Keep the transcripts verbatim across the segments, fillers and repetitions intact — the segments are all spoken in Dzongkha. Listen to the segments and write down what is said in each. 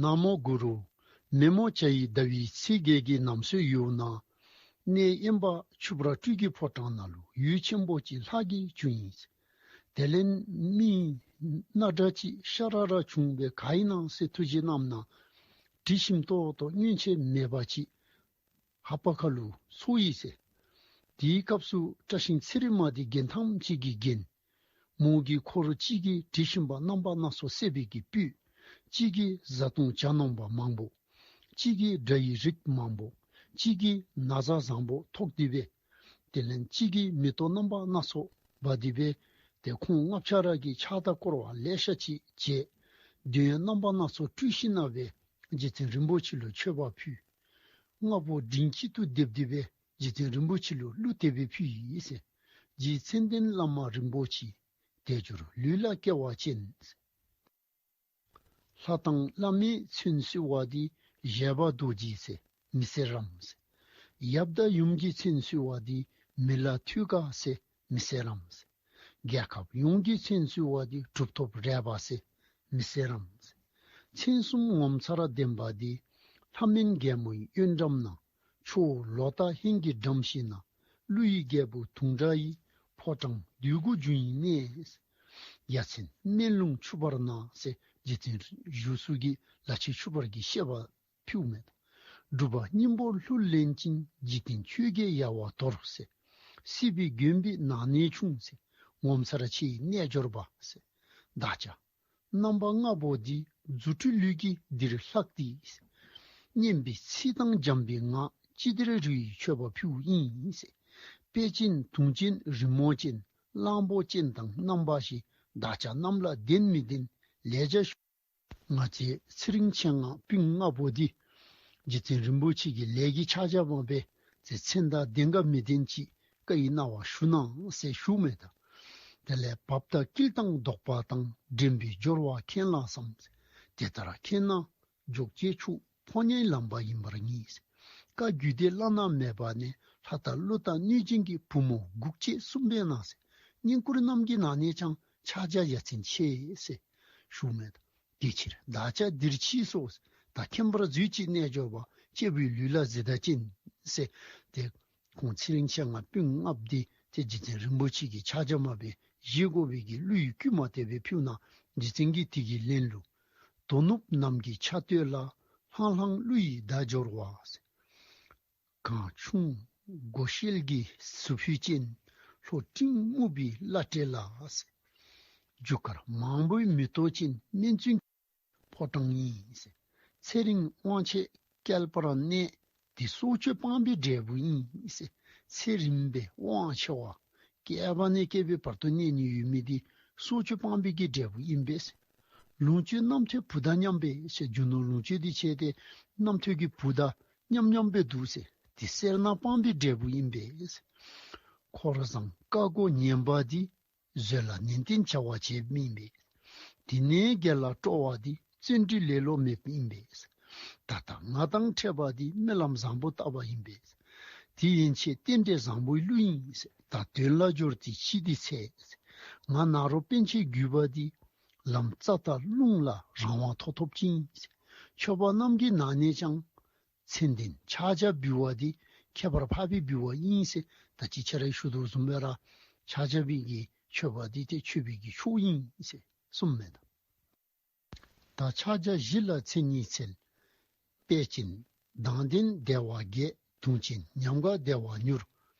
ན་མོ་གུ་རུ། མེ་མོ་བྱ་ཡི་ཟླ་བའི་ཚེས་བརྒྱད་ཀྱི་ནམ་སྲོས་ཡུལ་ན། གནས་དབེན་པ་ཆུ་བར་སྤྲུལ་གྱི་ཕོ་བྲང་ནང་ལུ་ཡུལ་ཆེན་པོ་ཅིག་ལྷག་གིས་བྱུང་ཡི། དེ་ལས་མི་སྣ་འདྲ་ཅིག་ཤ་ར་ར་བྱུང་བས་ག་ཨིན་ན་ཟེར་ཐུགས་དཔྱད་གནངམ་ན། དྲི་ཞིམ་ཏོག་ཏོ་སྔོན་ཆད་མེད་པ་ཅིག་ཧ་པ་ཁ་ལུ་ཚོར་ཡི་ཟེར། དེའི་སྐབས་སུ་བཀྲ་ཤིས་ཚེ་རིང་མ་དེ་རྒྱན་ཐམས་ཅད་ཀྱིས་བརྒྱན། མོ་གི་འཁོར་གཅིག་གིས་དྲི་ཞིམ་པ་རྣམ་པ་སྣ་ཚོགས་བསྲེས་པའི་གི་སྤོས། གཅིག་གིས་བཟའ་བཏུང་ཇ་ནོམ་པ་མང་པོ། གཅིག་གིས་སྒྲ་ཡི་རིགས་མང་པོ། གཅིག་གིས་ན་བཟའ་བཟང་པོ་ཐོགས་ཏེ་སྦེ། དེ་ལས་གཅིག་གིས་མེ་ཏོག་རྣམ་པ་སྣ་ཚོགས་འབག་སྟེ་སྦེ། ཏེ་ཁོང་ལྔ་ཆ་ར་གིས་ཕྱག་དང་བསྐོར་བ་ལེ་ཤ་ཅིག་བྱས། འདོད་ཡོན་རྣམ་པ་སྣ་ཚོགས་སྤྲུལ་ཞིནམ་ལས་རྗེ་བཙུན་རིན་པོ་ཆེ་ལུ་མཆོད་པ་ཕུལ། ལྔ་པོ་མགྲིན་གཅིག་ཏུ་བསྡེབས་ཏེ་སྦེ་རྗེ་བཙུན་རིན་པོ་ཆེ་ལུ་གླུ་དེ་སྦེ་ཕུལ་ཡི་ཟེར། རྗེ་མཚན་ལྡན་བླ་མ་རིན་པོ་ཆེ། དལ་འབྱོར་ལུས་ལ་སྐལ་བ་ཅན། ལྷ་དང་བླ་མའི་མཚན་གསོལ་བ་འདི་བཞད་པ་རྡོ་རྗེ་ཟེར་མི་ཟེར་རམ་ཟེར། ཡབ་དང་ཡུམ་གྱི་མཚན་གསོལ་བ་འདི་མི་ལ་ཐུད་དཀར་ཟེར་མི་ཟེར་རམ་ཟེར། རྒྱལ་ཁབ་ཡོངས་ཀྱི་མཚན་གསོལ་བ་འདི་གྲུབ་ཐོབ་རས་པ་ཟེར་མི་ཟེར་རམ་ཟེར། མཚན་གསུམ་ངོ་མཚར་ལྡན་པ་འདི་ལྷ་མིན་རྒྱལ་མོའི་གཡོན་འགྲམ་ན། ཆུ་བོ་ལོ་ཏ་ཧན་གྱི་འགྲམ་ཞིག་ན། ཀླུ་ཡི་རྒྱལ་པོ་དུང་སྒྲ་ཡི། ཕོ་བྲང་འདོད་དགུ་འབྱུང་བའི་གནས། ཡ་མཚན་སྨན་ལུང་ཆུ་བར་ན་ཟེར་རྗེ་བཙུན་བཞུགས་ས་གི་ལ་ཕྱི་ཆུ་བར་གྱི་བཤད་པ་ཕུལཝ་མས། སྒྲུབ་པ་སྙིང་པོ་ལྷུར་ལེན་ཅིང་། འཇིག་རྟེན་ཆོས་བརྒྱད་ཡལ་བར་དོར་ཟེར། སྲིད་པའི་མགོན་པོའི་ནགས་ནས་ཕྱུང་ཟེར། ངོ་མཚར་ཆེ་བའི་རྣལ་འབྱོར་པ་ཟེར། བདག་ཅག་རྣམ་པ་ལྔ་པོ་འདི། རྫུ་འཕྲུལ་ལུས་ཀྱིས་འདིར་ལྷགས་ཏེ། སྙན་པའི་ཚིག་དང་འཇམ་པའི་ངག་ཅི་བདེར་རོལ་བའི་མཆོད་པ་ཕུལཝ་ཨིན་ཟེར། དཔལ་ཅན་དུང་ཅན་རི་མོ་ཅན། གླང་པོ་ཅན་དང་རྣམ་པ་བཞི། བདག་ཅག་རྣམས་ལ་བདེན་མི་བདེན་ལེགས་སྦྱར་ཞུ། ང་བཅས་ཚེ་རིང་མཆེད་ལྔ་སྤུན་ལྔ་པོ་འདི་རྗེ་བཙུན་རིན་པོ་ཆེ་གི་ལས་ཀྱི་ཕྱག་རྒྱ་མ་འབད་ཚེ་མཚན་དང་ལྡན་ག་མི་ལྡན་ཅིག་བཀའ་ཡི་གནང་བ་ཞུ་གནང་ཟེར་ཞུཝ་མས་ད། དེ་ལས་བབ་དང་བསྐུལ་དང་བཟློག་པ་དང་། འདྲེན་པའི་སྦྱོར་བ་མཁྱེན་ལ་བསམ། དེ་ལྟར་མཁྱེན་ན་འཇོག་བྱེད་ཆོག་ཕོ་ཉའི་ལམ་པ་ཡིན་པར་ངེས། བཀའ་རྒྱུད་སྡེ་བླ་ན་མེད་པ་ནས། ལྷ་དང་ཀླུ་དང་གནོད་སྦྱིན་གྱི། བུ་མོ་འགུགས་བྱེད་གསུམ་པའི་ནང་ཟེར། བསྙེན་བཀུར་རྣམས་ཀྱི་ནང་ནས་ཀྱང་ཕྱག་རྒྱ་ཡ་མཚན་ཆེ་ཟེར་ཞུཝ་མས་ད། དེ་ཕྱིར་བདག་ཅག་འདིར་མཆིས་སོ། ད་མཁྱེན་པར་མཛོད་ཅིག་རྣལ་འབྱོར་པ། སྐྱེས་བུའི་ལུས་ལ་གཟི་དང་ཅན་ཟེར། ཏེ་ཁོང་ཚེ་རིང་མཆེད་ལྔ་སྤུན་ལྔ་པོ་འདི་ཏེ་རྗེ་བཙུན་རིན་པོ་ཆེ་གི་ཕྱག་རྒྱ་མ་འབད་བཞེས་དགོ་པའི་གི་གླུ་ཡི་བསྐུལ་མ་དེ་སྦེ་ཕུལཝ་ན། རྗེ་བཙུན་གྱིས་དེ་གི་ལན་ལུ། དོ་ནུབ་ནམ་གྱི་ཆ་སྟོད་ལ། ལྷང་ལྷང་ཀླུ་ཡི་བརྡ་འབྱོར་བ། གངས་ཆུང་སྒོ་ཤེལ་གྱི་ཟུར་ཕུད་ཅན། ལྷོ་སྤྲིན་སྨུག་པའི་བླ་བྲེ་ལ་ཟེར། རྒྱུ་སྐར་མང་པོའི་མེ་ཏོག་ཅན། སྨན་བཙུན་ཕོ་བྲང་ཡིན་ཟེར། ཚེ་རིང་དབང་ཆེ་བསྐལ་པར་གནས། དེ་སྲོག་གཅོད་སྤངས་པའི་འབྲས་བུ་ཡིན་ཟེར། ཚེ་རིངམ་སྦེ་དབང་ཆེ་བ་བསྐལ་པ་ནས་བསྐལ་པའི་བར་དུ་གནས་ནི་ཡོད་མི་དེ་སྲོག་གཅོད་སྤངས་པའི་གི་འབྲས་བུ་ཨིན་པས་ཟེར། ལོངས་སྤྱོད་རྣམ་ཐོས་བུ་དང་མཉམ་པས་ཟེར། རྒྱུ་ནོར་ལོངས་སྤྱོད་དེ་ཆེ་སྟེ་རྣམ་ཐོས་ཀྱི་བུ་དང་མཉམ་མཉམ་སྦེ་འདུག་ཟེར། དེ་སེར་སྣ་སྤངས་པའི་འབྲས་བུ་ཨིན་པས་ཟེར། འཁོར་བཟང་བཀའ་བསྒོ་ཉན་པ་དེ། བཟོད་གླགས་ནན་ཏན་བྱ་བ་བྱེདཔ་ཨིན་པས། དེ་ནས་དགེ་ལ་སྤྲོ་བ་དེ། བརྩོན་འགྲུས་ལེ་ལོ་མེདཔ་ཨིན་པས། ད་ལྟ་ང་དང་འཕྲད་པ་དེ། སྨོན་ལམ་བཟང་པོ་བཏབ་པ་ཨིན་པས། དེ་ཡན་ཆད་རྟེན་འབྲེལ་བཟང་པོའི་གླུ་ཨིན་ཟེར། ད་དོན་ལ་འབྱོར་ཏེ་ཕྱིས་དེ་ཚེ་ཟེར། ང་ནཱ་རོ་པཎ་ཆེན་བརྒྱུད་པ་དེ། ལམ་རྩྭ་ལྟར་རླུང་ལ་རང་དབང་ཐོབ་ཐོབ་ཅིང་ཟེར། མཆོད་པ་རྣམས་ཀྱི་ནང་ནས་ཀྱང་མཚན་ལྡན་ཕྱག་རྒྱ་འབུལ་བ་དེ་ཁྱད་པར་འཕགས་པའི་འབུལ་བ་ཨིན་ཟེར། ད་ཅི་ཁྱེད་ར་ཞུ་དོ་བཟུམ་སྦེ་ར་ཕྱག་རྒྱ་པའི་གི་མཆོད་པ་དེ་ཏེ་མཆོད་པའི་གི་མཆོག་ཨིན་ཟེར་གསུངམ་མས་ད། ད་ཕྱག་རྒྱ་བཞི་ལ་མཚན་ཉིད་འཚལ། དཔལ་ཅན་མདངས་ལྡན་བདེ་བ་རྒྱས། དུང་ཅན་ཉམས་དགའ་བདེ་བ་མྱུར།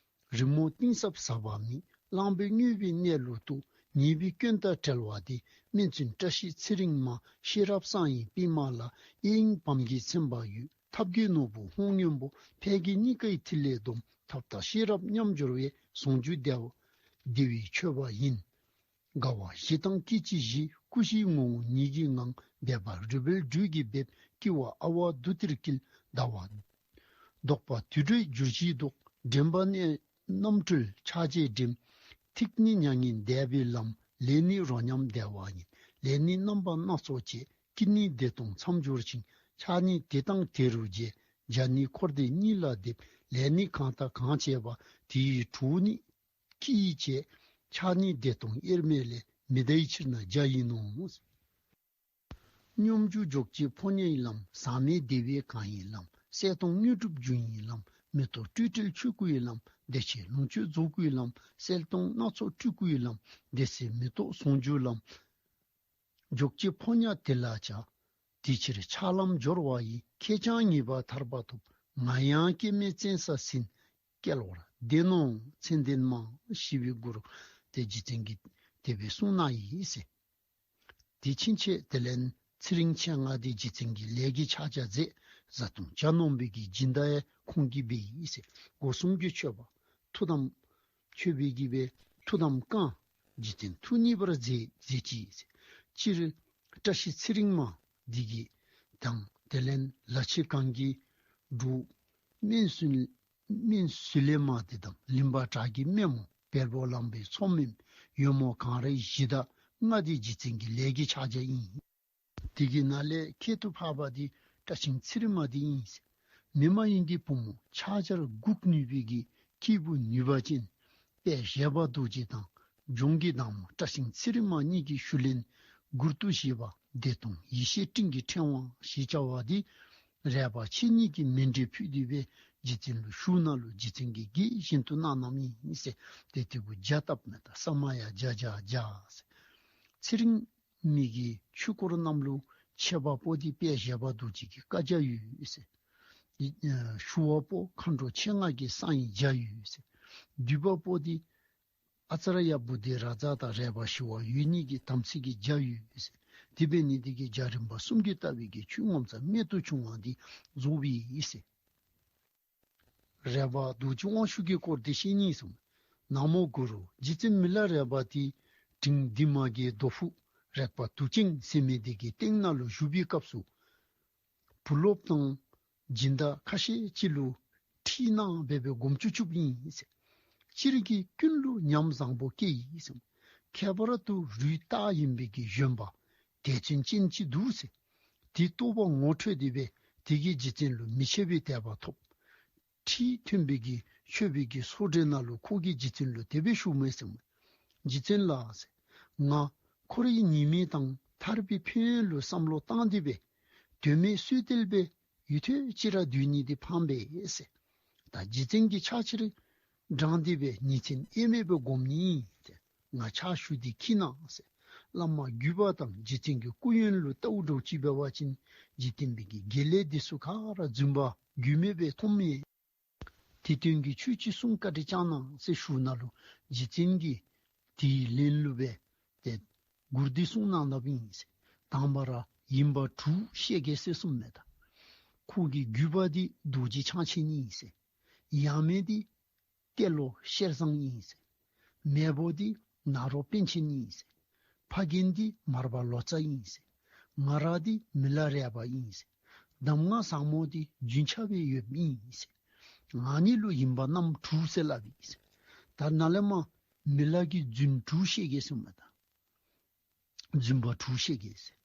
རི་མོ་གཏིང་ཟབ་ཟབ་པ་མེད། གླང་པོའི་རྔོན་པའི་གནས་ལུགས་རྟོགས། ཉེས་པའི་སྐྱོན་དང་བྲལ་བ་དེ། སྨན་བཙུན་བཀྲ་ཤིས་ཚེ་རིང་མ། ཤེས་རབ་གསང་བའི་པདྨ་ལ། གཡས་གཡོན་བམ་གྱི་མཚན་པ་ཡོད། ཐབས་མཁས་ནོར་བུ་ཧཱུྃ་སྔོན་པོ། ཕས་ཀྱི་སྙིང་གའི་ཐིག་ལེ་སྡོམ། ཐབས་དང་ཤེས་རབ་མཉམ་སྦྱོར་བའི། ཟུང་འཇུག་བདེ་བ་བདེ་བའི་མཆོད་པ་ཡིན། དགའ་བ་བཞི་དང་སྐྱེ་མཆེད་བཞི། སྐུ་བཞིའི་ངོ་བོ་ཉིད་ཀྱི་ངང་། བཟླས་པ་རུས་སྦལ་སྦྲུལ་གྱིས་འབེབས། བསྐུལ་བ་ཨ་ཝ་བདུད་རྩིར་བསྐུལ། ཟླ་བ་བཟློག་པ་དུད་འགྲོའི་བསྒྱུར་བྱའི་མདོག། འདྲེན་པ་གནས་རྣམ་འཕྲུལ་ཕྱག་རྒྱས་འགྲིམ། ཐིག་ནི་མྱ་ངན་འདས་པའི་ལམ། ལས་ནི་རོ་མཉམ་བདེ་བ་ཡིན། ལས་ནི་རྣམ་པ་སྣ་ཚོགས་བྱེད། ཀུན་ནི་བདེ་སྟོང་མཚམས་སྦྱོར་ཞིང་། ཕྱག་ནི་དེ་དང་དེ་རུ་བྱེད། ལྗགས་ནི་འཁོར་འདས་གཉིས་ལ་འདེབས། ལས་ནི་གང་དང་གང་བྱེད་པ། དེ་ཡི་གྲོགས་ནི་ཀྱིས་བྱེད། ཕྱག་ནི་བདེ་སྟོང་དབྱེར་མེད་ལས། མི་གདའི་ཕྱིར་ན་བརྒྱ་ཡིན་ནོ། སྙོམས་འཇུག་འཇོག་བྱེད་ཕོ་ཉའི་ལམ། ཟག་མེད་བདེ་བའི་གང་ཡིན་ལམ། གསལ་སྟོང་དངོས་གྲུབ་འབྱུང་བའི་ལམ། མི་རྟོག་སྤྲོས་བྲལ་ཆོས་སྐུའི་ལམ། བདེ་ཆེན་ལོངས་སྤྱོད་རྫོགས་སྐུའི་ལམ། གསལ་སྟོང་སྣ་ཚོགས་སྤྲུལ་སྐུའི་ལམ། བདེ་གསལ་མི་རྟོག་ཟུང་འཇུག་ལམ། འཇོག་བྱེད་ཕོ་ཉ་དེ་ལ་བྱ། དེ་ཕྱིར་ཆགས་ལམ་སྦྱོར་བ་ཡིས། ཁྱེད་ཀྱང་ངེས་པར་ཐར་པ་ཐོབ། ང་ཡང་སྐྱེ་མེད་བཙན་ས་ཟིན། སྐལ་བ་བདེ་ནོ་མཚན་ལྡན་མ། ཞི་བའི་གུ་རུ་དེ་རྗེ་བཙུན་གྱིས་དེ་སྦེ་གསུངས་གནང་ཡི་ཟེར། དེ་ཕྱིན་ཆད་དེ་ལས་ཚེ་རིང་མཆེད་ལྔ་དེ་རྗེ་བཙུན་གྱི་ལས་ཀྱི་ཕྱག་རྒྱ་མཛད། བཟའ་བཏུང་གྱ་ནོམ་པའི་གི་སྦྱིན་བདག་ཡང་ཁོང་གིས་འབད་ཡི་ཟེར། སྒོ་གསུམ་གྱི་མཆོད་པ་ཐུགས་དམ་མཆོད་པའི་གི་སྦེ་ཐུགས་དམ་བསྐང་། རྗེ་བཙུན་ཐུགས་མཉེས་པར་མཛད་མཛད་ཅི་ཟེར། སྤྱིར་བཀྲ་ཤིས་ཚེ་རིང་མ་འདི་གི་དང་དེ་ལས་ལ་ཕྱི་གང་གི་འབྲུག་སྨན་སུ་སྨན་སུ་ལེ་མ་དེ་དང་ལིང་པ་བྲག་གི་སྨན་མོ་བལ་པོ་གླང་པོའི་མཚོ་སྨན་ཡོལ་མོ་གངས་རིའི་གཞི་བདག་ལྔ་དེ་རྗེ་བཙུན་གྱི་ལས་ཀྱི་ཕྱག་རྒྱ་ཨིན། དེ་གི་ནང་ལས་ཁྱད་དུ་འཕགས་པ་དེ་བཀྲ་ཤིས་ཚེ་རིང་མ་དེ་ཨིན། མི་མ་ཡིན་གྱི་བུ་མོ་ཕྱག་རྒྱར་འགུག་ནུས་པའི་གི་སྐྱེས་བུ་ནུས་པ་ཅན་དཔལ་བཞད་པ་རྡོ་རྗེ་དང་ལྗོངས་ཀྱི་བདག་མོ་བཀྲ་ཤིས་ཚེ་རིང་མ་གཉིས་ཀྱི་ཞུ་ལན་མགུར་དུ་བཞེས་པ་བདེ་སྟོང་ཡེ་ཤེས་སྤྲིན་གྱི་ཕྲེང་བ་ཞེས་བྱ་བ་དེ་རས་པ་ཁྱེད་གཉིས་ཀྱི་མཎྜལ་ཕུལ་ཏེ་སྦེ་རྗེ་བཙུན་ལུ་ཞུ་ནང་ལུ་རྗེ་བཙུན་གྱིས་དགྱེས་བཞིན་དུ་གནང་གནངམ་ཨིན་ཟེར། ཏེ་དེ་གུ་བརྒྱ་བཏབ་མས། ད་ས་མ་ཡ་བརྒྱ་བརྒྱ་བརྒྱ་ཟེར། ཚེ་རིང་མི་གི་ཆོས་སྐོར་རྣམས་ལུ་འཆད་པ་པོ་དེ་དཔལ་བཞད་པ་རྡོ་རྗེ་གི་བཀའ་རྒྱ་ཡོད་ཟེར། ཞུ་བ་པོ་མཁའ་འགྲོ་མཆེད་ལྔ་གི་གསང་བའི་རྒྱ་ཡོད་ཟེར། བསྡུ་བ་པོ་དེ་ཨ་ཙརྱ་བུདྡྷི་རཱ་ཛ་དང་རས་པ་ཞི་བ་འོད་གཉིས་ཀྱི་དམ་ཚིག་གི་རྒྱ་ཡོད་ཟེར། དེ་འབད་ནི་དེ་གིས་རྒྱ་རིམ་པ་གསུམ་གྱིས་བཏབ་པའི་གི་ཆོས་ངོ་མཚར་རྨད་དུ་བྱུང་བ་འདི་རྫོགས་པའི་ཨིན་ཟེར། རས་པ་རྡོ་རྗེ་དབང་ཕྱུག་གི་སྐོར་དེ་བཤད་ནི་ཨིན་ཟེར། ན་མོ་གུ་རུ། རྗེ་བཙུན་མི་ལ་རས་པ་དེ་འབྲིང་འདུས་མ་གི་རྡོ་ཕུག་རས་པ་དུ་ཅན་ཟེར་མི་དེ་གི་སྟེང་ན་ལུ་བཞུགས་པའི་སྐབས་སུ་བུ་སློབ་དང་སྦྱིན་བདག་ཁ་ཤས་ཅིག་ལུ་ཁྲིད་གནང་སྦེ་སྦེ་སྒོམ་བཅུག་བཅུགཔ་ཨིན་ཟེར། སྤྱིར་གྱིས་ཀུན་ལུ་ཉམས་བཟང་པོ་སྐྱེས་ཡི་ཟེར། ཁྱད་པར་དུ་རུས་རྟགས་ཡིན་པའི་གི་བཞོན་པ་དད་ཅན་ཅན་ཅིག་འདུག་ཟེར། དེ་རྟོགས་པ་ངོ་འཕྲོད་དེ་སྦེ་དེ་གིས་རྗེ་བཙུན་ལུ་མི་ཕྱེད་པའི་དད་པ་ཐོབ། ཁྲིད་ཐོན་པའི་གི་མཆོད་པའི་གི་ཚོགས་གྲལ་ནང་ལུ་ཁོ་གིས་རྗེ་བཙུན་ལུ་དེ་སྦེ་ཞུཝ་མས་ཟེར། རྗེ་བཙུན་ལགས་ཟེར། ང་འཁོར་བའི་ཉེས་དམིགས་དང་ཐར་པའི་ཕན་ཡོན་ལུ་བསམ་བློ་བཏང་སྟེ་སྦེ་དོན་མེད་སུས་བལྟས་པའི་ཡུན་ཐུང་ཅིག་ར་སྡོད་ནི་དེ་ཕངས་པས་ཟེར། ད་རྗེ་བཙུན་གྱི་ཕྱག་ཕྱིར་འབྲངས་ཏེ་སྦེ་ཉིན་མཚན་དབྱེར་མེད་པའི་སྒོམ་ནི་ཨིན་ཟེར། ང་ཕྱག་ཞུ་སྟེ་འཁྱིད་གནང་ཟེར། བླ་མ་བརྒྱུད་པ་དང་རྗེ་བཙུན་གྱི་སྐུ་ཡོན་ལུ་ལྟཝ་འདྲཝ་ཅིག་འབད་བ་ཅིན་འཇིག་རྟེན་པའི་གི་དགེ་ལས་འདི་ཚུ་ག་ར་རྫུན་པ་རྒྱུས་མེད་སྦེ་མཐོངམ་མས། དེ་སྟོན་གྱི་ཆོས་ཅིག་གསུང་བཀའ་དྲིན་བསྐྱང་གནང་ཟེར་ཞུཝ་ད་ལུ་རྗེ་བཙུན་གྱིས་དེའི་ལན་ལུ་སྦེ་ཏེ་མགུར་འདི་གསུངས་གནང་གནངམ་ཨིན་ཟེར། དང་པ་ར་ཡིན་པ་དྲུག་བཤད་གེ་ཟེར་གསུངམ་མས། ད་ཁོ་གི་བརྒྱུད་པ་འདི་རྡོ་རྗེ་འཆང་ཆེན་ཨིན་ཟེར། ཡང་མེན་འདི་ཏེ་ལོ་ཤེར་བཟང་ཨིན་ཟེར། མེས་པོ་འདི་ནཱ་རོ་པཎ་ཆེན་ཨིན་ཟེར། ཕ་རྒན་འདི་མར་པ་ལོ་ཙཱ་ཨིན་ཟེར། ང་ར་འདི་མི་ལ་རས་པ་ཨིན་ཟེར། གདམས་ངག་ཟབ་མོ་འདི་རྒྱུན་ཆགས་པའི་ཡོདཔ་ཨིན་ཟེར། ང་ནི་ལུ་ཡིན་པ་རྣམ་དྲུག་ཟེར་སླབ་ཨིན་ཟེར། ད་ནཱ་ལས་མར་མི་ལ་གི་རྫུན་དྲུག་བཤད་གེ་ཟེར་མས། ད་རྫུན་པ་དྲུག་བཤད་གེ་ཟེར།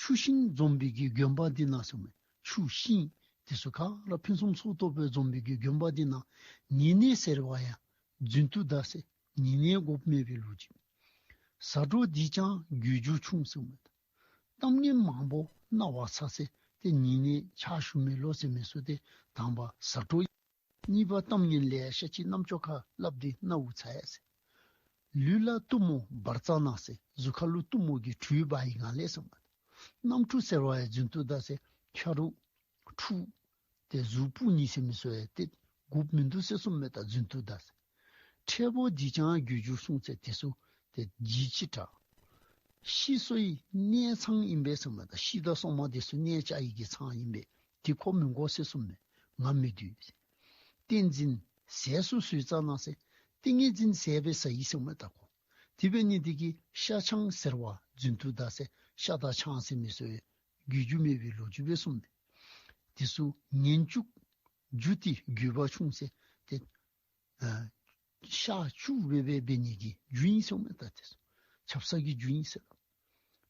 ཆུ་ཤིང་འཛོམས་པའི་གི་དགོན་པ་འདི་ནང་ཟེར་མས། ཆུ་ཤིང་དེ་ཚུ་ག་ར་ཕུན་སུམ་ཚོགས་ཏོག་སྦེ་འཛོམས་པའི་གི་དགོན་པ་འདི་ནང་ཉེ་གནས་ཟེར་བ་ཡང་རྫུན་དུ་གདའ་ཟེར། ཉེ་གནས་དགོཔ་མེད་པའི་ལུགས་ཅིག། ཟ་འཕྲོ་འདི་ཀྱང་རྒྱུས་རྒྱུ་ཆུང་ཟེར་མས། གཏམ་ངན་མང་པོ་རྣ་བར་ཚ་ཟེར། ཏེ་ཉེ་གནས་ཕྱག་ཞུ་མི་ལོ་ཟེར་མི་ཚུ་ཏེ་དང་པ་ཟ་འཕྲོ། གཉིས་པ་གཏམ་ངན་ལེ་ཤ་ཅིག་རྣམ་ཅོ་ཁར་སླབ་སྟེ་རྣ་བར་ཚ་ཡི་ཟེར། ལུས་ལ་གཏུམ་མོ་འབར་རྩ་ན་ཟེར། གཟུགས་ཁ་ལུ་གཏུམ་མོ་གི་དྲོད་འབར་བའི་ངང་ལས་ཟེར་མས། གནམ་འཁྲུག་ཟེར་བ་ཡང་རྫུན་དུ་གདའ་ཟེར། ཆ་རོགས་འཁྲུགས་ཏེ་གཟུགས་སྤུ་ནི་ཟེར་མི་ཚུ་ཡང་ཏེ་དགོཔ་མིན་འདུག་ཟེར་གསུངམ་མས། ད་རྫུན་དུ་གདའ་ཟེར། འཕྲལ་པོ་འདི་ཀྱང་རྒྱུས་རྒྱུ་ཆུང་ཟེར། དེ་ཚུ་ཏེ་ལྗིད་ཅིག་དྲག། ཤི་སོ་ཡི་གནས་ཚང་ཨིན་པས་ཟེར་མས། ད་ཤི་དང་སྲོག་མ་དེ་ཚུ་གནས་བཅའ་ཡི་གི་ཚང་ཨིན་པས། དེ་ཁོ་མི་དགོ་ཟེར་གསུངམ་མས། ང་མི་འདུག་ཟེར། ཏིང་འཛིན་ཟས་སུ་ཟོས་རྩ་ན་ཟེར། ཏིང་ངེ་འཛིན་ཟས་སྦེ་ཟ་ཡི་ཟེར་མས། ད་ཁོ་དེ་འབད་ནི་དེ་གིས་ཤ་ཆང་ཟེར་བ་རྫུན་དུ་གདའ་ཟེར། ཤ་དང་ཆང་ཟེར་མི་ཚུ་ཡང་རྒྱུས་རྒྱུ་མེད་པའི་ལོ་རྒྱུས་སྦེ་གསུངམ་མས། དེ་ཚུ་ངན་སྐྱུགས་རྒྱུ་དེ་རྒྱུས་པ་ཆུང་ཟེར། ཏེ་ཨ་ཤ་སྐྱུགས་སྦེ་སྦེ་འབད་ནི་གི་རྒྱུ་ཨིན་ཟེར་མས། ད་དེ་ཚུ་ཆབ་གསང་གི་རྒྱུ་ཨིན་ཟེར།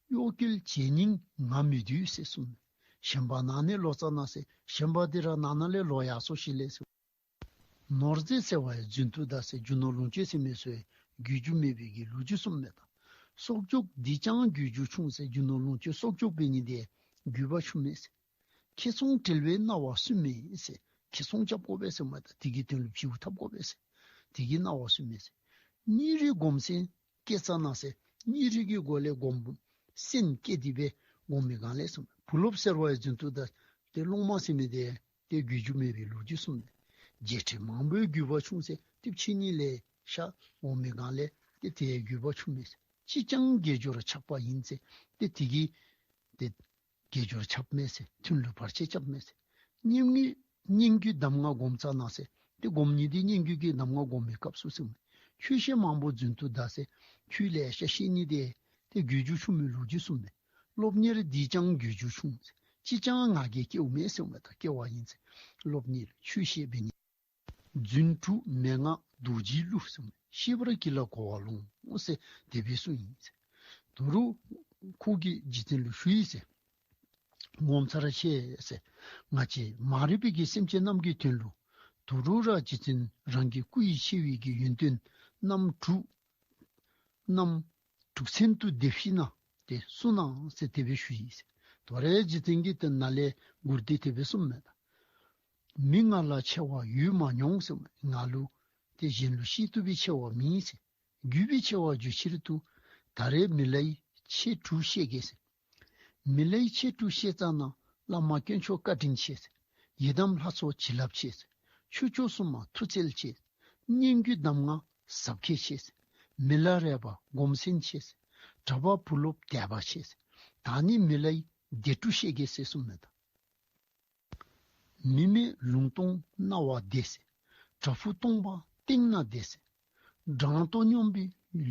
གཡོ་སྐོལ་བྱེད་སྙིང་ང་མི་འདོད་ཟེར་གསུངམ་མས། གཞན་པ་ནང་ནས་ལོག་རྩ་ན་ཟེར། གཞན་པ་དེ་ར་ནང་ན་ལས་ལོག་ཡར་སོ་ཤིག་ལས་ཟེར། ནོར་རྫས་ཟེར་བ་ཡང་རྫུན་དུ་གདའ་ཟེར། རྒྱུ་ནོར་ལོངས་སྤྱོད་ཟེར་མི་ཚུ་ཡང་རྒྱུས་རྒྱུ་མེད་པའི་གི་ལོ་རྒྱུས་གསུངམ་མས། ད་ སྲོག་གཅོད་འདིས་ཀྱང་རྒྱུ་རྒྱུ་ཆུང་ཟེར། རྒྱུ་ནོར་ལོངས་སྤྱོད་སྲོག་གཅོད་འབད་ནི་དེ་རྒྱུ་བ་ཆུང་མས་ཟེར། ཁེ་ཚོང་བྲལ་བའི་སྣང་བ་སུན་མས་ཟེར། ཁེ་ཚོང་རྐྱབ་དགོ་པས་ཟེར་མས། ད་དེ་གི་དོན་ལུ་བྱིའུ་འཐབ་དགོ་པས་ཟེར། དེ་གི་སྣང་བ་སུན་མས་ཟེར། སྙིང་རུས་སྒོམ་སེམས་བསྐྱེད་ཙ་ན་ཟེར། སྙིང་རུས་ཀྱི་སྒོ་ལས་སྒོམ་སེམས་བསྐྱེད་དེ་སྦེ་སྒོམ་མི་གང་ལས་ཟེར་མས། བུ་སློབ་ཟེར་བ་ཡང་རྫུན་དུ་ད་ཏེ་སློབ་མ་ཟེར་མི་དེ་ཏེ་རྒྱུ་རྒྱུ་མེད་པའི་ལོ་རྒྱུས་གསུངས་ནུག། བྱེ་བྲག་མང་པོའི་རྒྱུ་བ་ཆུང་ཟེར། ཏེ་ཕྱི་ནི་ལས་ཤར་འོང་མི་གང་ལས་ཏེ་དེ་རྒྱུ་བ་ཆུང་མས་ཟེར། ཅིས་ཀྱང་དགེ་སྦྱོར་ཆགས་པ་ཡིན་ཟེར། ཏེ་དེ་གིས་ཏེ་དགེ་སྦྱོར་ཆགསཔ་མས་ཟེར། ཐུན་ལུ་བར་ཆད་རྐྱབ་མས་ཟེར། སྙན་ངག་སྙན་བརྒྱུད་གདམས་ངག་སྒོམ་ཙ་ན་ཟེར། ཏེ་སྒོམ་ནི་འདི་སྙན་བརྒྱུད་ཀྱི་གདམས་ངག་སྒོམ་མི་སྐབས་སུ་ཟེར་མས། ཆོས་བཤད་མང་པོ་རྫུན་དུ་གདའ་ཟེར། ཆོས་ལེ་ཤ་བཤད་ནི་དེ་ཏེ་རྒྱུ་རྒྱུ་ཆུང་མི་ལོ་རྒྱུས་གསུངས་མས། སློབ་གཉེར་འདིས་ཀྱང་རྒྱུ་རྒྱུ་ཆུང་ཟེར། ཅིས་ཀྱང་ང་རྒྱལ་སྐྱེཝ་མས་ཟེར་མས། ད་སྐྱེ་བ་ཡིན་ཟེར། སློབ་གཉེར་ཆོས་བཤད་འབད་ནི་རྫུན་དྲུག་མན་ངག་རྡོ་རྗེའི་གླུ་ཟེར་མས། ཤེས་པར་གྱིས་ལ་གོ་བ་ལོང་ཟེར་དེ་སྦེ་གསུངས་ཡི་ཟེར། དོ་རུང་ཁོ་གིས་རྗེ་བཙུན་ལུ་ཞུ་ཡི་ཟེར། ངོ་མཚར་ཆེ་ཟེར། ང་བཅས་མ་རིག་པའི་གི་སེམས་ཅན་རྣམས་ཀྱི་དོན་ལུ་དོ་རུང་ར་རྗེ་བཙུན་རང་གི་སྐུ་ཡི་ཆེ་བའི་གི་ཡོན་ཏན་རྣམ་དྲུག་རྣམ་དྲུག་ཚན་དུ་བསྡེབས་ཤིག་ན་ཏེ་གསུང་གནང་ཟེར་དེ་སྦེ་ཞུ་ཡི་ཟེར། དོ་རུང་རྗེ་བཙུན་གྱིས་ཏེ་ནཱ་ལས་མགུར་འདི་དེ་སྦེ་གསུངས་མས། ད་མི་ང་ལ་ཆེ་བ་ཡོད་མ་མྱོང་ཟེར་མས། ང་ལུ་ཏེ་གཞན་ལུ་བཤད་བཏུབ་པའི་ཆེ་བ་མེད་ཟེར། བརྒྱུད་པའི་ཆེ་བ་བརྗོད་ཕྱིར་དུ། ད་རེས་མི་ལའི་ཆེ་དྲུག་བཤད་གེ་ཟེར། མི་ལའི་ཆེ་དྲུག་བཤད་ཙ་ན། བླ་མ་དཀོན་མཆོག་བཀའ་དྲིན་ཆེ་ཟེར། ཡི་དམ་ལྷ་ཚོགས་བྱིན་རླབས་ཆེ་ཟེར། ཆོས་སྐྱོང་སྲུང་མ་མཐུ་རྩལ་ཆེ་ཟེར། སྙན་བརྒྱུད་གདམས་ངག་ཟབ་ཁྱད་ཆེ་ཟེར། མི་ལ་རས་པ་སྒོམ་སེམས་ཆེ་ཟེར། གྲྭ་པ་བུ་སློབ་དད་པ་ཆེ་ཟེར། ད་ནི་མི་ལའི་སྡེ་དྲུག་བཤད་གེ་ཟེར་གསུངས་མས། ད་མི་མེད་ལུང་སྟོང་རྣ་བ་བདེ་ཟེར། བྲག་ཕུག་སྟོང་པ་སྟེང་ན་བདེ་ཟེར། སྦྲང་རྡོ་སྙོམས་པའི་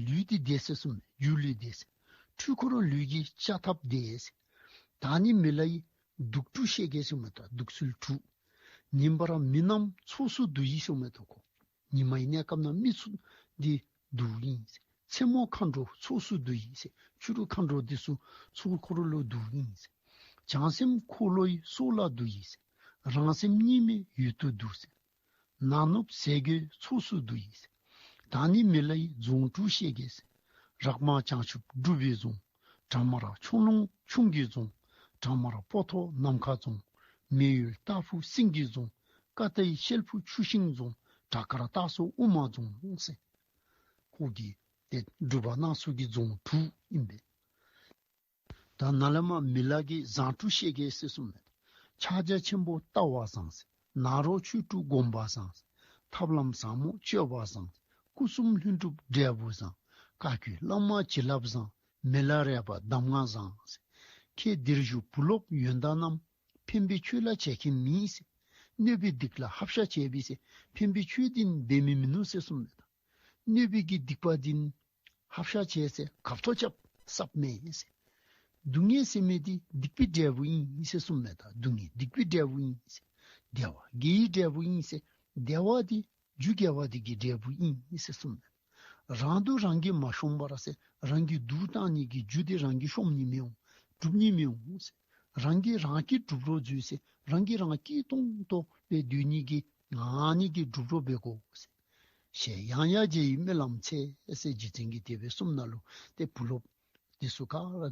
ལུས་འདི་བདེ་ཟེར་གསུངས་མས། རྒྱུ་ལུས་བདེ་ཟེར། འཁྲུལ་འཁོར་ལུས་ཀྱི་ལྕགས་ཐབ་བདེ་ཟེར། ད་ནི་མི་ལའི་གདུགས་དྲུག་བཤད་གེ་ཟེར་མས། ད་གདུགས་ཚུལ་དྲུག། ཉིན་པར་མི་རྣམས་ཚོགས་སུ་འདུ་ཡི་ཟེར་མས། ད་ཁོ་ཉི་མའི་གནས་སྐབས་ན་མི་ཚུ་འདི་འདུཝ་ཨིན་ཟེར། མཚན་མོ་མཁའ་འགྲོ་ཚོགས་སུ་འདུ་ཡི་ཟེར། ཕྱི་རུ་མཁའ་འགྲོ་འདི་ཚུ་ཚོགས་འཁོར་ལུ་འདུཝ་ཨིན་ཟེར། བྱང་སེམས་འཁོར་ལོའི་སྲོག་ལ་འདུ་ཡི་ཟེར། རང་སེམས་གཉིས་མེད་ཡུལ་དུ་འདུ་ཟེར། ནང་ནུབ་ཟས་གོས་ཚོགས་སུ་འདུ་ཡི་ཟེར། ད་ནི་མི་ལའི་རྫོང་དྲུག་བཤད་གེ་ཟེར། རག་མ་བྱང་ཆུབ་སྒྲུབ་པའི་རྫོང་། བྲག་དམར་ཁྱུང་ལུང་ཁྱུང་གི་རྫོང་། བྲག་དམར་སྤོ་ཐོག་ནམ་མཁའ་རྫོང་། མེ་ཡོས་རྟ་ཕུག་སེང་གེའི་རྫོང་། ཀ་དའི་ཤེལ་ཕུག་ཆུ་ཤིང་རྫོང་། བྲག་དཀར་སྟག་སོ་དབུ་མ་རྫོང་ཟེར། ཁོ་གི་ཏེ་སྒྲུབ་པ་གནང་ས་གི་རྫོང་དྲུག་ཨིན་པས། ད་ནཱ་ལས་མར་མི་ལ་གི་བཟང་དྲུག་བཤད་གེ་ཟེར་གསུངས་མས། ཕྱག་རྒྱ་ཆེན་པོ་ལྟ་བ་བཟང་ཟེར། ནཱ་རོ་ཆོས་དྲུག་སྒོམ་པ་བཟང་ཟེར། ཐབས་ལམ་ཟབ་མོ་སྤྱོད་པ་བཟང་ཟེར། སྐུ་གསུམ་ལྷུན་གྲུབ་འབྲས་བུ་བཟང་། བཀའ་བརྒྱུད་བླ་མ་བྱིན་རླབས་བཟང་། མི་ལ་རས་པ་གདམས་ངག་བཟང་ཟེར། ཁྱེད་འདིར་བཞུགས་བུ་སློབ་ཡོན་བདག་རྣམས། ཕན་པའི་ཆོས་ལ་བྱེད་མཁན་མེད་ཟེར། གནོད་པའི་སྡིག་ལ་ཧབ་ཤ་བྱས་པས་ཟེར། ཕན་པའི་ཆོས་འདི་འབད་མི་མིན་ནུག་ཟེར་གསུངས་མས། ད་གནོད་པའི་གི་སྡིག་པ་འདི་ཧབ་ཤ་བྱས་ཟེར་གབ་ཐོབ་རྐྱབ་སྲབ་མས་ཟེར། སྡུག་བསྔལ་ཟེར་མི་འདི་སྡིག་པའི་འབྲས་བུ་ཨིན་ཟེར་གསུངས་མས། ད་སྡུག་བསྔལ་སྡིག་པའི་འབྲས་བུ་ཨིན་ཟེར། བདེ་བ་དགེ་བའི་འབྲས་བུ་ཨིན་ཟེར། བདེ་བ་འདི་རྒྱུ་དགེ་བ་འདི་གི་འབྲས་བུ་ཨིན་ཟེར་གསུངས་མས། རང་སྡུག་རང་གིས་མ་ཤོངས་པར་ཟེར། རང་གི་སྡུག་བཏང་ནི་གི་རྒྱུ་འདི་རང་གིས་ཤོང་ནི་མི་འོང་། སྒྲུབ་ནི་མི་འོང་ཟེར། རང་གིས་རང་སྐྱིད་སྒྲུབ་རོགས་མཛོད་ཟེར། རང་གིས་རང་སྐྱིད་ཏོང་ཏོ་སྦེ་སྡོད་ནི་གི་ཨ་ནི་གི་སྒྲུབ་རོགས་འབད་དགོ་ཟེར། ཞེས་ཡང་ཡང་རྗེ་ཡི་སྨོན་ལམ་འཚལ་ཟེར་རྗེ་བཙུན་གྱིས་དེ་སྦེ་གསུངམ་ད་ལུ་ཏེ་བུ་སློབ་འདི་ཚུ་ག་ར་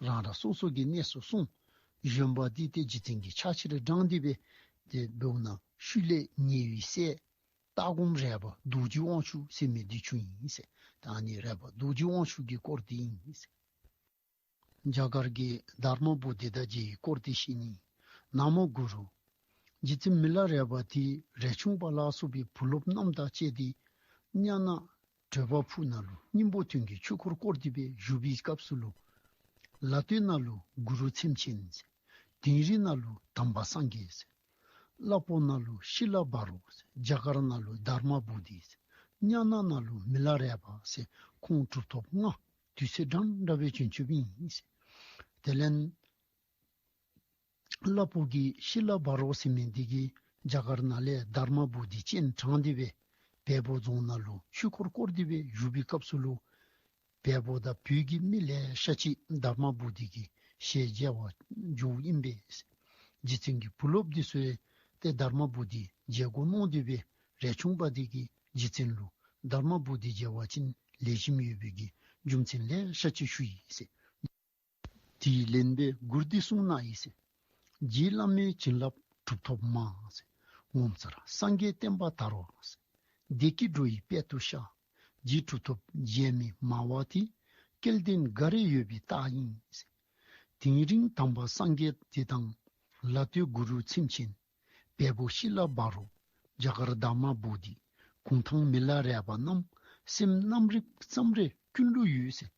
རང་རང་སོ་སོ་གི་གནས་སུ་སོང་། བཞོན་པ་འདི་ཏེ་རྗེ་བཙུན་གྱིས་ཕྱག་ཕྱིར་དྲངས་ཏེ་སྦེ་ཏེ་འབདཝ་ད་ཤུལ་ལས་ཉེ་བའི་སྲས་ལྟ་སྒོམ་རས་པ་རྡོ་རྗེ་དབང་ཕྱུག་ཟེར་མི་འདི་བྱོན་ཡི་ཟེར། ད་ཨ་ནི་རས་པ་རྡོ་རྗེ་དབང་ཕྱུག་གི་སྐོར་འདི་ཨིན་ཟེར། རྒྱ་གར་གྱི་དྷརྨ་བོ་དྷི་དང་མཇལ་བའི་སྐོར་འདི་བཤད་ནི། ན་མོ་གུ་རུ། རྗེ་བཙུན་མི་ལ་རས་པ་འདི་རས་ཆུང་པ་ལ་སོགས་པའི་བུ་སློབ་རྣམས་དང་བཅས་ཏེ་གཉའ་ནང་གྲོད་པ་ཕུག་ནང་ལུ་སྙིང་པོ་དོན་གྱི་ཆོས་འཁོར་བསྐོར་ཏེ་སྦེ་བཞུགས་པའི་སྐབས་སུ་ལུ། ལ་སྟོད་ནང་ལུ་གུ་རུ་ཚེམས་ཅན་ཟེར། དིང་རི་ནང་ལུ་དམ་པ་སངས་རྒྱས་ཟེར། སླ་པོ་ནང་ལུ་ཤི་ལ་བྷ་རོ་ཟེར། རྒྱ་གར་ནང་ལུ་དྷརྨ་བོ་དྷི་ཟེར། གཉའ་ནང་ནང་ལུ་མི་ལ་རས་པ་ཟེར། ཁོང་གྲུབ་ཐོབ་ལྔ་དུས་ཚོད་འདྲན་འདྲ་སྦེ་བྱོན་བྱོནམ་ཨིན་ཟེར། དེ་ལས་སླ་པོ་གི་ཤི་ལ་བྷ་རོ་ཟེར་མི་འདི་གིས་རྒྱ་གར་ནང་ལས་དྷརྨ་བོ་དྷི་སྤྱན་དྲངས་ཏེ་སྦེ་བལ་པོ་རྫོང་ནང་ལུ་ཆོས་འཁོར་བསྐོར་ཏེ་སྦེ་བཞུགས་པའི་སྐབས་སུ་ལུ་བལ་པོ་དང་བོད་ཀྱི་མི་ལེ་ཤ་ཅིག་དྷརྨ་བོ་དྷི་གི་ཞལ་མཇལ་བར་འགྱོཝ་ཨིན་པས། རྗེ་བཙུན་གྱི་བུ་སློབ་འདི་ཚུ་ཡང་ཏེ་དྷརྨ་བོ་དྷི་མཇལ་དགོ་མནོ་སྟེ་སྦེ་རས་ཆུང་པ་འདི་གིས་རྗེ་བཙུན་ལུ་དྷརྨ་བོ་དྷི་མཇལ་བ་ཅིན་ལེགས་ཤོམ་ཡོད་པའི་གི་ རྒྱུ་མཚན་ལེ་ཤ་ཅིག་ཞུ་ཡི་ཟེར། དེའི་ལན་སྦེ་མགུར་འདི་གསུངས་གནང་ཡི་ཟེར། རྗེ་བླ་མའི་བྱིན་རླབས་གྲུབ་ཐོབ་མ་ཟེར། ངོ་མཚར་སངས་རྒྱས་བསྟན་པ་དར་བ་ཟེར། བདེ་སྐྱིད་འགྲོ་ཡི་དཔལ་དུ་ཤར། རྗེ་གྲུབ་ཐོབ་མཇལ་མི་སྨྲ་བ་དེ། སྐལ་ལྡན་འགའ་རེ་ཡོད་པའི་རྟགས་ཡིན་ཟེར། དིང་རིང་དམ་པ་སངས་རྒྱས་དེ་དང་། ལ་སྟོད་གུ་རུ་ཚེམས་ཆེན། བལ་པོ་ཤི་ལ་བ་རོ། རྒྱ་གར་དྷརྨ་བོ་དྷི། གུང་ཐང་མི་ལ་རས་པ་རྣམས། སེམས་རྣམ་རིག་ཙམ་རེ་ཀུན་ལུ་ཡོད་ཟེར།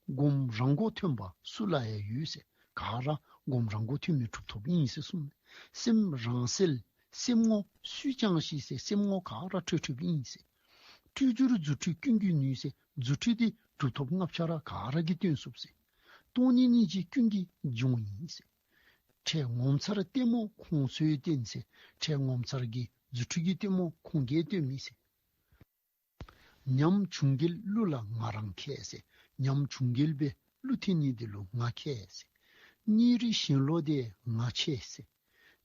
སྒོམ་རང་མགོ་ཐོན་པ་སུ་ལ་ཡང་ཡོད་ཟེར། ག་ར་སྒོམ་རང་མགོ་ཐོན་མི་གྲུབ་ཐོབ་ཨིན་ཟེར་གསུངས། སེམས་རང་གསལ་སེམས་ངོ་སུས་ཀྱང་ཤེས་ཟེར། སེམས་ངོ་ག་ར་འཕྲོད་འཕྲོདཔ་ཨིན་ཟེར། སྤྲོས་བསྒྱུར་རྫུ་འཕྲུལ་ཀུན་གྱིས་ནུས་ཟེར། རྫུ་འཕྲུལ་འདི་གྲུབ་ཐོབ་ལྔ་ཆ་ར་ག་ར་གིས་སྟོན་ཚུགས་ཟེར། སྟོང་ཉིད་སྙིང་རྗེ་ཀུན་གྱི་འབྱུང་ཡིན་ཟེར། འཕྲལ་ངོ་མཚར་ལྟད་མོ་ཁོང་ཚོས་བསྟན་ཟེར། འཕྲལ་ངོ་མཚར་གྱི་རྫུ་འཕྲུལ་གྱི་ལྟད་མོ་ཁོང་གིས་སྟོན་མི་ཟེར། ཉམ་ཆུང་རྒྱལ་གླུ་ལ་ང་རང་མཁས་ཟེར། ཉམ་ཆུང་རྒྱལ་སྦེ་གླུ་འཐེན་ནི་འདི་ལུ་ང་མཁས་ཟེར། གཉིས་རིག་ཞེན་ལོག་དེ་ང་ཆེ་ཟེར།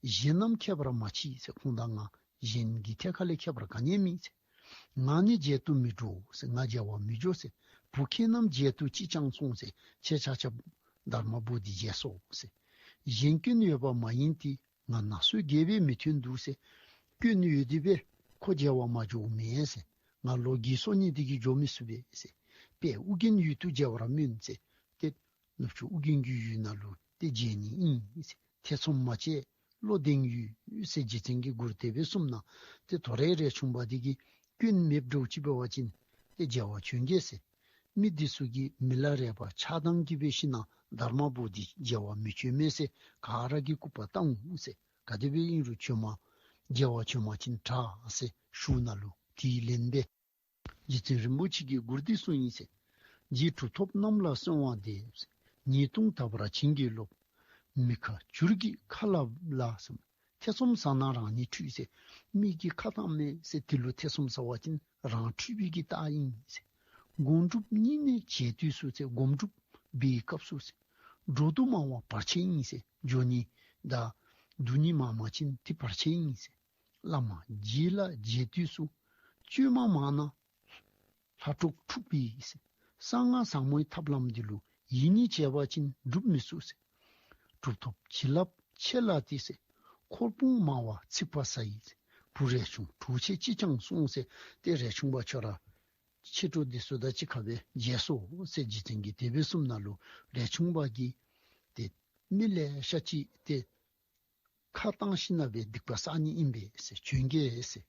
གཞན་རྣམས་ཁྱད་པར་མ་མཆིས་ཟེར། ཁོང་དང་ང་གཞན་གྱི་ཐད་ཁ་ལས་ཁྱད་པར་ག་ནི་ཡང་མེད་ཟེར། ང་ནི་མཇལ་དུ་མི་འགྲོ་ཟེར། ང་མཇལ་བར་མི་འགྱོ་ཟེར། བུ་ཁྱེད་རྣམས་མཇལ་དུ་ཅིས་ཀྱང་སོང་ཟེར། ཁྱེད་ཆ་ཁྱབ་དྷརྨ་བོ་དྷི་མཇལ་སོང་ཟེར། གཞན་སྐྱོན་ཡོད་པ་མ་ཡིན་ཏེ། ང་ན་སོ་བརྒྱད་པས་མི་ཐོན་འདུག་ཟེར། སྐྱོན་ཡོད་དེ་སྦེ་ཁོ་མཇལ་བར་མ་འགྱོཝ་མེན་ཟེར། ང་ལོ་བརྒྱད་སོ་གཉིས་དེ་གིས་འགྱོ་མི་ཚུགས་པས་ཟེར། དཔལ་ཨོ་རྒྱན་ཡུལ་དུ་མཇལ་བར་སྨོན་ཟེར། ཏེ་ནུབ་ཕྱོགས་ཨོ་རྒྱན་གྱི་ཡུལ་ནང་ལུ་ཏེ་མཇལ་ནི་ཨིན་ཟེར། ཐེ་ཚོམ་མ་བྱེད་བློ་གདེང་ཡོད་ཟེར་རྗེ་བཙུན་གྱིས་མགུར་དེ་སྦེ་གསུངས་གནང་། ཏེ་དོ་རུང་རས་ཆུང་པ་དེ་གིས་སྐྱོན་མེདཔ་འདྲཝ་ཅིག་འབད་བ་ཅིན་ཏེ་མཇལ་བར་བྱོན་གེ་ཟེར། མི་འདི་ཚུ་གིས་མི་ལ་རས་པ་ཆགས་སྡང་གིས་འབད་ཞིན་ན་དྷརྨ་བོ་དྷི་མཇལ་བར་མི་བྱོན་མས་ཟེར་ག་ར་གིས་སྐུར་པ་བཏང་འོང་ཟེར། ག་དེ་སྦེ་ཨིན་རུང་བྱོན་མ་མཇལ་བར་བྱོན་པ་ཅིན་དྲག་ཟེར་ཞུཝ་ནང་ལུ་དེའི་ལན་སྦེ་རྗེ་བཙུན་རིན་པོ་ཆེ་གིས་མགུར་འདི་གསུངས་ཡི་ཟེར། རྗེ་གྲུབ་ཐོབ་རྣམས་ལ་གསོལ་བ་འདེབས། ཉེས་ལྟུང་དག་པར་བྱིན་གྱིས་རློབས། མི་ཁ་བྱུར་གྱིས་ཁ་སླབ་ལ་ཟེར། ཐེ་ཚོམ་ཟ་ན་རང་ཉིད་འཁྲུལ་ཟེར། མི་གིས་ཁ་བཏང་མས་ཟེར་དེ་ལུ་ཐེ་ཚོམ་ཟ་བ་ཅིན་རང་འཁྲུལ་པའི་གི་རྟགས་ཨིན་ཟེར། སྒོམ་སྒྲུབ་གཉིས་གནས་བྱེད་དུས་སུ་ཟེར། སྒོམ་སྒྲུབ་འབད་བའི་སྐབས་སུ་ཟེར། འགྲོ་འདུག་སྨྲ་བ་བར་ཆད་ཨིན་ཟེར། འགྱོ་ནི་དང་འདུག་ནི་མང་པ་ཅིན་དེ་བར་ཆད་ཨིན་ཟེར། བླ་མ་རྗེ་ལ་མཇལ་དུས་སུ། བཅོས་མ་མང་ན་ལྷ་གྲོགས་འཁྲུགས་པས་ཟེར། གསང་སྔགས་ཟབ་མོའི་ཐབས་ལམ་འདི་ལུ་ཡིད་གཉིས་བྱས་པ་ཅིན་སྒྲུབ་མི་ཚུགས་ཟེར། གྲུབ་ཐོབ་བྱིན་རླབས་ཆེ་ལ་དེ་ཟེར། འཁོར་སྤོང་སྨྲ་བ་ཚིག་པ་ཟ་ཡི་ཟེར། བུ་རས་ཆུང་གྲོགས་མཆེད་ཅིས་ཀྱང་སོང་ཟེར། ཏེ་རས་ཆུང་པ་ཁྱོད་ར་མཆེད་གྲོགས་འདི་ཚུ་དང་གཅིག་ཁར་སྦེ་མཇལ་སོང་ཟེར་རྗེ་བཙུན་གྱིས་དེ་སྦེ་གསུངམ་ད་ལུ་རས་ཆུང་པ་གིས་ཏེ་མི་ལེ་ཤ་ཅིག་ཏེ་ཁ་བཏང་ཞིན་ན་སྦེ་སྡིག་པ་བསག་ནི་ཨིན་པས་ཟེར། བྱོན་གེ་ཟེར།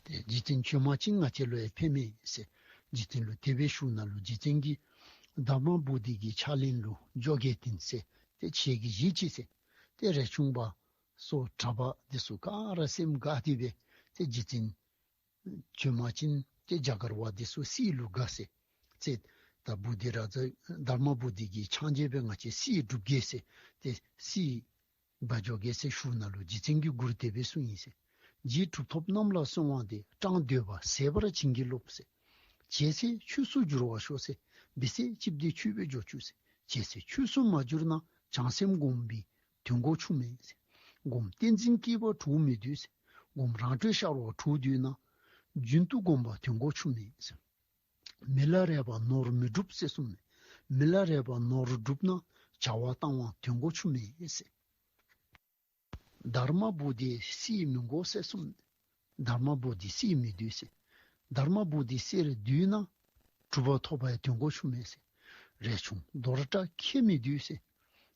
ཏེ་རྗེ་བཙུན་བྱོན་པ་ཅིན་ང་བཅས་ལུ་ཡང་ཕན་མས་ཟེར་རྗེ་བཙུན་ལུ་དེ་སྦེ་ཞུཝ་ད་ལུ་རྗེ་བཙུན་གྱིས་དྷརྨ་བོ་དྷི་གི་ཕྱག་ལེན་ལུ་འཇུག་གེ་ཏེ་ཟེར། ཏེ་ཁྱེད་ཀྱིས་གཟིགས་ཅིག་ཟེར། ཏེ་རས་ཆུང་པ་སོགས་གྲྭ་པ་འདི་ཚུ་ག་ར་སེམས་དགའ་སྟེ་སྦེ་ཏེ་རྗེ་བཙུན་བྱོན་པ་ཅིན་ཏེ་རྒྱ་གར་བ་འདི་ཚུ་སྲིད་ལུ་དགའ་ཟེར། ཏེ་ད་བོ་དྷི་རཱ་ཛ་དྷརྨ་བོ་དྷི་གི་ཕྱག་རྗེས་སྦེ་ང་བཅས་སྲིད་སྒྲུབ་གེ་ཟེར། ཏེ་སྲིད་འབག་འགྱོ་གེ་ཟེར་ཞུཝ་ད་ལུ་རྗེ་བཙུན་གྱིས་མགུར་དེ་སྦེ་གསུངས་ཡི་ཟེར། རྗེ་གྲུབ་ཐོབ་རྣམས་ལ་གསོལ་བ་འདེབས། སྤྲང་འདོད་པ་ཟད་པར་བྱིན་གྱིས་རློབས་ཟེར། བྱས་ཚད་ཆོས་སུ་འགྱུར་བར་ཤོག་ཟེར། འབད་ཚད་ཅིག་དེ་ཆོས་སྦེ་འགྱོ་བཅུག་ཟེར། བྱས་ཚད་ཆོས་སུ་མ་འགྱུར་ན། བྱང་སེམས་སྒོམ་པའི་དོན་གོ་ཆུག་མས་ཟེར། སྒོམ་ཏིང་འཛིན་སྐྱེས་པ་གྲོགས་མི་འདོད་ཟེར། སྒོམ་རང་གྲོལ་ཤར་བ་གྲོགས་འདོད་ན། རྒྱུན་དུ་སྒོམ་པ་དོན་གོ་ཆུག་མས་ཟེར། མི་ལ་རས་པ་ནོར་མི་སྒྲུབ་ཟེར་གསུངས་མས། མི་ལ་རས་པ་ནོར་སྒྲུབ་ན། བྱ་བ་བཏང་བ་དོན་གོ་ཆུག་མས་ཟེར། དྷརྨ་བོ་དྷི་སྲིད་མི་དགོ་ཟེར་གསུངས་མས། དྷརྨ་བོ་དྷི་སྲིད་མི་འདོད་ཟེར། དྷརྨ་བོ་དྷི་སྲིད་འདོད་ན། གྲུབ་པ་ཐོབ་པ་ཡང་དོན་གོ་ཆུག་མས་ཟེར། རས་ཆུང་རྡོར་གྲགས་མཁས་མི་འདོད་ཟེར།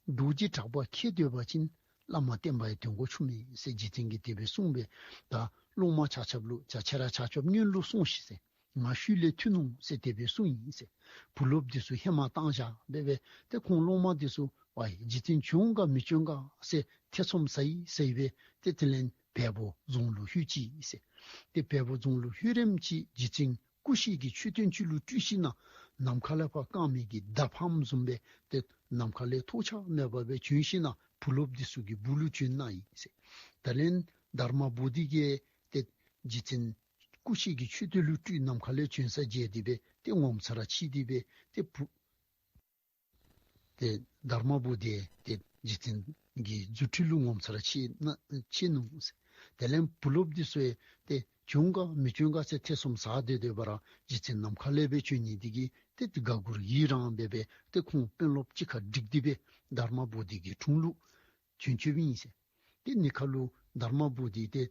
རྡོ་རྗེ་གྲགས་པ་མཁས་འདོད་པ་ཅིན། བླ་མ་བསྟེན་པ་ཡང་དོན་གོ་ཆུག་མས་ཟེར་རྗེ་བཙུན་གྱིས་དེ་སྦེ་གསུངས་པས། ད་སློབ་མ་ཆ་ཁྱབ་ལུ་ཇ་ཁྱེད་ར་ཆ་ཁྱབ་སྔོན་ལུ་སོང་ཤིག་ཟེར། ང་ཤུལ་ལས་ཐོན་ནུག་ཟེར་དེ་སྦེ་གསུངས་ཡི་ཟེར། བུ་སློབ་འདི་ཚུ་ཧེ་མ་བཏང་བཞག་སྦེ་སྦེ་ཏེ་ཁོང་སློབ་མ་འདི་ཚུ་ཝའི་རྗེ་བཙུན་བྱོན་ག་མི་བྱོན་ག་ཟེར་ཐེ་ཚོམ་ཟ་ཡི་ཟ་ཡི་སྦེ་ཏེ་དེ་ལས་བལ་པོ་རྫོང་ལུ་ལྷོད་ཅི་ཟེར། ཏེ་བལ་པོ་རྫོང་ལུ་ལྷོད་རནམ་ཅིག་རྗེ་བཙུན་སྐུ་གཤེགས་ཀྱི་མཆོད་རྟེན་ཅིག་ལུ་སྤྲུལ་ཞིན་ན་ནམ་མཁའ་ལས་ཕར་རྐང་མི་གི་མདའ་འཕངམ་བཟུམ་སྦེ་ཏེ་ནམ་མཁའ་ལས་ཐོགས་ཆགས་མེད་པར་སྦེ་བྱོན་ཞིན་ན་བུ་སློབ་འདི་ཚུ་གི་སྦུག་ལུ་བྱོན་གནང་ཡི་ཟེར། དེ་ལས་དྷརྨ་བོ་དྷི་གིས་ཏེ་རྗེ་བཙུན་སྐུ་གཤེགས་ཀྱི་མཆོད་རྟེན་ལུ་སྤྲུལ་ནམ་མཁའ་ལས་བྱོན་ས་མཇལ་ཏེ་སྦེ་ཏེ་ངོ་མཚར་ཆེ་སྟེ་སྦེ་ཏེ་བུ་ཏེ་དྷརྨ་བོ་དྷི་ཏེ་རྗེ་བཙུན་གྱི་རྫུ་འཕྲུལ་ལུ་ངོ་མཚར་ཆེ་ན་ཆེ་ནུག་ཟེར། དེ་ལས་བུ་སློབ་འདི་ཚུ་ཡང་ཏེ་བྱོན་ག་མི་བྱོན་ག་ཟེར་ཐེ་ཚོམ་ཟ་སྡོད་སྡོད་པ་ར་རྗེ་བཙུན་ནམ་མཁའ་ལས་སྦེ་བྱོན་ནི་འདི་གིས་ ཏེ་དེ་ག་གུར་ཡི་རངས་སྦེ་སྦེ་ཏེ་ཁོང་དཔོན་སློབ་གཅིག་ཁར་བསྒྲིགས་ཏེ་སྦེ་དྷརྨ་བོ་དྷི་གི་དྲུང་ལུ་བྱོན་བྱོནམ་ཨིན་ཟེར། ཏེ་གཉིས་ཀ་ལུ་དྷརྨ་བོ་དྷི་ཏེ་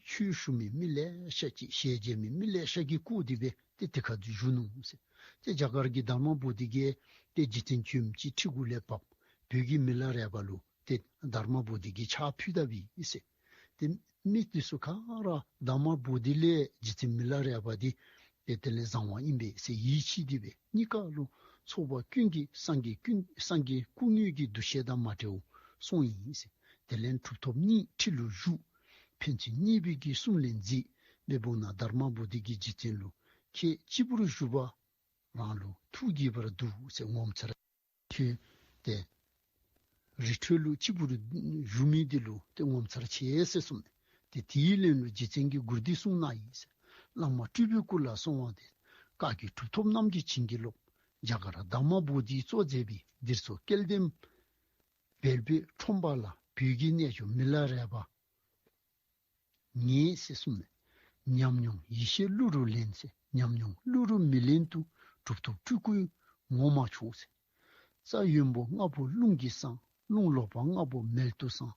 ཆོས་ཞུ་མི་མི་ལེ་ཤ་ཅིག་ཞལ་མཇལ་མི་མི་ལེ་ཤ་གིས་བསྐོར་ཏེ་སྦེ་ཏེ་དེ་ཁར་བཞུགས་ནུག་ཟེར། ཏེ་རྒྱ་གར་གྱི་དྷརྨ་བོ་དྷི་གིས་ཏེ་རྗེ་བཙུན་བྱོནམ་ཅིག་ཁྲི་གུ་ལས་བབས། བོད་ཀྱི་མི་ལ་རས་པ་ལུ་ཏེ་དྷརྨ་བོ་དྷི་གིས་ཕྱག་ཕུལ་ད་པས་ཟེར། ཏེ་མི་དེ་ཚུ་ག་ར་དྷརྨ་བོ་དྷི་ལས་རྗེ་བཙུན་མི་ལ་རས་པ་འདི་ཏེ་དེ་ལས་བཟང་བ་ཨིན་པས་ཟེར་ཡིད་ཆེས་ཏེ་སྦེ་གཉིས་ཀ་ལུ་ཚོགས་པ་ཀུན་གྱིས་སངས་རྒྱས་ཀུན་སངས་རྒྱས་སྐུ་དངོས་ཀྱི་འདུ་ཤེས་དང་མ་བྲལཝ་སོང་ཡི་ཟེར། དེ་ལས་གྲུབ་ཐོབ་གཉིས་ཁྲི་ལུ་བཞུགས། ཕན་ཚུན་གཉིས་པོའི་གི་གསུང་ལན་མཛད། དེ་འབདཝ་ད་དྷརྨ་བོ་དྷི་གིས་རྗེ་བཙུན་ལུ་ཁྱེད་སྤྱི་བོར་བཞུགས་པ་རང་ལུ་ཐུགས་དགྱེས་པར་འདུག་ཟེར། ངོ་མཚར། ཁྱོད་ཏེ་རི་ཁྲོད་ལུ་སྤྱི་བོར་བཞུགས་མི་འདི་ལུ་ཏེ་ངོ་མཚར་ཆེ་ཟེར་གསུངས་ནུག། ཏེ་དེའི་ལན་ལུ་རྗེ་བཙུན་གྱིས་མགུར་འདི་གསུངས་གནང་ཡི་ཟེར། བླ་མ་སྤྲུལ་པའི་སྐུ་ལ་གསོལ་བ་འདེབས། བཀའ་བརྒྱུད་གྲུབ་ཐོབ་རྣམས་ཀྱི་བྱིན་གྱིས་རློབས། རྒྱ་གར་དྷརྨ་བོ་དྷིས་གཙོ་མཛད་པའི་འདིར་སོགས་སྐལ་ལྡན་བལ་པོའི་ཁྲོམ་པ་ལ་བོད་ཀྱི་རྣལ་འབྱོར་མི་ལ་རས་པ་ངེས་ཟེར་གསུངས་ནས། ཉམས་མྱོང་ཡེ་ཤེས་གླུ་རུ་ལེན་ཟེར། ཉམས་མྱོང་གླུ་རུ་མི་ལེན་དུ། གྲུབ་ཐོབ་སྤྲུལ་སྐུའི་ངོ་མ་ཆོད་ཟེར། རྩྭ་ཡོན་པོ་ལྔ་པོ་རླུང་གིས་སངས། རླུང་ལོག་པ་ལྔ་པོ་མལ་དུ་སངས།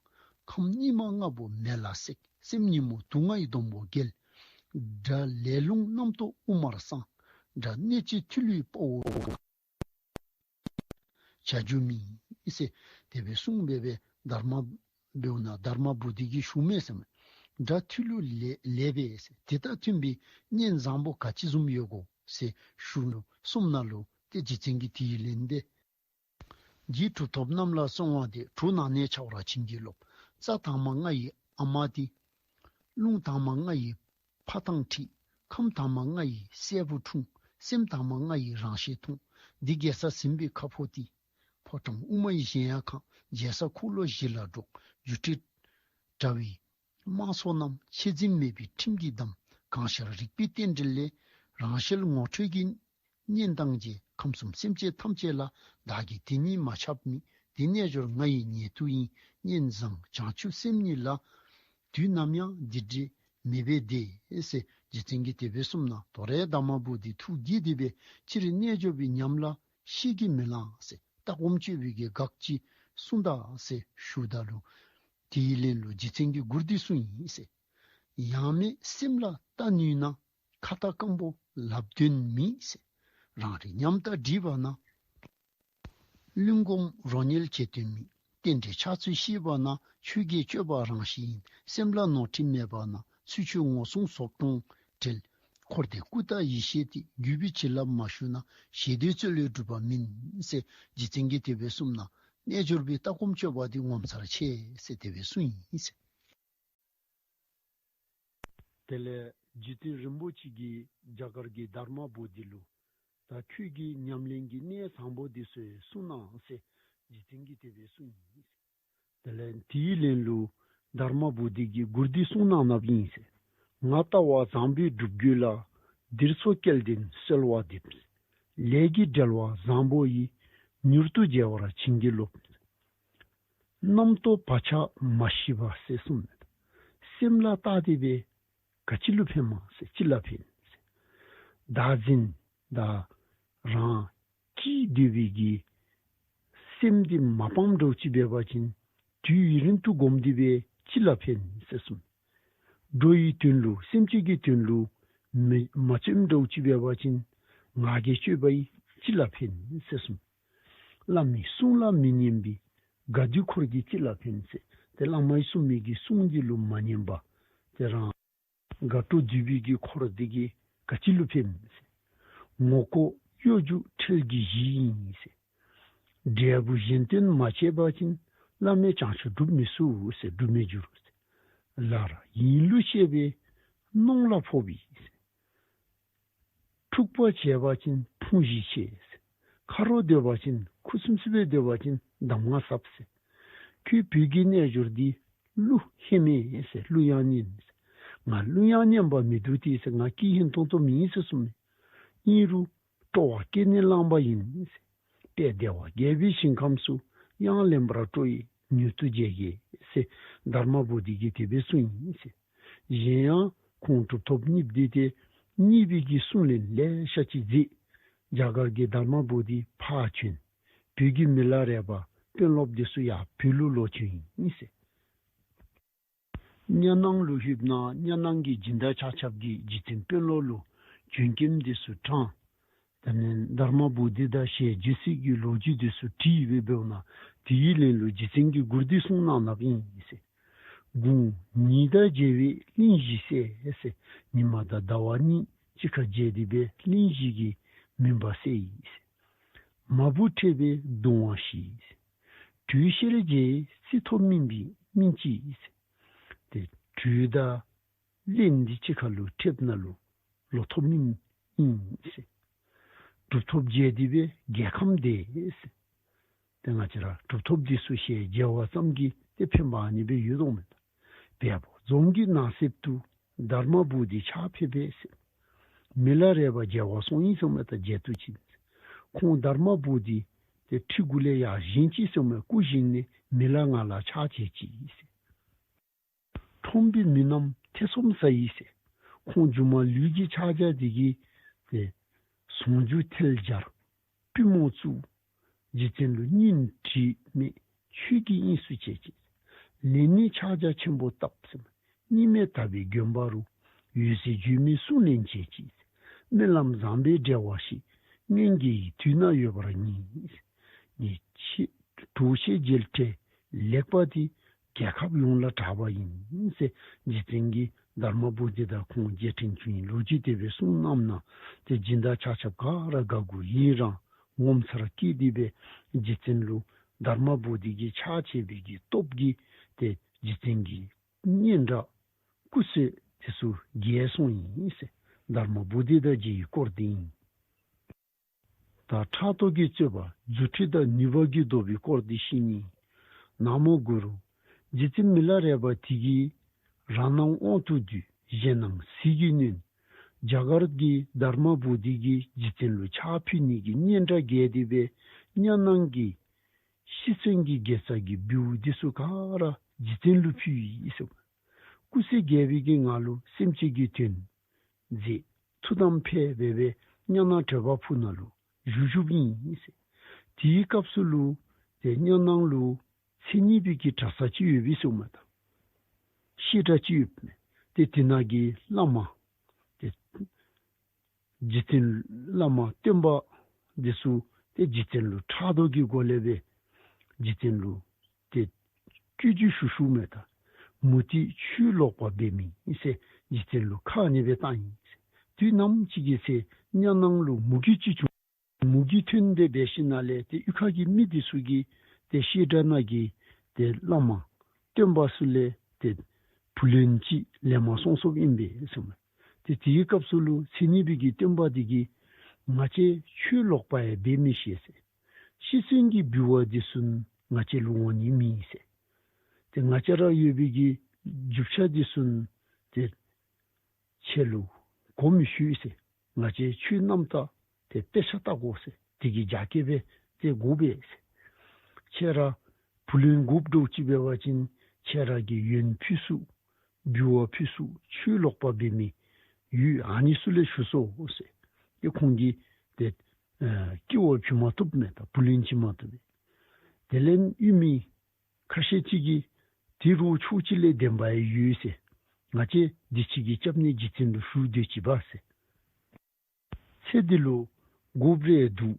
ཁམས་སྙིགས་མ་ལྔ་པོ་མེ་ལ་བསྲེགས། སེམས་ཉོན་མོངས་དུག་ལྔའི་སྡོང་པོ་འགྱེལ། དགྲ་ལས་རླུང་རྣམ་རྟོག་དབུ་མར་སངས། དགྲ་གནོད་བྱེད་མཐུ་ལུའི་དཔའ་བོ་བྱ་རྒྱུ་མེད་ཟེར། དེ་སྦེ་གསུངས་སྦེ་སྦེ་དྷརྨ་འབདཝ་ད་དྷརྨ་བོ་དྷི་གིས་ཞུ་མས་ཟེར་མས། དགྲ་མཐུ་ལུ་ལེགས་ལེགས་པས་ཟེར། དེ་དང་མཐུན་པའི་གཉེན་བཟང་པོ་ག་ཅི་བཟུམ་ཡོད་གོ་ཟེར་ཞུ་ནུག། གསུངམ་ད་ལུ་ཏེ་རྗེ་བཙུན་གྱིས་དེའི་ལན་འདི། རྗེ་གྲུབ་ཐོབ་རྣམས་ལ་གསོལ་བ་འདེབས། གྲོ་ནག་ནས་ཆགས་པར་བྱིན་གྱིས་རློབས། རྩྭ་དྭངས་མ་ལྔ་ཡི་ཨ་མ་སྟེ། རླུང་དྭངས་མ་ལྔ་ཡི་ཕ་དང་འཁྲིལ། ཁམས་དྭངས་མ་ལྔ་ཡི་སྲས་བུ་འཁྲུངས། སེམས་དྭངས་མ་ལྔ་ཡི་རང་ཞལ་མཐོང་། འདི་རྒྱལ་ས་ཟིན་པའི་ཁ་ཕོ་སྟེ། ཕོ་བྲང་དབུ་མ་ཡི་གཞལ་ཡས་ཁང་། རྒྱལ་ས་འཁོར་ལོ་བཞི་ལ་འགྲོགས། སྒྱུ་འཕྲུལ་དྲྭ་བའི་དམག་ཚོགས་རྣམས། ཆེད་འཛིན་མེད་པའི་ཁྲིམས་ཀྱིས་བསྡམས། གང་ཤར་རིག་པའི་རྟེན་འབྲེལ་ལས། རང་ཞལ་ངོ་འཕྲོད་ཀྱི་གཉེན་དང་མཇལ། ཁམས་གསུམ་སེམས་ཅན་ཐམས་ཅད་ལ། བདག་གིས་དེ་ཉིད་མ་ཁྱབ་མེད། དེ་རྣལ་འབྱོར་ང་ཡི་ཉེ་དུ་ཡིན། གཉེན་བཟང་བྱང་ཆུབ་སེམས་ཉིད་ལ། དུས་ནམ་ཡང་འདི་འདྲའི་མེད་པས་བདེ་ཟེར་རྗེ་བཙུན་གྱིས་དེ་སྦེ་གསུངམ་ད་དོ་རུང་དྷརྨ་བོ་དྷི་ཐུགས་དགྱེས་ཏེ་སྦེ་ཕྱིར་རྣལ་འབྱོར་པའི་ཉམས་ལ་ཤེས་ཀྱིས་མི་ལང་ཟེར། ལྟ་སྒོམ་སྤྱོད་པའི་གི་གག་ཅིག་གསུངས་ད་ཟེར་ཞུཝ་ད་ལུ་དེའི་ལན་ལུ་རྗེ་བཙུན་གྱིས་མགུར་འདི་གསུངས་ཡི་ཟེར། ཡང་མེད་སེམས་ལ་ལྟ་ནུས་ན། ཁ་ལྟ་སྐམ་པོ་ལབ་དོན་མེད་ཟེར། རང་རིག་ཉམས་ལྟ་འདྲིས་པ་ན། བླུན་སྒོམ་རོ་ཉལ་བྱེད་དོན་མེད། རྟེན་འབྲེལ་ཕྱག་ཚུལ་ཤེས་པ་ན། ཆོས་དགེ་སྤྱོད་པ་རང་བཞིན་ཡིན། སེམས་ལ་ནོར་འཁྲུལ་མེད་པ་ན། ཚུལ་འཆོས་ངོ་སྲུང་ཟོག་གྲོང་བྲལ། འཁོར་འདས་སྐུ་དང་ཡེ་ཤེས་ཏེ། བརྒྱུད་པའི་བྱིན་རླབས་མ་ཞུགས་ན། ཞེ་འདོད་རྩོལ་བས་འགྲུབ་པ་མིན་ཟེར་རྗེ་བཙུན་གྱིས་དེ་སྦེ་གསུངམ་ད་རྣལ་འབྱོར་པའི་ལྟ་སྒོམ་སྤྱོད་པ་འདི་ངོ་མཚར་ཆེ་ཟེར་དེ་སྦེ་གསུངས་ཡི་ཟེར། དེ་ལས་རྗེ་བཙུན་རིན་པོ་ཆེ་གིས་རྒྱ་གར་གྱི་དྷརྨ་བོ་དྷི་ལུ་ད་ཁྱོད་ཀྱི་ཉམས་ལེན་གྱི་གནད་བཟང་པོ་འདི་ཚུ་གསུང་གནང་ཟེར་རྗེ་བཙུན་གྱིས་དེ་སྦེ་གསུངས་ཡི། དེ་ལས་དེའི་ལན་ལུ་དྷརྨ་བོ་དྷི་གིས་མགུར་འདི་གསུང་གནང་གནངམ་ཨིན་ཟེར། ང་ལྟ་བ་བཟང་པོའི་སྒྲུབ་བརྒྱུད་ལ། འདིར་སོགས་སྐལ་ལྡན་གསོལ་བ་འདེབས། ལས་ཀྱི་འབྲེལ་བ་བཟང་པོ་ཡིས། མྱུར་དུ་མཇལ་བར་བྱིན་གྱིས་རློབས། རྣམ་རྟོག་བག་ཆགས་མ་ཞི་བ་ཟེར་གསུངས་མས། སེམས་ལ་བལྟ་སྟེ་སྦེ་ག་ཅི་ལུ་ཕནམ་ཟེར། ཅི་ལ་ཕན་ཟེར། བདག་འཛིན་དང་རང་གིས་འདོད་པའི་གི་སེམས་འདི་མ་སྤངམ་འདྲཝ་ཅིག་འབད་བ་ཅིན་དུས་ཡུན་རིང་དུ་སྒོམ་སྟེ་སྦེ་ཅི་ལ་ཕན་ཟེར་གསུངས། འགྲོ་བའི་དོན་ལུ་སེམས་ཅན་གྱི་དོན་ལུ་མི་མ་བརྩོནམ་འདྲཝ་ཅིག་འབད་བ་ཅིན་ང་རྒྱལ་སྤྱོད་པ་ཡིས་ཅི་ལ་ཕན་ཟེར་གསུངས། བླ་མའི་གསུང་ལ་མི་ཉན་པའི་དགའ་སྡུག་འཁོར་གྱིས་ཅི་ལ་ཕན་ཟེར། ཏེ་བླ་མའི་གསུང་མི་གི་གསུང་འདི་ལུ་མ་ཉན་པ་ཏེ་རང་དགའ་སྤྲོ་སྡུད་པའི་གི་འཁོར་འདི་གིས་ག་ཅི་ལུ་ཕནམ་ཟེར། ངོ་ལྐོག་གཡོ་སྒྱུ་ཁྲེལ་གྱི་གཞི་ཡིན་ཟེར། འབྲས་བུ་གཞན་དོན་མ་བྱས་པ་ཅིན་བླ་མེད་བྱང་ཆུབ་འགྲུབ་མི་ཚུགས་ཟེར། འགྲུབ་མི་འགྱུར་ཟེར། ལར་ཡིན་ལུགས་ཤེས་པས་གནོང་ལ་ཕོག་པས་ཟེར། འཁྲུག་པ་བྱས་པ་ཅིན་ཕུང་བཞི་ཆད་ཟེར། ཁ་རོག་སྡོད་པ་ཅིན་ཁུ་སིམ་སིམ་སྦེ་སྡོད་པ་ཅིན་གདམས་ངག་ཟབ་ཟེར། ཁྱོད་བོད་ཀྱི་རྣལ་འབྱོར་འདི་གླུ་ཧེ་མས་ཟེར། གླུ་དབྱངས་སྙན་ཟེར། ང་གླུ་དབྱངས་སྙན་པ་མི་འདུག་སྟེ་ཟེར། ང་སྐད་སྙན་ཏོང་ཏོ་མེན་ཟེར་གསུངས་མས། ཨིན་རུང་སྤྲོ་བ་སྐྱེ་གནས་བླངས་པ་ཡིན་ཟེར། དཔལ་བདེ་བ་རྒྱས་པའི་ཞིང་ཁམས་སུ། དབྱངས་ལེན་པར་སྤྲོ་ཡིས་མྱུར་དུ་མཇལ་གྱིས་ཟེར་དྷརྨ་བོ་དྷི་གིས་དེ་སྦེ་གསུངས་ཡི་ཟེར། གཞན་ཡང་ཁོང་གྲུབ་ཐོབ་གཉིས་འདི་ཏེ་གཉིས་པའི་གི་གསུང་ལན་ལེ་ཤ་ཅིག་མཛད། རྒྱ་གར་གྱི་དྷརྨ་བོ་དྷི་ཕར་བྱོན། བོད་ཀྱི་མི་ལ་རས་པ་དཔོན་སློབ་འདི་ཚུ་ཡང་བོད་ལུ་ལོག་བྱོན་ཡི་ཟེར། གཉའ་ནང་ལུ་ལྷོདཔ་ད་གཉའ་ནང་གི་སྦྱིན་བདག་ཆ་ཁྱབ་ཀྱིས་རྗེ་བཙུན་དཔོན་སློབ་ལུ་བྱོན་སྐྱེམས་འདི་ཚུ་དྲངས། དེ་ལས་དྷརྨ་བོ་དྷི་དང་ཞལ་མཇལ་སའི་གི་ལོ་རྒྱུས་འདི་ཚུ་དྲིས་སྦེ་འབདཝ་ད་དེའི་ལན་ལུ་རྗེ་བཙུན་གྱིས་མགུར་འདི་གསུངས་གནང་གནངམ་ཨིན་ཟེར། དགུང་ཉི་ཟླ་མཇལ་བས་གླིང་བཞི་གསལ་ཟེར། ཉི་མ་དང་ཟླ་བ་གཉིས་གཅིག་ཁར་མཇལ་ཏེ་སྦེ་གླིང་བཞི་གི་མུན་པ་བསལ་ཡི་ཟེར། མ་བུ་ཕྲད་པས་གདུང་བ་ཞི་ཟེར། དྲོད་གཤེར་མཇལ་རྩི་ཐོབ་སྨིན་པའི་སྨིན་བྱེད་ཟེར། ཏེ་དྲོད་དང་རླན་འདི་གཅིག་ཁར་ལུ་ཕྲདཔ་ད་ལུ་ལོ་ཐོབ་སྨིན་ཨིན་ཟེར། གྲུབ་ཐོབ་མཇལ་ཏེ་སྦེ་རྒྱལ་ཁམས་བདེ་ཟེར། ཏེ་ང་བཅས་ར་གྲུབ་ཐོབ་འདི་ཚུ་ཞལ་མཇལ་བ་ཙམ་གྱིས་ཏེ་ཕན་པ་ཨ་ནི་སྦེ་ཡོད་དོ་མས། བལ་པོ་རྫོང་གི་ནགས་གསེབ་ཏུ། དྷརྨ་བོ་དྷི་ཕྱག་ཕེབས་པས་ཟེར། མི་ལ་རས་པ་མཇལ་བར་སོང་ཡི་ཟེརཝ་མས། ད་མཇལ་དུ་ཕྱིན། ཁོང་དྷརྨ་བོ་དྷི་ཏེ་ཁྲི་གུ་ལས་ཡར་བཞེངས་ཅི་ཟེརཝ་མས། སྐུ་བཞེངས་ནས་མི་ལ་ང་ལ་ཕྱག་བྱས་ཅི་ཟེར། ཁྲོམ་པའི་མི་རྣམས་ཐེ་ཚོམ་ཟ་ཡི་ཟེར། ཁོང་སྒྱུ་མ་ལུས་ཀྱི་ཕྱག་རྒྱ་འདི་གིས་ཏེ་ཟུང་འཇུག་ཐལ་སྦྱར་པུས་མོ་བཙུགས། རྗེ་བཙུན་ལུ་སྙིང་དྲི་མེད་ཆོས་ཀྱི་དབྱིངས་སུ་བྱེད་ཅིང་། ལས་ནི་ཕྱག་རྒྱ་ཆེན་པོ་བཏབ་ཟེར། གཉིས་མེད་དག་པའི་དགོན་པ་རུ། འོད་གསལ་བརྗོད་མེད་གསུང་ལེན་བྱེད་ཅིང་། སྨོན་ལམ་བཟང་པོའི་འབྲེལ་བ་ཞིག། སྔོན་གྱི་དུས་ན་ཡོད་པར་ངེས། ངེས་ཤེས་གྲོགས་བྱེད་རྒྱལ་ཕྲན་ལེགས་པ་དེ། རྒྱལ་ཁབ་ཡོངས་ལ་གྲགས་པ་ཡིན་ཟེར། རྗེ་བཙུན་གྱིས་དྷརྨ་བོ་དྷི་དང་ཁོང་མཇལ་འཕྲད་བྱུང་བའི་ལོ་རྒྱུས་དེ་སྦེ་གསུངས་གནངམ་ད་ཏེ་སྦྱིན་བདག་ཆ་ཁྱབ་ག་ར་དགའ་མགུ་ཡི་རངས་ངོ་མཚར་སྐྱེས་ཏེ་སྦེ་རྗེ་བཙུན་ལུ་དྷརྨ་བོ་དྷི་གི་ཕྱག་བྱས་པའི་གི་སྟོབས་ཀྱིས་ཏེ་རྗེ་བཙུན་གྱི་སྙན་གྲགས་སྐུ་ཚེ་དེ་ཚུ་རྒྱས་སོང་ཡི་ཟེར། དྷརྨ་བོ་དྷི་དང་མཇལ་བའི་སྐོར་དེ་ཨིན། ད་ཕྲག་དོག་གི་རྩོད་པ་རྫུ་འཕྲུལ་དང་ནུས་པ་གིས་བཟློག་པའི་སྐོར་དེ་བཤད་ནི། ན་མོ་གུ་རུ། རྗེ་བཙུན་མི་ལ་རས་པ་དེ་གིས་རང་སྣང་དབང་དུ་བསྡུས། གཞན་སྣང་ཟིལ་གྱིས་གནོན། རྒྱ་གར་གྱི་དྷརྨ་བོ་དྷི་གིས་རྗེ་བཙུན་ལུ་ཕྱག་ཕུལ་ནི་གི་སྙན་གྲགས་རྒྱས་ཏེ་སྦེ་གཉའ་ནང་གི་ཤི་གསོན་གྱི་དགེ་རྩ་གི་འབུལ་བ་དེ་ཚུ་ག་ར་རྗེ་བཙུན་ལུ་ཕུལ་ཡི་ཟེར། སྐུ་ཚེ་རྒྱས་པའི་གི་ངང་ལུ་སེམས་ཅན་གྱི་དོན་མཛད། ཐུགས་དམ་འཕེལ་སྦེ་སྦེ་གཉའ་ནང་བྲག་པ་ཕུག་ནང་ལུ་བཞུགས་བཞུགསཔ་ཨིན་ཟེར། དེའི་སྐབས་སུ་ལུ་ཏེ་གཉའ་ནང་ལུ་མཚན་ཉིད་པའི་གི་གྲྭ་ས་ཅིག་ཡོད་པས་ཟེརཝ་མས། ད་བཤད་གྲྭ་ཅིག་ཡོདཔ་མས། ཏེ་དེ་ནང་གི་བླ་མ་ཏེ་རྗེ་བཙུན་བླ་མ་སྟོན་པ་འདི་ཚུ་ཏེ་རྗེ་བཙུན་ལུ་ཕྲག་དོག་གི་སྒོ་ལས་སྦེ་རྗེ་བཙུན་ལུ་ཏེ་སྐྱོ་སྒྱུ་ཞུ་ཞུཝ་མས། ད་མུ་སྟེགས་ཆོས་ལོག་པ་འབད་མི་ཟེར་རྗེ་བཙུན་ལུ་ཁ་ཨ་ནི་སྦེ་བཏང་ཡི་ཟེར། དུས་ནམ་ཅིག་གི་ཚེ་གཉའ་ནང་ལུ་མུ་གེ་ཅིག་བྱུང་། མུ་གེ་ཐོན་ཏེ་འབད་ཞིནམ་ལས་ཏེ་གཡུས་ཁ་གི་མི་འདི་ཚུ་གིས་ཏེ་བཤད་གྲྭ་ནང་གི་ཏེ་བླ་མ་སྟོན་པ་ཚུ་ལས་ཏེ་བུ་ལོན་ཅིག་ལེན་མ་སོང་སོངམ་ཨིན་པས་ཟེརཝ་མས། ཏེ་དེའི་སྐབས་སུ་ལུ་མཚན་ཉིད་པའི་གི་སྟོན་པ་འདི་གིས་ང་བཅས་ཆོས་ལོག་པ་ཡང་འབད་མི་ཤེས་ཟེར། ཤི་གསོན་གྱི་འབུལ་བ་འདི་ཚུ་ང་བཅས་ལུ་འོང་ནི་མེད་ཟེར། ཏེ་ང་བཅས་ར་ཡོད་པའི་གི་རྒྱུ་ཆ་འདི་ཚུ་ཏེ་ཁྱེད་ལུ་གོ་མི་ཤོད་ཟེར། ང་བཅས་ཆོས་རྣམ་དག་ཏེ་དཔེ་ཆ་བལྟ་དགོ་ཟེར། དེ་གི་རྒྱ་སྐྱེད་སྦེ་ཏེ་དགོ་པས་ཟེར། ཁྱེད་ར་བུ་ལོན་དགོཔ་འདྲཝ་ཅིག་འབད་བ་ཅིན་ཁྱེད་ར་གིས་ཡོན་ཕུལ་ཚུགས། འབུལ་བ་ཕུལ་ཚུགས། ཆོས་ལོག་པ་འབད་མི་ཡོད། ཨ་ནི་ཚུ་ལས་ཞུ་སོང་ཟེར། ཏེ་ཁོང་གིས་ཏེ་ཨེ་སྐྱེ་བ་ཕུལ་མ་བཏུབ་མས། ད་བུ་ལོན་བྱིན་མ་བཏུབ་པས། དེ་ལས་ཡུལ་མི་ཁ་ཤས་ཅིག་གིས་དེ་རུང་ཕྱོགས་གཅིག་ལས་བདེན་པ་ཡང་ཡོད་ཟེར། ང་བཅས་འདི་ཅིག་གི་སྐྱབས་གནས་རྗེ་བཙུན་ལུ་ཞུ་སྡོད་ཅི་པ་ཟེར། ཚེ་འདི་ལུ་དགོཔ་རེ་འདུག།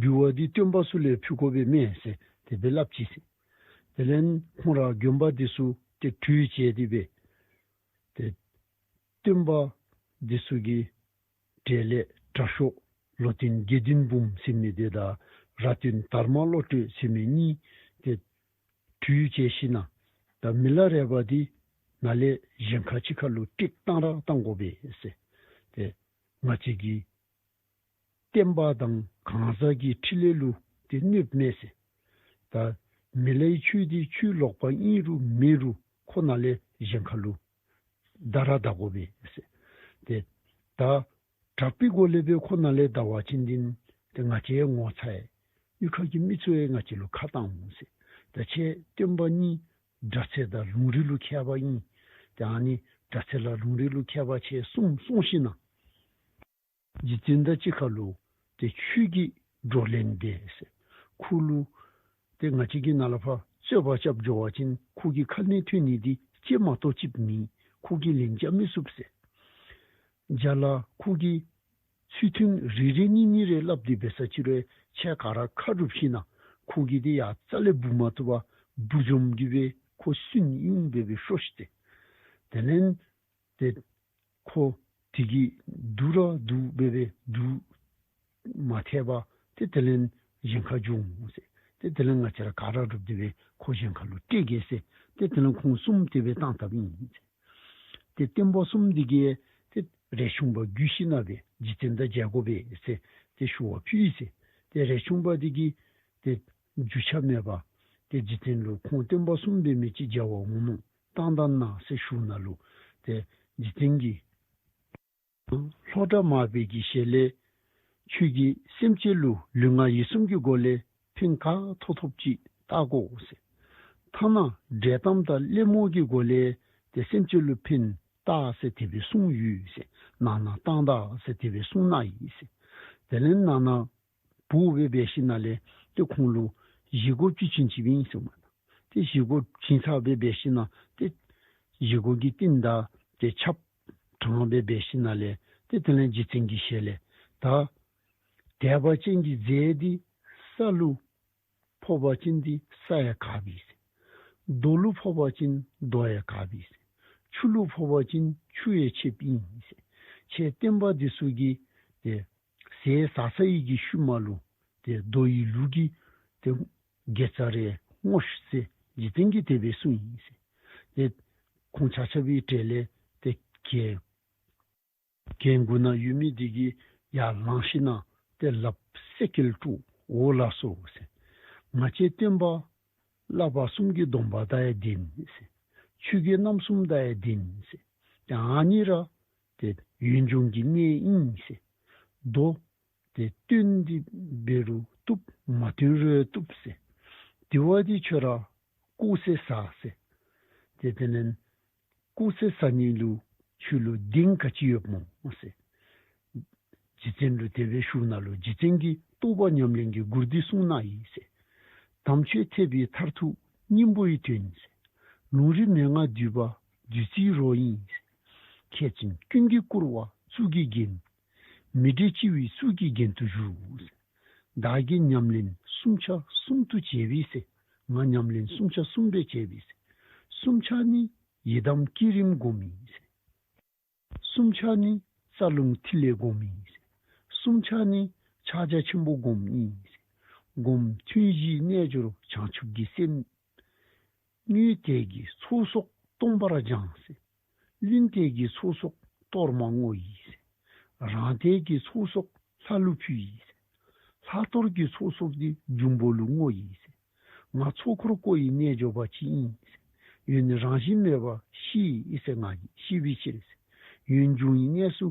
འབུལ་བ་འདི་སྟོན་པ་ཚུ་ལས་ཕུལ་དགོ་པས་མས་ཟེར་དེ་སྦེ་སླབ་ཅི་ཟེར། དེ་ལས་ཁོང་ར་དགོན་པ་འདི་ཚུ་ཏེ་གྲོས་བྱས་ཏེ་སྦེ་ཏེ་སྟོན་པ་འདི་ཚུ་གི་གྲལ་ལས་དྲག་ཤོས་ལོ་སྟོན་དགེ་འདུན་འབུམ་ཟེར་མི་འདི་དང་ར་སྟོན་དར་མ་བློ་གྲོས་ཟེར་མི་གཉིས་ཏེ་གྲོས་བྱས་ཞིནམ་ད་མི་ལ་རས་པ་འདི་ནཱ་ལས་གཞན་ཁ་ཅིག་ཁ་ལུ་ཏེ་གཏང་ར་གཏང་དགོ་པས་ཟེར། ཏེ་ང་བཅས་ཀྱི་བསྟན་པ་དང་གང་ཟག་གི་འཕྲིན་ལས་ལུ་ཏེ་གནོདཔ་མས་ཟེར། ད་མི་ལའི་ཆོས་འདི་ཆོས་ལོག་པ་ཨིན་རུང་མེན་རུང་ཁོ་ནཱ་ལས་གཞན་ཁ་ལུ་བདའ་ར་བདའ་དགོ་པས་ཟེར། ཏེ་ད་དྲག་པོའི་སྒོ་ལས་སྦེ་ཁོ་ནཱ་ལས་བདའ་བ་ཅིན་འདི་ཏེ་ང་བཅས་ངོ་ཚ་ཡི། གཡུས་ཁ་གི་མི་ཚུ་ཡང་ང་བཅས་ལུ་ཁ་བཏང་འོང་ཟེར། ད་ཁྱེད་སྟོན་པ་གཉིས་དྲག་རྩལ་དང་ལུང་རིགས་ལུ་མཁས་པ་ཨིན། ཏེ་ཨ་ནི་དྲག་རྩལ་དང་ལུང་རིགས་ལུ་མཁས་པ་ཁྱེད་གསུམ་སོང་ཞིནམ་རྗེ་བཙུན་དང་གཅིག་ཁར་ལུ་ ཏེ་ཁྱོད་ཀྱིས་བགྲོ་གླེང་འབད་ཟེར། ཁོ་ལུ་ཏེ་ང་བཅས་ཀྱིས་ནཱ་ལས་ཕར་རྩོད་པ་རྐྱབ་འགྱོ་བ་ཅིན་ཁོ་གི་ཁ་ནང་ཐོན་ནི་འདི་ལྕེ་མ་གཏོགས་ཅིག་མེད། ཁོ་གིས་ལན་རྐྱབ་མི་ཚུགས་ཟེར། རྒྱ་ལ་ཁོ་གིས་ཚུལ་མཐུན་རེ་རེ་གཉིས་གཉིས་རེ་སླབ་སྟེ་འབད་ས་ཅིག་རུང་ཁྱེད་ག་ར་ཁ་སྒྲུབ་ཞིན་ན་ཁོ་གིས་འདི་ཡ་རྩ་ལས་འབུ་མ་བཏུབ་པར་འབུ་འཇོམས་ཀྱིས་སྦེ་ཁོ་སུན་དབྱུང་སྦེ་སྦེ་ཤོར་ཏེ། དེ་ལས་ཏེ་ཁོ་དེ་གིས་སྡུག་ར་སྡུག་སྦེ་སྦེ་སྡུག་མ་ཐེག་པར་ཏེ་དེ་ལས་གཞན་ཁར་འགྱོ་འོང་ཟེར། ཏེ་དེ་ལས་ང་བཅས་ར་ག་ར་སྒྲུབ་སྟེ་སྦེ་ཁོ་གཞན་ཁ་ལུ་སྤྲོད་གེ་ཟེར། ཏེ་དེ་ལས་ཁོང་གསུམ་དེ་སྦེ་བཏང་བཏངམ་ཨིན་ཟེར། ཏེ་སྟོན་པ་གསུམ་དེ་གིས་ཏེ་རས་ཆུང་པ་བརྒྱུད་ཞིན་ན་སྦེ་རྗེ་བཙུན་དང་མཇལ་དགོ་པས་ཟེར་ཏེ་ཞུ་བ་ཕུལ་ཡི་ཟེར། ཏེ་རས་ཆུང་པ་དེ་གིས་ཏེ་རྒྱུས་ཆ་མེད་པར་ཏེ་རྗེ་བཙུན་ལུ་ཁོང་སྟོན་པ་གསུམ་འབད་མི་ཅིག་མཇལ་བར་འོང་ནུག། བཏང་ད་གནང་ཟེར་ཞུཝ་ད་ལུ་ཏེ་རྗེ་བཙུན་གྱིས་ལྷོ་བྲག་མར་པའི་གི་ཞལ་ལས་ཁྱོད་ཀྱིས་སེམས་ཅན་ལུ་ལུས་ངག་ཡིད་གསུམ་གྱི་སྒོ་ལས་ཕན་ག་ཐོབ་ཐོབ་ཅིག་བལྟ་དགོ་ཟེར། ཐ་ན་འགྲན་ལམ་དང་གླེང་མོ་གི་སྒོ་ལས་ཏེ་སེམས་ཅན་ལུ་ཕན་བཏགས་ཟེར་དེ་སྦེ་གསུངས་ཡོད་ཟེར། ནང་ན་བཏང་ད་ཟེར་དེ་སྦེ་གསུངས་གནང་ཡི་ཟེར། དེ་ལས་ནང་ན་འབོ་སྦེ་འབད་ཞིན་ན་ལས་ཏེ་ཁོང་ལུ་བཞེས་སྒོ་བཅུ་ཅན་ཅིག་ཨིན་ཟེར་མས། ཏེ་བཞེས་སྒོ་བྱིན་ཚར་སྦེ་འབད་ཞིན་ན་ཏེ་བཞེས་སྒོ་གི་རྟེན་དང་ཏེ་ཆབ་དྲངས་སྦེ་འབད་ཞིན་ན་ལས་ཏེ་དེ་ལས་རྗེ་བཙུན་གྱི་ཞལ་ལས་ད་དད་པ་ཅན་གྱི་རྫས་འདི་ས་ལུ་ཕོག་པ་ཅིན་འདི་ས་ཡང་དགའ་བས་ཟེར། རྡོ་ལུ་ཕོག་པ་ཅིན་རྡོ་ཡང་དགའ་བས་ཟེར། ཆུ་ལུ་ཕོག་པ་ཅིན་ཆུ་ཡང་ཆེཝ་ཨིན་ཟེར། ཁྱེད་སྟོན་པ་འདི་ཚུ་གིས་ཏེ་ཟས་ཟ་ཚར་བའི་གི་ཤུལ་མ་ལུ་ཏེ་རྡོ་ཡི་ལུག་གིས་ཏེ་དགེ་རྩ་རེ་བསྔོ་ཤིག་ཟེར་རྗེ་བཙུན་གྱིས་དེ་སྦེ་གསུངས་ཡི་ཟེར། ཏེ་ཁོང་ཆ་ཁྱབ་ཀྱི་གྲལ་ལས་ཏེ་གྱལ་གྱལ་མགུ་ན་ཡོད་མི་དེ་གིས་ཡར་ལངས་ཞིན་ན་ཏེ་ལགཔ་སེ་གྱིལ་དཀྲུགས། འོ་ལགས་སོ་ཟེར། ང་བཅས་སྟོན་པ་བསླབ་པ་གསུམ་གྱི་སྡོམ་པ་དང་ཡང་ལྡན་ཟེར། ཆོས་གོས་རྣམ་གསུམ་དང་ཡང་ལྡན་ཟེར། ཏེ་ཨ་ནི་ར་ཏེ་ཡུན་འབྱུང་གི་གནས་ཨིན་ཟེར། མདོ་ཏེ་བཏོན་ཏེ་འབད་རུང་བཏུབ། མ་བཏོན་རུང་བཏུབ་ཟེར། དེ་བ་འདི་ཁྱོད་ར་ལྐོག་ཟས་ཟ་ཟེར། ཏེ་དེ་ལས་ལྐོག་ཟས་ཟ་ནི་ལུ་ཁྱོད་ལུ་གདེང་ག་ཅི་ཡོདཔ་སྨོ་ཟེར། རྗེ་བཙུན་ལུ་དེ་སྦེ་ཞུཝ་ད་ལུ་རྗེ་བཙུན་གྱིས་རྟོགས་པ་ཉམས་ལེན་གྱི་མགུར་འདི་གསུངས་གནང་ཡི་ཟེར། དམ་ཆོས་ཐེག་པའི་མཐར་ཐུག་སྙིང་པོ་ཡི་དོན་ཟེར། ལུང་རིགས་མན་ངག་བསྡུས་པ་བདུད་རྩིའི་རོ་ཡིན་ཟེར། མཁས་བཙུན་ཀུན་གྱིས་བཀུར་བ་གཙུག་གི་རྒྱན། མི་འབྲལ་སྤྱི་བོའི་གཙུག་གི་རྒྱན་དུ་བཞུགས་ཟེར། བདག་གིས་ཉམས་ལེན་བསྲུང་བྱ་གསུམ་དུ་བྱས་པས་ཟེར། ང་ཉམས་ལེན་བསྲུང་བྱ་གསུམ་སྦེ་བྱས་པས་ཟེར། བསྲུང་བྱ་ནི་ཡི་དམ་བསྐྱེད་རིམ་སྒོམ་ཡིན་ཟེར། བསྲུང་བྱ་ནི་རྩ་རླུང་ཐིག་ལེ་སྒོམ་ཡིན་ཟེར། བསྲུང་བྱ་ནི་ཕྱག་རྒྱ་ཆེན་པོ་སྒོམ་ཡིན་ཟེར། སྒོམ་ཐུན་བཞིའི་རྣལ་འབྱོར་བྱང་ཆུབ་ཀྱི་སེམས། དངོས་དེ་གིས་ཚོགས་གསོག་སྟོང་པར་སྦྱང་ཟེར། བླུན་དེ་གིས་ཚོགས་གསོག་གཏོར་མ་བསྔོ་ཡི་ཟེར། རང་དེ་གིས་ཚོགས་གསོག་ལྷ་ལུ་ཕུལ་ཡི་ཟེར། ལྷ་གཏོར་གྱི་ཚོགས་གསོག་འདི་འབྱུང་པོ་ལུ་བསྔོ་ཡི་ཟེར། ང་ཚོགས་འཁོར་བསྐོར་བའི་རྣལ་འབྱོར་པ་ཅིག་ཨིན་ཟེར། ཡོན་ནི་རང་བཞིན་མེད་པར་ཤེས་ཡི་ཟེར། ང་གིས་ཤེས་པའི་ཕྱིར་ཟེར། ཡུན་འབྱུང་བའི་གནས་སུ་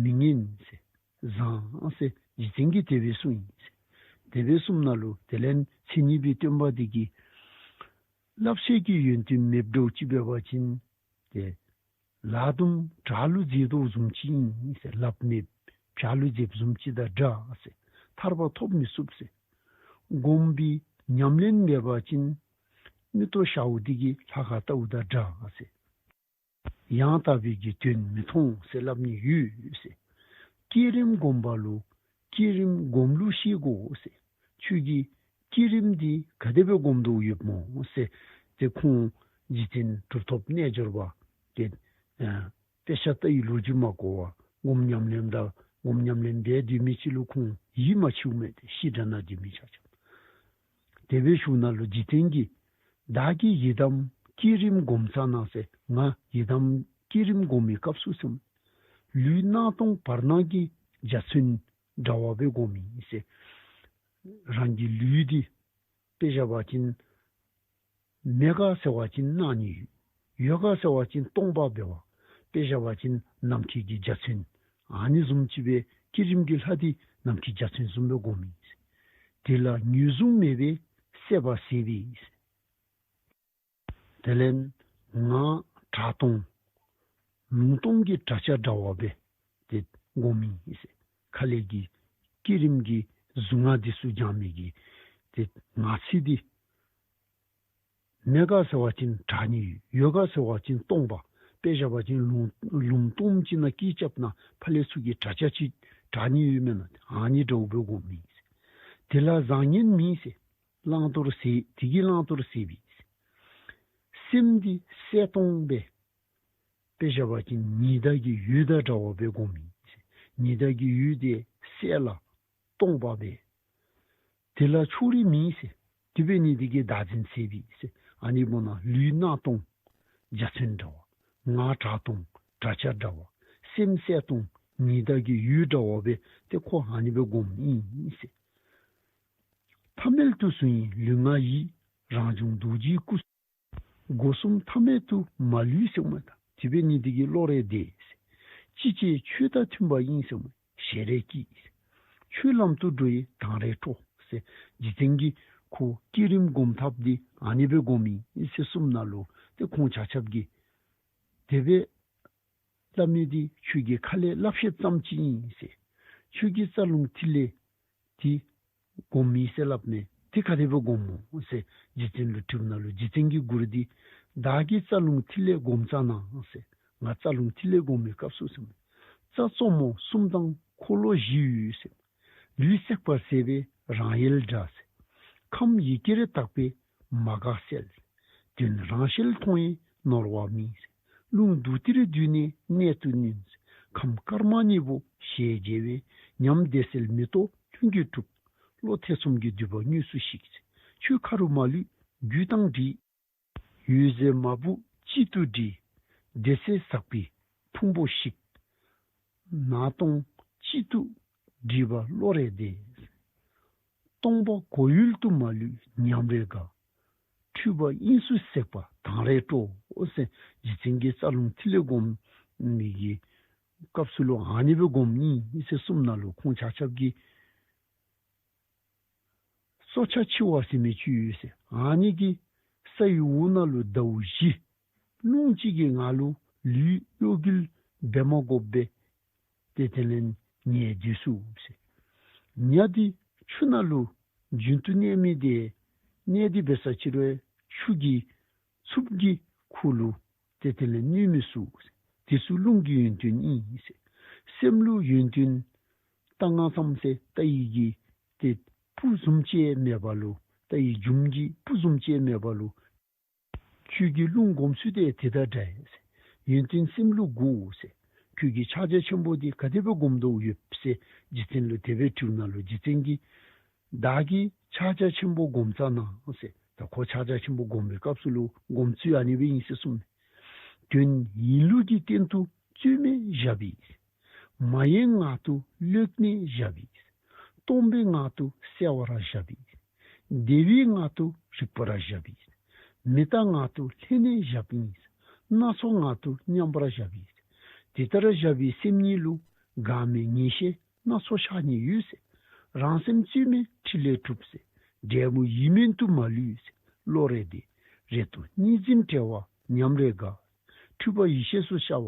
མི་ངན་ཟེར། བཟང་ཟེར་རྗེ་བཙུན་གྱིས་དེ་སྦེ་གསུངས་ཡི་ཟེར། དེ་སྦེ་གསུངམ་ད་ལུ་དེ་ལས་མཚན་ཉིད་པའི་སྟོན་པ་དེ་གིས་བསླབ་བྱའི་གི་ཡོན་ཏན་མེདཔ་འདྲཝ་ཅིག་འབད་བ་ཅིན་ཏེ་ལག་རྡུམ་བྲག་ལུ་འཛེགས་དོ་བཟུམ་ཅིག་ཨིན་ཟེར། ལགཔ་མེདཔ་བྲག་ལུ་འཛེགསཔ་བཟུམ་ཅིག་དང་འདྲ་ཟེར། ཐར་པ་ཐོབ་མི་ཚུགས་ཟེར། སྒོམ་པའི་ཉམས་ལེན་མེད་པ་ཅིན་མིག་ཏོ་ཞརཝ་དེ་གིས་ལྷ་ཁང་བལྟཝ་དང་འདྲ་ཟེར། ཡང་དག་པའི་གི་དོན་མི་མཐོང་ཟེར་སླབ་ནི་ཡོད་ཟེར། བསྐྱེད་རིམ་སྒོམ་པ་ལུ་བསྐྱེད་རིམ་སྒོམ་ལུགས་ཤེས་དགོ་ཟེར། ཁྱོད་ཀྱིས་བསྐྱེད་རིམ་འདི་ག་དེ་སྦེ་སྒོམ་དོ་ཡོདཔ་སྨོ་ཟེར། ཏེ་ཁོང་རྗེ་བཙུན་གྲུབ་ཐོབ་རྣལ་འབྱོར་པ་ཏེ་ཨ་དཔེ་ཆ་ལྟ་བའི་ལོ་རྒྱུས་མ་གོ་བར་སྒོམ་ཉམས་ལེན་དང་སྒོམ་ཉམས་ལེན་འབད་སྡོད་མི་ཅིག་ལུ་ཁོང་ཡིད་མ་ཆེས་མས། ཏེ་ཤི་དྲགས་ནང་སྡོད་མི་ཆ་ཁྱབ། དེ་སྦེ་ཞུཝ་ད་ལུ་རྗེ་བཙུན་གྱིས་བདག་གིས་ཡི་དམ་བསྐྱེད་རིམ་སྒོམ་ཙ་ན་ཟེར། ང་ཡི་དམ་བསྐྱེད་རིམ་སྒོམ་མི་སྐབས་སུ་ཟེར་ལུས་སྣང་སྟོང་བར་སྣང་གི་འཇའ་ཚོན་འདྲ་བ་སྦེ་སྒོམ་མི་ཟེར། རང་གི་ལུས་འདི་དཔེ་བཞག་པ་ཅིན་མེད་ག་ཟེར་བ་ཅིན་སྣང་ནི་ཡོད། ཡོད་ག་ཟེར་བ་ཅིན་སྟོང་པ་འབད་བ། དཔེ་བཞག་པ་ཅིན་ནམ་མཁའི་གི་འཇའ་ཚོན་ཨ་ནི་བཟུམ་ཅིག་སྦེ་བསྐྱེད་རིམ་གྱི་ལྷ་འདི་ནམ་མཁའི་འཇའ་ཚོན་བཟུམ་སྦེ་སྒོམ་མི་ཟེར། དེ་ལ་ངོས་བཟུང་མེད་པས་སྲེད་པ་ཟད་པས་ཟེར། དེ་ལས་ངག་གྲགས་སྟོང་ལུང་སྟོང་གི་བྲག་ཆ་འདྲ་བ་སྦེ་ཏེ་སྒོམ་མི་ཟེར། ཁ་ལས་ཀྱི་ བསྐྱེད་རིམ་གྱི་གཟུངས་སྔགས་འདི་ཚུ་བགྱང་མི་གི་ཏེ་ངག་ཚིག་འདི་མེད་ག་ཟེར་བ་ཅིན་བྲག་ནི་ཡོད། ཡོད་ག་ཟེར་བ་ཅིན་སྟོང་པ། དཔེ་བཞག་པ་ཅིན་ལུང་ལུང་སྟོངམ་ཅིག་ནང་སྐད་རྐྱབ་ན་ཕར་ལས་ཚུར་གྱི་བྲག་ཆ་ཅིག་བྲག་ནི་ཡོད་མེན་ན། ཨ་ནི་འདྲཝ་སྦེ་སྒོམ་ཨིན་ཟེར། དེ་ལ་བཟང་ངན་མེད་ཟེར། བླང་དོར་ཟད། དེ་གིས་བླང་དོར་ཟད་པས་ཟེར། སེམས་འདི་གསལ་སྟོང་སྦེ་དཔེ་བཞག་པ་ཅིན་ཉི་ཟླ་གི་འོད་དང་འདྲཝ་སྦེ་སྒོམ་ཨིན་ཟེར། ཉི་ཟླ་གི་འོད་དེ་གསལ་ལ་སྟོང་པ་སྦེ། དེ་ལ་ཕྱོགས་རིས་མེད་ཟེར། དེ་འབད་ནི་དེ་གིས་བདག་འཛིན་ཟད་པས་ཟེར། ཨ་ནི་འབདཝ་ད་ལུས་སྣང་སྟོང་འཇའ་ཚོན་འདྲ་བ། ངག་གྲགས་སྟོང་བྲག་ཆ་འདྲ་བ། སེམས་གསལ་སྟོང་ཉི་ཟླ་གི་འོད་འདྲ་བ་སྦེ་ཏེ་ཁོ་ཨ་ནི་སྦེ་སྒོམ་ཨིན་ཟེར། ཐ་མལ་དུ་བཟུང་བའི་ལུས་ངག་ཡིད། རང་བྱུང་རྡོ་རྗེའི་སྐུ། སྒོ་གསུམ་ཐ་མལ་དུ་མ་ལུས་ཟེར་མས། ད་དེ་འབད་ནི་དེ་གིས་བློ་རེ་བདེ་ཟེར། ཅི་བྱེད་ཆོས་དང་མཐུན་པ་ཡིན་ཟེར་མས། ཞལ་རས་ཀྱིས་ཆོས་ལམ་དུ་འགྲོ་བའི་དང་རེ་སྤྲོ་ཟེར། རྗེ་བཙུན་གྱིས་ཁོ་བསྐྱེད་རིམ་སྒོམ་ཐབས་འདི་ཨ་ནི་སྦེ་སྒོམ་ཨིན་ཟེར་གསུངམ་ད་ལུ་ཏེ་ཁོང་ཆ་ཁྱབ་ཀྱིས་དེ་སྦེ་སླབ་མི་འདི་ཁྱོད་ཀྱི་ཁ་ལས་སླབ་བཤད་ཙམ་ཅིག་ཨིན་ཟེར། ཁྱོད་ཀྱིས་རྩ་རླུང་ཐིག་ལེ་འདི་སྒོམ་ཨིན་ཟེར་སླབ་མས། དེ་ག་དེ་སྦེ་སྒོམ་སྨོ་ཟེར་རྗེ་བཙུན་ལུ་དྲིཝ་ད་ལུ་རྗེ་བཙུན་གྱི་མགུར་འདི། བདག་གིས་རྩ་རླུང་ཐིག་ལེ་སྒོམ་བྱ་ན་ཟེར། ང་རྩ་རླུང་ཐིག་ལེ་སྒོམ་པའི་སྐབས་སུ་ཟེར། རྩ་གཙོ་མོ་གསུམ་དང་འཁོར་ལོ་བཞི་ཡོད་ཟེར། ལུས་སྲེག་པར་ཟད་པས་རང་ཡལ་འདྲ་ཟེར། ཁམས་ཡི་གེར་དག་པས་མ་འགགས་གསལ། དོན་རང་ཞལ་མཐོང་བས་ནོར་བ་མེད་ཟེར། རླུང་རྡུལ་དེར་འདུས་ནས་གནད་དུ་བསྣུན་ཟེར། ཁམས་དཀར་དམར་གཉིས་པོ་ཞལ་མཇལ་བས། ཉམས་བདེ་གསལ་མི་རྟོག་ལྷུན་གྱིས་གྲུབ། བློ་ཐེ་ཚོམ་གྱི་མདུད་པ་དངོས་སུ་ཞིག་ཟེར། ཆོས་ཁ་རུ་མ་ལུས་རྒྱུད་དང་འདྲིས། འོད་ཟེར་མ་བུ་གཅིག་ཏུ་འདྲིས། བདེ་གསལ་ཟག་པའི་ཕུང་པོ་ཞིག། ནང་སྟོང་གཅིག་ཏུ་འདྲིས་པ་བློ་རེ་བདེ། སྟོང་པ་གོ་ཡུལ་དུ་མ་ལུས་ཉམས་རེ་དགའ། འཁྲུལ་པ་དབྱིངས་སུ་ཟད་པ་དང་རེ་སྤྲོ་ཟེར། རྗེ་བཙུན་གྱིས་རྩ་རླུང་ཐིག་ལེ་སྒོམ་མི་གི་སྐབས་སུ་ལུ་ཨ་ནི་སྦེ་སྒོམ་ཨིན་ཟེར་གསུངམ་ད་ལུ་ཁོང་ཆ་ཁྱབ་ཀྱིས་སྲོག་ཆགས་འཆི་བ་ཟེར་མི་ཅིག་ཡོད་ཟེར། ཨ་ནི་གིས་ས་ཡི་འོག་ན་ལུ་ཟླཝ་བཞི་རླུང་གཅིག་གི་ངང་ལུ་ལུས་གཡོ་འགུལ་འབད་མ་དགོཔ་སྦེ་ཏེ་དེ་ལས་ཉལ་སྡོད་ཚུགས་ཟེར། ཉ་འདི་ཆུ་ནང་ལུ་རྒྱུན་དུ་གནས་མི་འདི་གནས་འདི་འབད་ས་ཅིག་རུང་ཆུ་གི་འཚུབ་ཀྱིས་ཁོ་ལུ་ཏེ་དེ་ལས་གནོད་མི་ཚུགས་ཟེར། དེ་ཚུ་རླུང་གི་ཡོན་ཏན་ཨིན་ཟེར། སེམས་ལུ་ཡོན་ཏན་ལྟ་ང་ཙམ་ཟེར་ལྟ་བའི་གི་ཏེ་སྤུ་བཟུམ་ཅིག་མེད་པ་ལུ་ལྟ་བའི་འཇུམ་གྱི་སྤུ་བཟུམ་ཅིག་མེད་པ་ལུ་ཁྱོད་ཀྱི་རླུང་སྒོམ་ཚུལ་དེ་དེ་དང་འདྲ་ཟེར། ཡོན་ཏན་སེམས་ལུ་དགོ་ཟེར། ཁྱོད་ཀྱིས་ཕྱག་རྒྱ་ཆེན་པོ་འདི་ག་དེ་སྦེ་སྒོམ་དོ་ཡོདཔ་ཟེར་རྗེ་བཙུན་ལུ་དེ་སྦེ་དྲིཝ་ད་ལུ་རྗེ་བཙུན་གྱིས་བདག་གིས་ཕྱག་རྒྱ་ཆེན་པོ་སྒོམ་བྱ་ན་ཟེར། ད་ཁོ་ཕྱག་རྒྱ་ཆེན་པོ་སྒོམ་པའི་སྐབས་སུ་ལུ་སྒོམ་ཚུལ་ཨ་ནི་སྦེ་ཨིན་ཟེར་གསུངས་མས། དོན་ཡིན་ལུགས་ཀྱི་སྟེང་དུ་རྩོད་མེད་བཞག་པས། མ་ཡེངས་ངང་དུ་ལྷོད་ནས་བཞག་པས། སྟོང་པའི་ངང་དུ་གསལ་བར་བཞག་པས། བདེ་བའི་ངང་དུ་རིག་པར་བཞག་པས། མི་རྟག་ངང་དུ་ལྷོད་ནས་བཞག་པས། སྣ་ཚོགས་ངང་དུ་མཉམ་པར་བཞག་པས། དེ་ལྟར་བཞག་པའི་སེམས་ཉིད་ལུ་འགག་མེད་ངེས་ཤེས་སྣ་ཚོགས་ཤར་ནི་ཡོད་ཟེར། རང་སེམས་རྩོད་མེད་ཕྲིན་ལས་གྲུབ་ཟེར། འབྲས་བུ་ཡིན་མིན་དུ་མ་ལུས་ཟེར། བློ་རེ་བདེ། རེ་དོགས་གཉིས་འཛིན་བྲལ་བ་ཉམས་རེ་དགའ། འཁྲུལ་པ་ཡེ་ཤེས་སུ་ཤར་བ་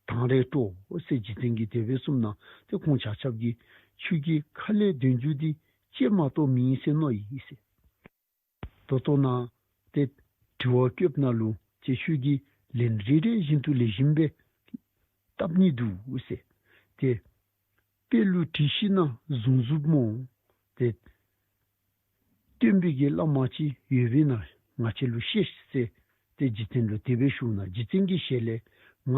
དང་རེ་སྤྲོ་ཟེར་རྗེ་བཙུན་གྱིས་དེ་སྦེ་གསུངམ་ད་ཏེ་ཁོང་ཆ་ཁྱབ་ཀྱིས་ཁྱོད་ཀྱི་ཁ་ལས་འདོན་རྒྱུ་འདི་ཅིག་མ་གཏོགས་མེད་ཟེར་མནོ་ཡི་ཟེར། ད་ལྟོ་ནཱ་ཏེ་དྲི་བ་བཀོདཔ་ནང་ལུ་ཏེ་ཁྱོད་ཀྱིས་ལན་རེ་རེ་བཞིན་དུ་ལེགས་ཤོམ་སྦེ་བཏབ་ནི་འདུག་ཟེར། ཏེ་དཔེ་ལུ་བྲིས་ཞིནམ་ན་བཟུང་བཟུངམ་སྨོ། ཏེ་སྟོན་པའི་གི་བླ་མ་ཅིག་ཡོད་པས་ན་ང་བཅས་ལུ་བཤད་ཟེར་ཏེ་རྗེ་བཙུན་ལུ་དེ་སྦེ་ཞུཝ་ད་རྗེ་བཙུན་གྱི་ཞལ་ལས་ང་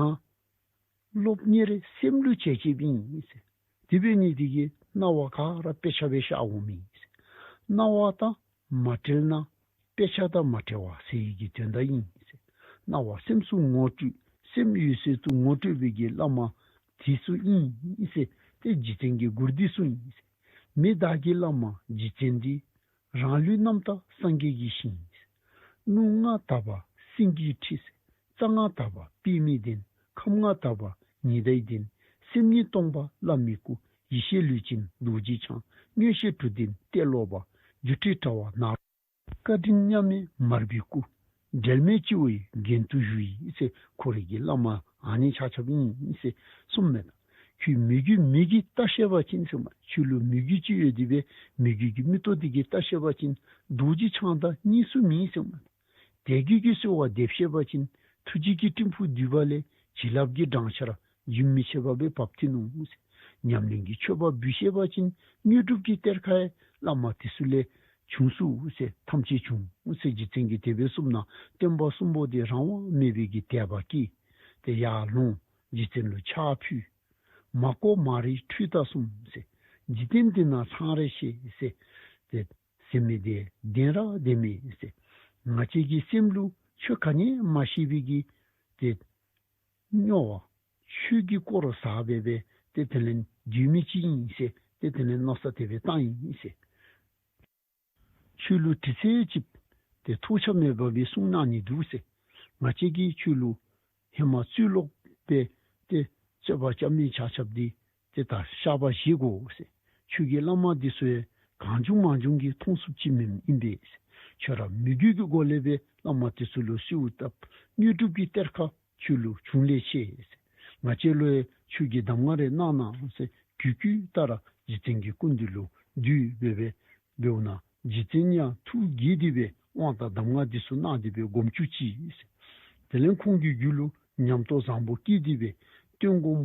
སློབ་གཉེར་སེམས་ལུ་བྱས་བྱསཔ་ཨིན་ཟེར། དེ་འབད་ནི་དེ་གིས་སྣང་བ་ག་ར་དཔེ་ཆ་སྦེ་ཤར་འོངམ་ཨིན་ཟེར། སྣང་བ་དང་མ་བྲལ་ན་དཔེ་ཆ་དང་མ་བྲལ་བ་ཟེར་བའི་གི་དོན་དག་ཨིན་ཟེར། སྣང་བ་སེམས་སུ་ངོ་སྤྲོད་སེམས་འོད་གསལ་དུ་ངོ་སྤྲོད་པའི་གི་བླ་མ་དེ་ཚུ་ཨིན་ཟེར་ཏེ་རྗེ་བཙུན་གྱི་མགུར་འདི་གསུངས་ཡི་ཟེར། མི་བདག་གི་བླ་མ་རྗེ་བཙུན་འདི། རང་ལུས་རྣམ་དག་སངས་རྒྱས་ཀྱི་ཞིང་། རླུང་ལྔ་དག་པ་སེང་གེའི་ཁྲི་ཟེར། རྩ་ལྔ་དག་པ་པདྨའི་གདན། ཁམས་ལྔ་དག་པ་ཉི་ཟླའི་གདན། སེམས་ཉིད་སྟོང་པ་བླ་མའི་སྐུ། ཡེ་ཤེས་ལུས་ཅན་རྡོ་རྗེ་འཆང་། མངོན་ཤེས་དྲུག་ལྡན་ཏེ་སློབ་པ། སྒྱུ་འཕྲུལ་དྲ་བ་ནཱ་རོ། བཀའ་དྲིན་མཉམ་མེད་མར་པའི་སྐུ། འབྲལ་མེད་སྤྱི་བོའི་རྒྱན་དུ་བཞུགས་ཡི་ཟེར། ཁོ་རའི་གི་བླ་མ་ཨ་ནི་ཆ་ཁྱབ་ཨིན་ཟེར་གསུངམ་མས། ཁྱོད་མོས་གུས་མོས་གུས་བལྟ་ཤེས་པ་ཅིན་ཟེར་མས། ཁྱོད་ལུ་མོས་གུས་ཅིག་ཡོད་དེ་སྦེ་མོས་གུས་ཀྱི་མིག་ཏོ་དེ་གིས་བལྟ་ཤེས་པ་ཅིན་རྡོ་རྗེ་འཆང་དང་གཉིས་སུ་མེད་ཟེར་མས། དད་གུས་ཀྱི་གསོལ་བ་འདེབས་ཤེས་པ་ཅིན་ཐུགས་རྗེ་གི་སྤྲིན་ཕུང་འདུས་པ་ལས་བྱིན་རླབས་ཀྱི་སྦྲང་ཆར་རྒྱུན་མི་འཆད་པ་སྦེ་བབས་ཏེ་ནུག་ཟེར། ཉམས་ལེན་གྱི་མཆོད་པ་འབུལ་ཤེས་པ་ཅིན་དངོས་གྲུབ་ཀྱི་གཏེར་ཁ་ཡང་བླ་མ་དེ་ཚུ་ལས་བྱུང་ཚུགས་ཟེར། ཐམས་ཅད་བྱུང་ཟེར་རྗེ་བཙུན་གྱིས་དེ་སྦེ་གསུངམ་ད་སྟོན་པ་གསུམ་པོ་དེ་རང་དབང་མེད་པའི་གི་དད་པ་སྐྱེས། དེ་ཡར་ལོང་རྗེ་བཙུན་ལུ་ཕྱག་ཕུལ། མ་གོ་མ་རིག་འཁྲུལ་རྟགས་གསུམ་ཟེར། འཇིག་རྟེན་འདི་ན་ལྷང་རེ་ཤེས་ཟེར། དེ་ཟེར་མི་དེ་བདེན་ར་བདེན་མེད་ཟེར། ང་བཅས་ཀྱི་སེམས་ལུ་ཆོས་ག་ནི་མ་ཤེས་པའི་གི་དེ་རྙོག་པ་ཆོས་ཀྱི་སྐོར་ཟ་སྦེ་སྦེ་ཏེ་དེ་ལས་འདུལ་མི་ཅིག་ཨིན་ཟེར། ཏེ་དེ་ལས་མནོ་བསམ་དེ་སྦེ་བཏང་ཡི་ཟེར། ཁྱོད་ལུ་དྲི་ཚིག་ཅིག་ཏེ་ཐོགས་ཆགས་མེད་པ་སྦེ་གསུང་གནང་ནི་འདུག་ཟེར། ང་བཅས་ཀྱིས་ཁྱོད་ལུ་ཧེ་མ་ཚུར་ལོག་སྦེ་ཏེ་རྩོད་པ་རྐྱབ་མི་ཆ་ཁྱབ་འདི་ཏེ་ད་བཤགས་པ་བཞེས་དགོ་ཟེར། ཁྱོད་ཀྱིས་བླ་མ་འདི་ཚུ་ཡང་གང་བྱུང་མང་བྱུང་གིས་མཐོང་ཚུགསཔ་ཅིག་མེནམ་ཨིན་པས་ཟེར། ཁྱོད་ར་མོས་གུས་ཀྱི་སྒོ་ལས་སྦེ་བླ་མ་འདི་ཚུ་ལུ་གསོལཝ་བཏབ། དངོས་གྲུབ་ཀྱི་གཏེར་ཁ་ཁྱོད་ལུ་བྱུང་ལེ་ཤ་ཟེར། ང་བཅས་ལུ་ཡང་ཁྱོད་ཀྱིས་གདམས་ངག་རེ་གནང་གནང་ཟེར་གུས་གུས་ལྟར་ར་རྗེ་བཙུན་གྱི་སྐུ་མདུན་ལུ་འདུས་སྦེ་སྦེ་འབདཝ་ད་རྗེ་བཙུན་ཡང་ཐུགས་དགྱེས་ཏེ་སྦེ་དབང་དང་གདམས་ངག་འདི་ཚུ་གནང་སྟེ་སྦེ་སྒོམ་བཅུག་ཅི་ཟེར། དེ་ལས་ཁོང་གི་རྒྱུད་ལུ་ཉམས་རྟོགས་བཟང་པོ་སྐྱེས་ཏེ་སྦེ་སྟོན་སྒོམ་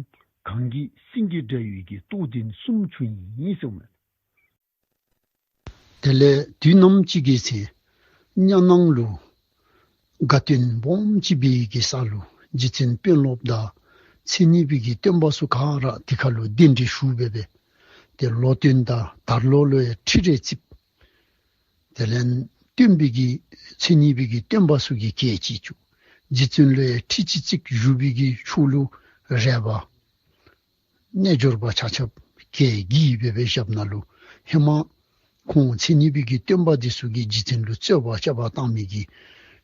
གང་གིས་སེང་གེ་འདྲ་བའི་གི་རྟོགས་ལྡན་གསུམ་བྱུང་ཡི་ཟེར་མས། དེ་ལས་དུས་ནམ་ཅིག་གི་ཚེ་གཉའ་ནང་ལུ་དགའ་སྟོན་སྦོམ་ཅིག་འབད་བའི་གི་ས་ལུ་རྗེ་བཙུན་དཔོན་སློབ་དང་མཚན་ཉིད་པའི་གི་སྟོན་པ་ཚུ་ག་ར་དེ་ཁ་ལུ་གདན་འདྲེན་ཞུ་སྦེ་སྦེ་ཏེ་ལོ་སྟོན་དང་དར་ལོ་ལུ་ཡང་ཁྲི་རེ་བརྩིགས། དེ་ལས་སྟོན་པའི་གི་མཚན་ཉིད་པའི་གི་སྟོན་པ་ཚུ་གིས་སྐྱེས་ཅིག་བཅུག། རྗེ་བཙུན་ལུ་ཡང་ཁྲི་ཅིག་བརྩིགས། བཞུགས་པའི་གི་ཕྱོགས་ལུ་རས་པ་རྣལ་འབྱོར་པ་ཆ་ཁྱབ་སྐྱེས་བགྱིས་སྦེ་སྦེ་བཞགཔ་ནང་ལུ་ཧེ་མ་ཁོང་མཚན་ཉིད་པའི་གི་སྟོན་པ་འདི་ཚུ་གིས་རྗེ་བཙུན་ལུ་རྩོད་པ་རྐྱབ་པར་བཏང་མི་གི་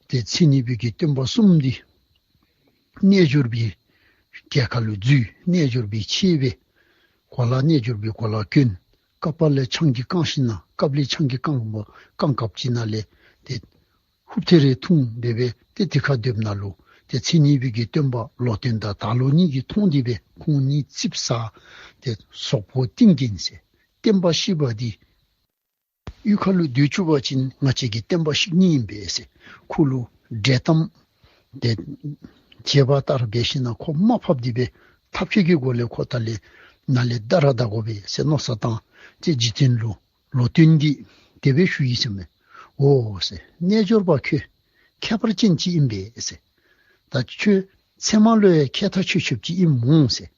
ཏེ་མཚན་ཉིད་པའི་གི་སྟོན་པ་གསུམ་འདི་རྣལ་འབྱོར་པའི་གྱལ་ཁ་ལུ་འཛུལ། རྣལ་འབྱོར་པའི་ཆས་སྦེ་གོ་ལ་རྣལ་འབྱོར་པའི་གོ་ལ་གྱོན། སྐབས་ལས་ཆང་གིས་བཀང་ཞིནམ་ན་སྐབས་ལས་ཆང་གིས་བཀང་བཀང་སྐབས་ཅིག་ནང་ལས་ཏེ་ཧུབ་ཐེ་རེ་འཐུང་སྦེ་སྦེ་ཏེ་དེ་ཁར་སྡོདཔ་ནང་ལུ་ཏེ་མཚན་ཉིད་པའི་གི་སྟོན་པ་ལོ་སྟོན་དང་དར་ལོ་གཉིས་ཀྱིས་མཐོང་སྟེ་སྦེ་ཁོང་གཉིས་རྩིགཔ་ཟ། ཏེ་ཟོག་པོ་ཏིང་གིན་ཟེར་བསྟན་པ་བཤིག་པ་འདི་གཡུས་ཁ་ལུ་སྡོད་བཅུག་པ་ཅིན་ང་བཅས་ཀྱི་བསྟན་པ་བཤིག་ནི་ཨིན་པས་ཟེར། ཁོ་ལུ་འདྲེ་གཏམ་དེ་བྱེད་པ་ལྟར་འབད་ཞིནམ་ན་ཁོ་དམའ་ཕབ་སྟེ་སྦེ་ཐབས་མཁས་ཀྱི་སྒོ་ལས་ཁོ་ད་ལས་ནཱ་ལས་བདའ་ར་བདའ་དགོ་པས་ཟེར་མནོ་བསམ་བཏང་སྟེ་རྗེ་བཙུན་ལུ་ལོ་སྟོན་གྱིས་དེ་སྦེ་ཞུ་ཡི་ཟེར་མས། འོ་ཟེར། རྣལ་འབྱོར་པ་ཁྱོད་མཁས་པ་ཅན་ཅིག་ཨིན་པས་ཟེར། ད་ཁྱོད་ཚད་མ་ལུ་ཡང་མཁས་ཐག་ཆོད་ཆོདཔ་ཅིག་ཨིནམ་འོང་ཟེར།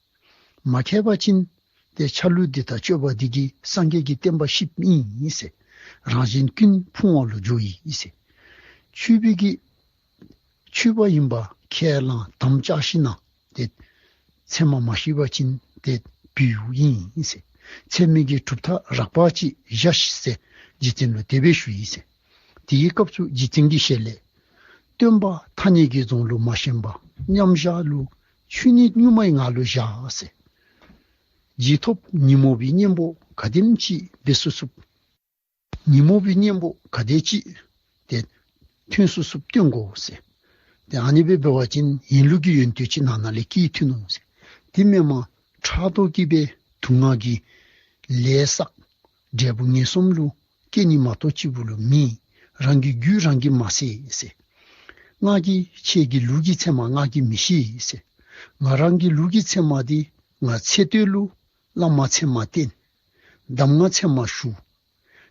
མ་མཁས་པ་ཅིན་ཏེ་ཆ་ལུགས་འདི་དང་སྤྱོད་པ་འདི་གིས་སངས་རྒྱས་ཀྱི་བསྟན་པ་བཤིགཔ་ཨིན་ཟེར། རང་གཞན་ཀུན་ཕུང་བ་ལུ་འགྱོ་ཡི་ཟེར། ཆོས་པའི་གི་ཆོས་པ་ཨིན་པ་ཁས་བླངས་དམ་བཅའ་ཞིནམ་ན་ཏེ་ཚད་མ་མ་ཤེས་པ་ཅིན་ཏེ་བུའུ་ཨིན་ཟེར། ཚད་མའི་གི་གྲུབ་མཐའ་རགས་པ་ཅིག་བཞག་ཤིག་ཟེར་རྗེ་བཙུན་ལུ་དེ་སྦེ་ཞུ་ཡི་ཟེར། དེའི་སྐབས་སུ་རྗེ་བཙུན་གྱི་ཞལ་ལས་སྟོན་པ་ཐ་སྙད་ཀྱི་རྫོང་ལུ་མ་ཞེན་པར་མཉམ་བཞག་ལུ་ཆོས་ཉིད་གཉུག་མའི་ངང་ལུ་བཞག་ཟེར། རྗེས་ཐོབ་ཉོན་མོངས་པའི་གཉེན་པོ་ག་དེམ་ཅིག་འབད་ཚུགས་ཚུགས། ཉོན་མོངས་པའི་གཉེན་པོ་ག་དེ་ཅིག་ཏེ་ཐོན་ཚུགས་ཚུགས་སྟོན་དགོ་ཟེར། ཏེ་ཨ་ནི་སྦེ་འབད་བ་ཅིན་ཡིན་ལུགས་ཀྱི་ཡོན་ཏན་ཅིག་ནང་ན་ལས་སྐྱེ་ཐོན་འོང་ཟེར། དེ་མེན་པར་ཕྲག་དོག་གིས་སྦེ་དུག་ལྔ་གི་ལས་བསགས། འབྲས་བུ་ངན་སོང་ལུ་སྐྱེ་ནི་མ་གཏོགས་གཅིག་པུ་ལུ་མེད། རང་གི་རྒྱུད་རང་གིས་མ་ཟད་ཟེར། ང་གིས་ཁྱེད་ཀྱི་ལུགས་ཀྱི་ཚད་མ་ང་གིས་མི་ཤེས་ཟེར། ང་རང་གི་ལུགས་ཀྱི་ཚད་མ་འདི་ང་ཚེ་སྟོད་ལུ་བླ་མ་ཚད་མ་བསྟེན། གདམས་ངག་ཚད་མ་ཞུ།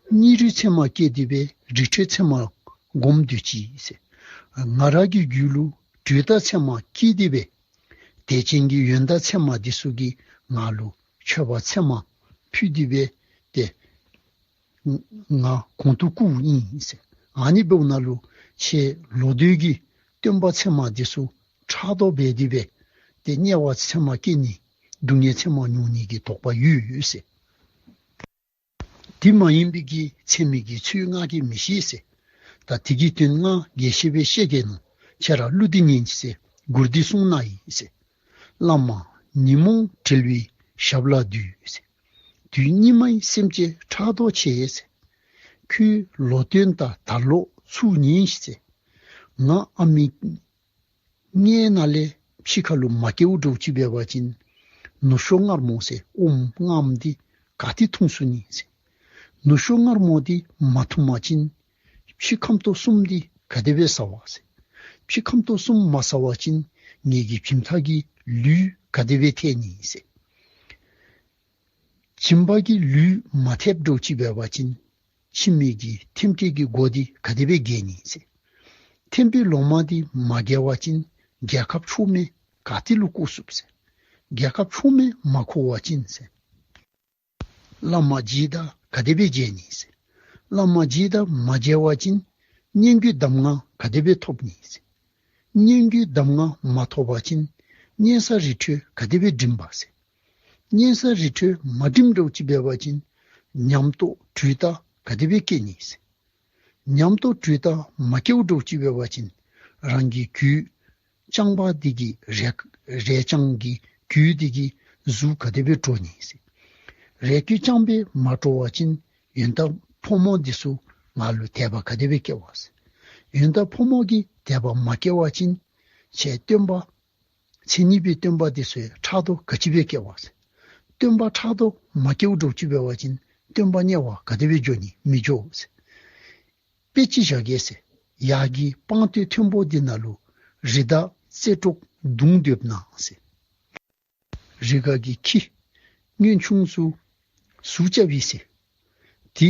སྙིང་རུས་ཚད་མ་བསྐྱེད་དེ་སྦེ་རི་ཁྲོད་ཚད་མ་སྒོམ་སྡོད་ཅི་ཟེར། ང་རང་གི་རྒྱུད་ལུ་དྲོད་རྟགས་ཚད་མ་བསྐྱེད་དེ་སྦེ་དད་ཅན་གྱི་ཡོན་བདག་ཚད་མ་འདི་ཚུ་གིས་ང་ལུ་མཆོད་པ་ཚད་མ་ཕུལ་ཏེ་སྦེ་ཏེ་ང་གོང་དུ་བཀུརཝ་ཨིན་ཟེར། ཨ་ནི་འབདཝ་ནང་ལུ་ཁྱེད་ལོ་སྟོན་གྱི་སྟོན་པ་ཚད་མ་འདི་ཚུ་ཕྲག་དོག་འབད་དེ་སྦེ་ཏེ་དམྱལ་བ་ཚད་མ་སྐྱེ་ནི་སྡུག་བསྔལ་ཚད་མ་མྱོང་ནི་གི་དོགས་པ་ཡོད་ཟེར། དེ་མ་ཡིན་པའི་གི་ཚད་མའི་གི་ཚུལ་ང་གིས་མི་ཤེས་ཟེར། ད་དེ་གི་དོན་ང་རྒྱས་བཤད་སྦེ་བཤད་གེ་ནོ། ཁྱེད་ར་གླུ་འདི་ཉན་ཅིག་ཟེར། མགུར་འདི་གསུངས་གནང་ཡི་ཟེར། བླ་མ་ཉོན་མོངས་བྲལ་བའི་ཞབས་ལ་འདུད་ཟེར། དུས་སྙིགས་མའི་སེམས་ཅན་ཕྲག་དོག་ཆེ་ཟེར། ཁྱོད་ལོ་སྟོན་དང་དར་ལོ་ཚུར་ཉན་ཤིག་ཟེར། ང་ཨ་མི་མངལ་ནང་ལས་ཕྱི་ཁ་ལུ་མ་སྐྱེཝ་འདྲཝ་ཅིག་འབད་བ་ཅིན་ ནུ་ཞོ་མངར་མོ་ཟེར་ཨོམ་མངརམ་འདི་ག་ཏེ་འཐུང་ཚུགས་ནི་ཟེར། ནུ་ཞོ་མངར་མོ་འདི་མ་འཐུང་བ་ཅིན་ཕྱི་ཁམས་ཏོག་གསུམ་འདི་ག་དེ་སྦེ་ཟ་བ་ཟེར། ཕྱི་ཁམས་ཏོག་གསུམ་མ་ཟ་བ་ཅིན་ངེ་གི་བྱེམ་ཐག་གི་ལུས་ག་དེ་སྦེ་ཐལ་ནི་ཟེར། བྱེམ་པ་གི་ལུས་མ་ཐལཝ་འདྲཝ་ཅིག་འབད་བ་ཅིན་ཁྱིམ་གྱི་ཐེམ་སྐས་ཀྱི་སྒོ་འདི་ག་དེ་སྦེ་འགྱེལ་ནི་ཟེར། ཐེམ་པའི་ལོ་མ་འདི་མ་འགྱེལ་བ་ཅིན་རྒྱལ་ཁབ་ཆོས་མེད་ག་ཏེ་ལུ་བཀོ་ཚུགསཔ་ཟེར། རྒྱལ་ཁབ་ཆོས་མེད་མ་བཀོ་བ་ཅིན་ཟེར། བླ་མ་འཇིག་ལྟ་ག་དེ་སྦེ་མཇལ་ནི་ཟེར། བླ་མ་འཇིག་ལྟ་མ་མཇལ་བ་ཅིན་སྙན་བརྒྱུད་གདམས་ངག་ག་དེ་སྦེ་ཐོབ་ནི་ཟེར། སྙན་བརྒྱུད་གདམས་ངག་མ་ཐོབ་པ་ཅིན་གཉན་ས་རི་ཁྲོད་ག་དེ་སྦེ་འགྲིམ་པ་ཟེར། གཉན་ས་རི་ཁྲོད་མ་འགྲིམ་འདྲཝ་ཅིག་འབད་བ་ཅིན་ཉམས་རྟོགས་དྲོད་རྟགས་ག་དེ་སྦེ་སྐྱེ་ནི་ཟེར། ཉམས་རྟོགས་དྲོད་རྟགས་མ་སྐྱེཝ་འདྲཝ་ཅིག་འབད་བ་ཅིན་རང་གི་རྒྱུད་རྐྱང་པ་འདི་གི་རེག་རེག་བྱང་གི་རྒྱུད་འདི་གི་གཟུགས་ག་དེ་སྦེ་གྲོལ་ནི་ཟེར། རེག་རྒྱུད་རྐྱང་པས་མ་གྲོལ་བ་ཅིན་ཡོན་བདག་ཕོ་མོ་འདི་ཚུ་ང་ལུ་དད་པ་ག་དེ་སྦེ་སྐྱེ་བ་ཟེར། ཡོན་བདག་ཕོ་མོ་གིས་དད་པ་མ་སྐྱེ་བ་ཅིན་ཁྱེད་སྟོན་པ་མཚན་ཉིད་པའི་སྟོན་པ་འདི་ཚུ་ཕྲག་དོག་ག་ཅི་སྦེ་སྐྱེ་བ་ཟེར། སྟོན་པ་ཕྲག་དོག་མ་སྐྱེཝ་འདྲཝ་ཅིག་འབད་བ་ཅིན་སྟོན་པ་དམྱལ་བ་ག་དེ་སྦེ་འགྱོ་ནི་མི་འགྱོ་ཟེར། དཔེ་ཅིག་བཞག་གེ་ཟེར། ཡར་གྱི་སྤང་ཐོད་མཐོན་པོ་འདི་ནང་ལུ་རི་དྭགས་རྩེ་དྲུག་བརྡུང་སྡོདཔ་ན་ཟེར། རི་ག་གི་ཁྱི་སྔོན་ཆུང་ཚུ་ཟུག་རྐྱབ་ཨིན་ཟེར། དེ་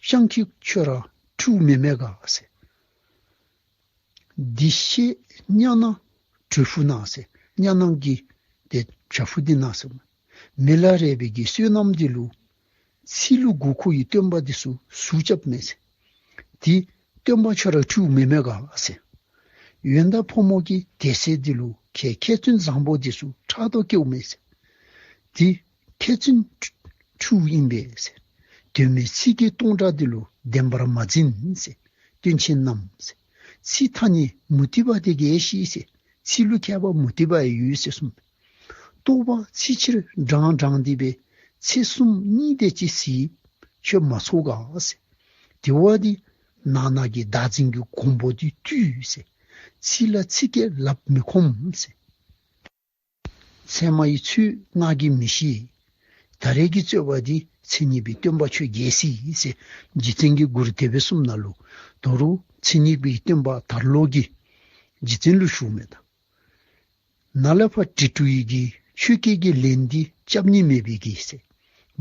སྤྱང་ཁྱི་ཁྱོད་ར་ཁྲིཝ་མེན་མས་ག་ཟེར། དེ་ཤེས་གཉའ་ནང་དྲོད་ཕུ་ནང་ཟེར། གཉའ་ནང་གི་དེ་བྱ་ཕུ་འདི་ནང་ཟེར། མི་ལ་རས་པའི་གི་བསོད་ནམས་འདི་ལུ་ཚིལ་ལུ་མགུ་འཁོར་བའི་སྟོན་པ་འདི་ཚུ་ཟུག་རྐྱབ་མས་ཟེར། དེ་སྟོན་པ་ཁྱོད་ར་ཁྲིཝ་མེན་མས་ག་ཟེར། ཡོན་བདག་ཕོ་མོ་གི་དད་སེམས་འདི་ལུ་ཁྱེད་མཁས་བཙུན་བཟང་པོ་འདི་ཚུ་ཕྲག་དོག་སྐྱེཝ་མས་ཟེར། དེ་མཁས་བཙུན་ཁྲིཝ་ཨིན་པས་ཟེར། དོན་མེད་ཚིག་གི་སྟོང་ཕྲག་འདི་ལུ་བདེན་པར་མ་འཛིན་ཟེར། སྟོན་ཆེན་རྣམས་ཟེར། ཚིག་ཐ་སྙད་མུ་སྟེགས་པ་དེ་གིས་ཤེས་ཟེར། ཚིག་ལུ་མཁས་པ་མུ་སྟེགས་པ་ཡང་ཡོད་ཟེར་གསུངས། རྟོག་པ་ཚིག་ཕྱིར་འབྲང་འབྲང་སྟེ་སྦེ་ཚེ་གསུམ་གཉིད་དེ་ཅིག་སྲིད་ཁྱོད་མ་ཚོར་ག་ཟེར། དེ་བ་འདི་ནང་ན་གི་བདག་འཛིན་གྱི་གོང་བུ་འདི་བཏུལ་ཟེར། ཚིག་ལ་ཚིག་སྐད་ལབ་མི་ཁོམ་ཟེར། ཚད་མ་ཡི་ཚུལ་ང་གིས་མི་ཤེས། ད་རེས་ཀྱི་རྩོད་པ་འདི་མཚན་ཉིད་པའི་སྟོན་པ་ཁྱོད་རྒྱལ་སྲིད་ཟེར། རྗེ་བཙུན་གྱི་མགུར་དེ་སྦེ་གསུངམ་ན་ལུ་དོ་རུང་མཚན་ཉིད་པའི་སྟོན་པ་དར་ལོ་གིས་རྗེ་བཙུན་ལུ་ཞུཝ་མས་ད། ནཱ་ལས་ཕར་དྲི་བྲོ་ཡི་གི་ཆོས་སྐད་ཀྱི་ལན་འདི་རྐྱབ་ནི་མེད་པའི་གི་ཟེར།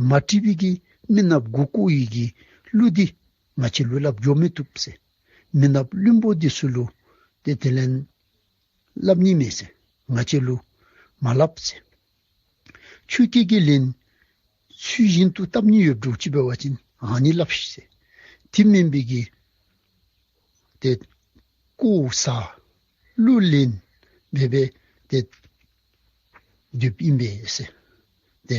མ་དྲིས་པའི་གི་མི་ནགཔོ་མགུ་སྐོར་ཡི་གི་གླུ་འདི་ང་བཅས་ལུ་སླབ་འགྱོ་མི་བཏུབ་ཟེར། མི་ནགཔོ་བླུན་པོ་འདི་ཚུ་ལུ་ཏེ་དེ་ལན་སླབ་ནི་མེད་ཟེར། ང་བཅས་ལུ་མ་སླབ་ཟེར། ཆོས་སྐད་ཀྱི་ལན་ཚུལ་བཞིན་དུ་བཏབ་ནི་ཡོདཔ་འདྲཝ་ཅིག་འབད་བ་ཅིན་ཨ་ནི་སླབ་ཤིག་ཟེར། དེ་མེན་པའི་གི་ཏེ་བཀོ་ཟ་གླུ་ལེན་འབད་སྦེ་ཏེ་སྡོདཔ་ཨིན་པས་ཟེར། ཏེ་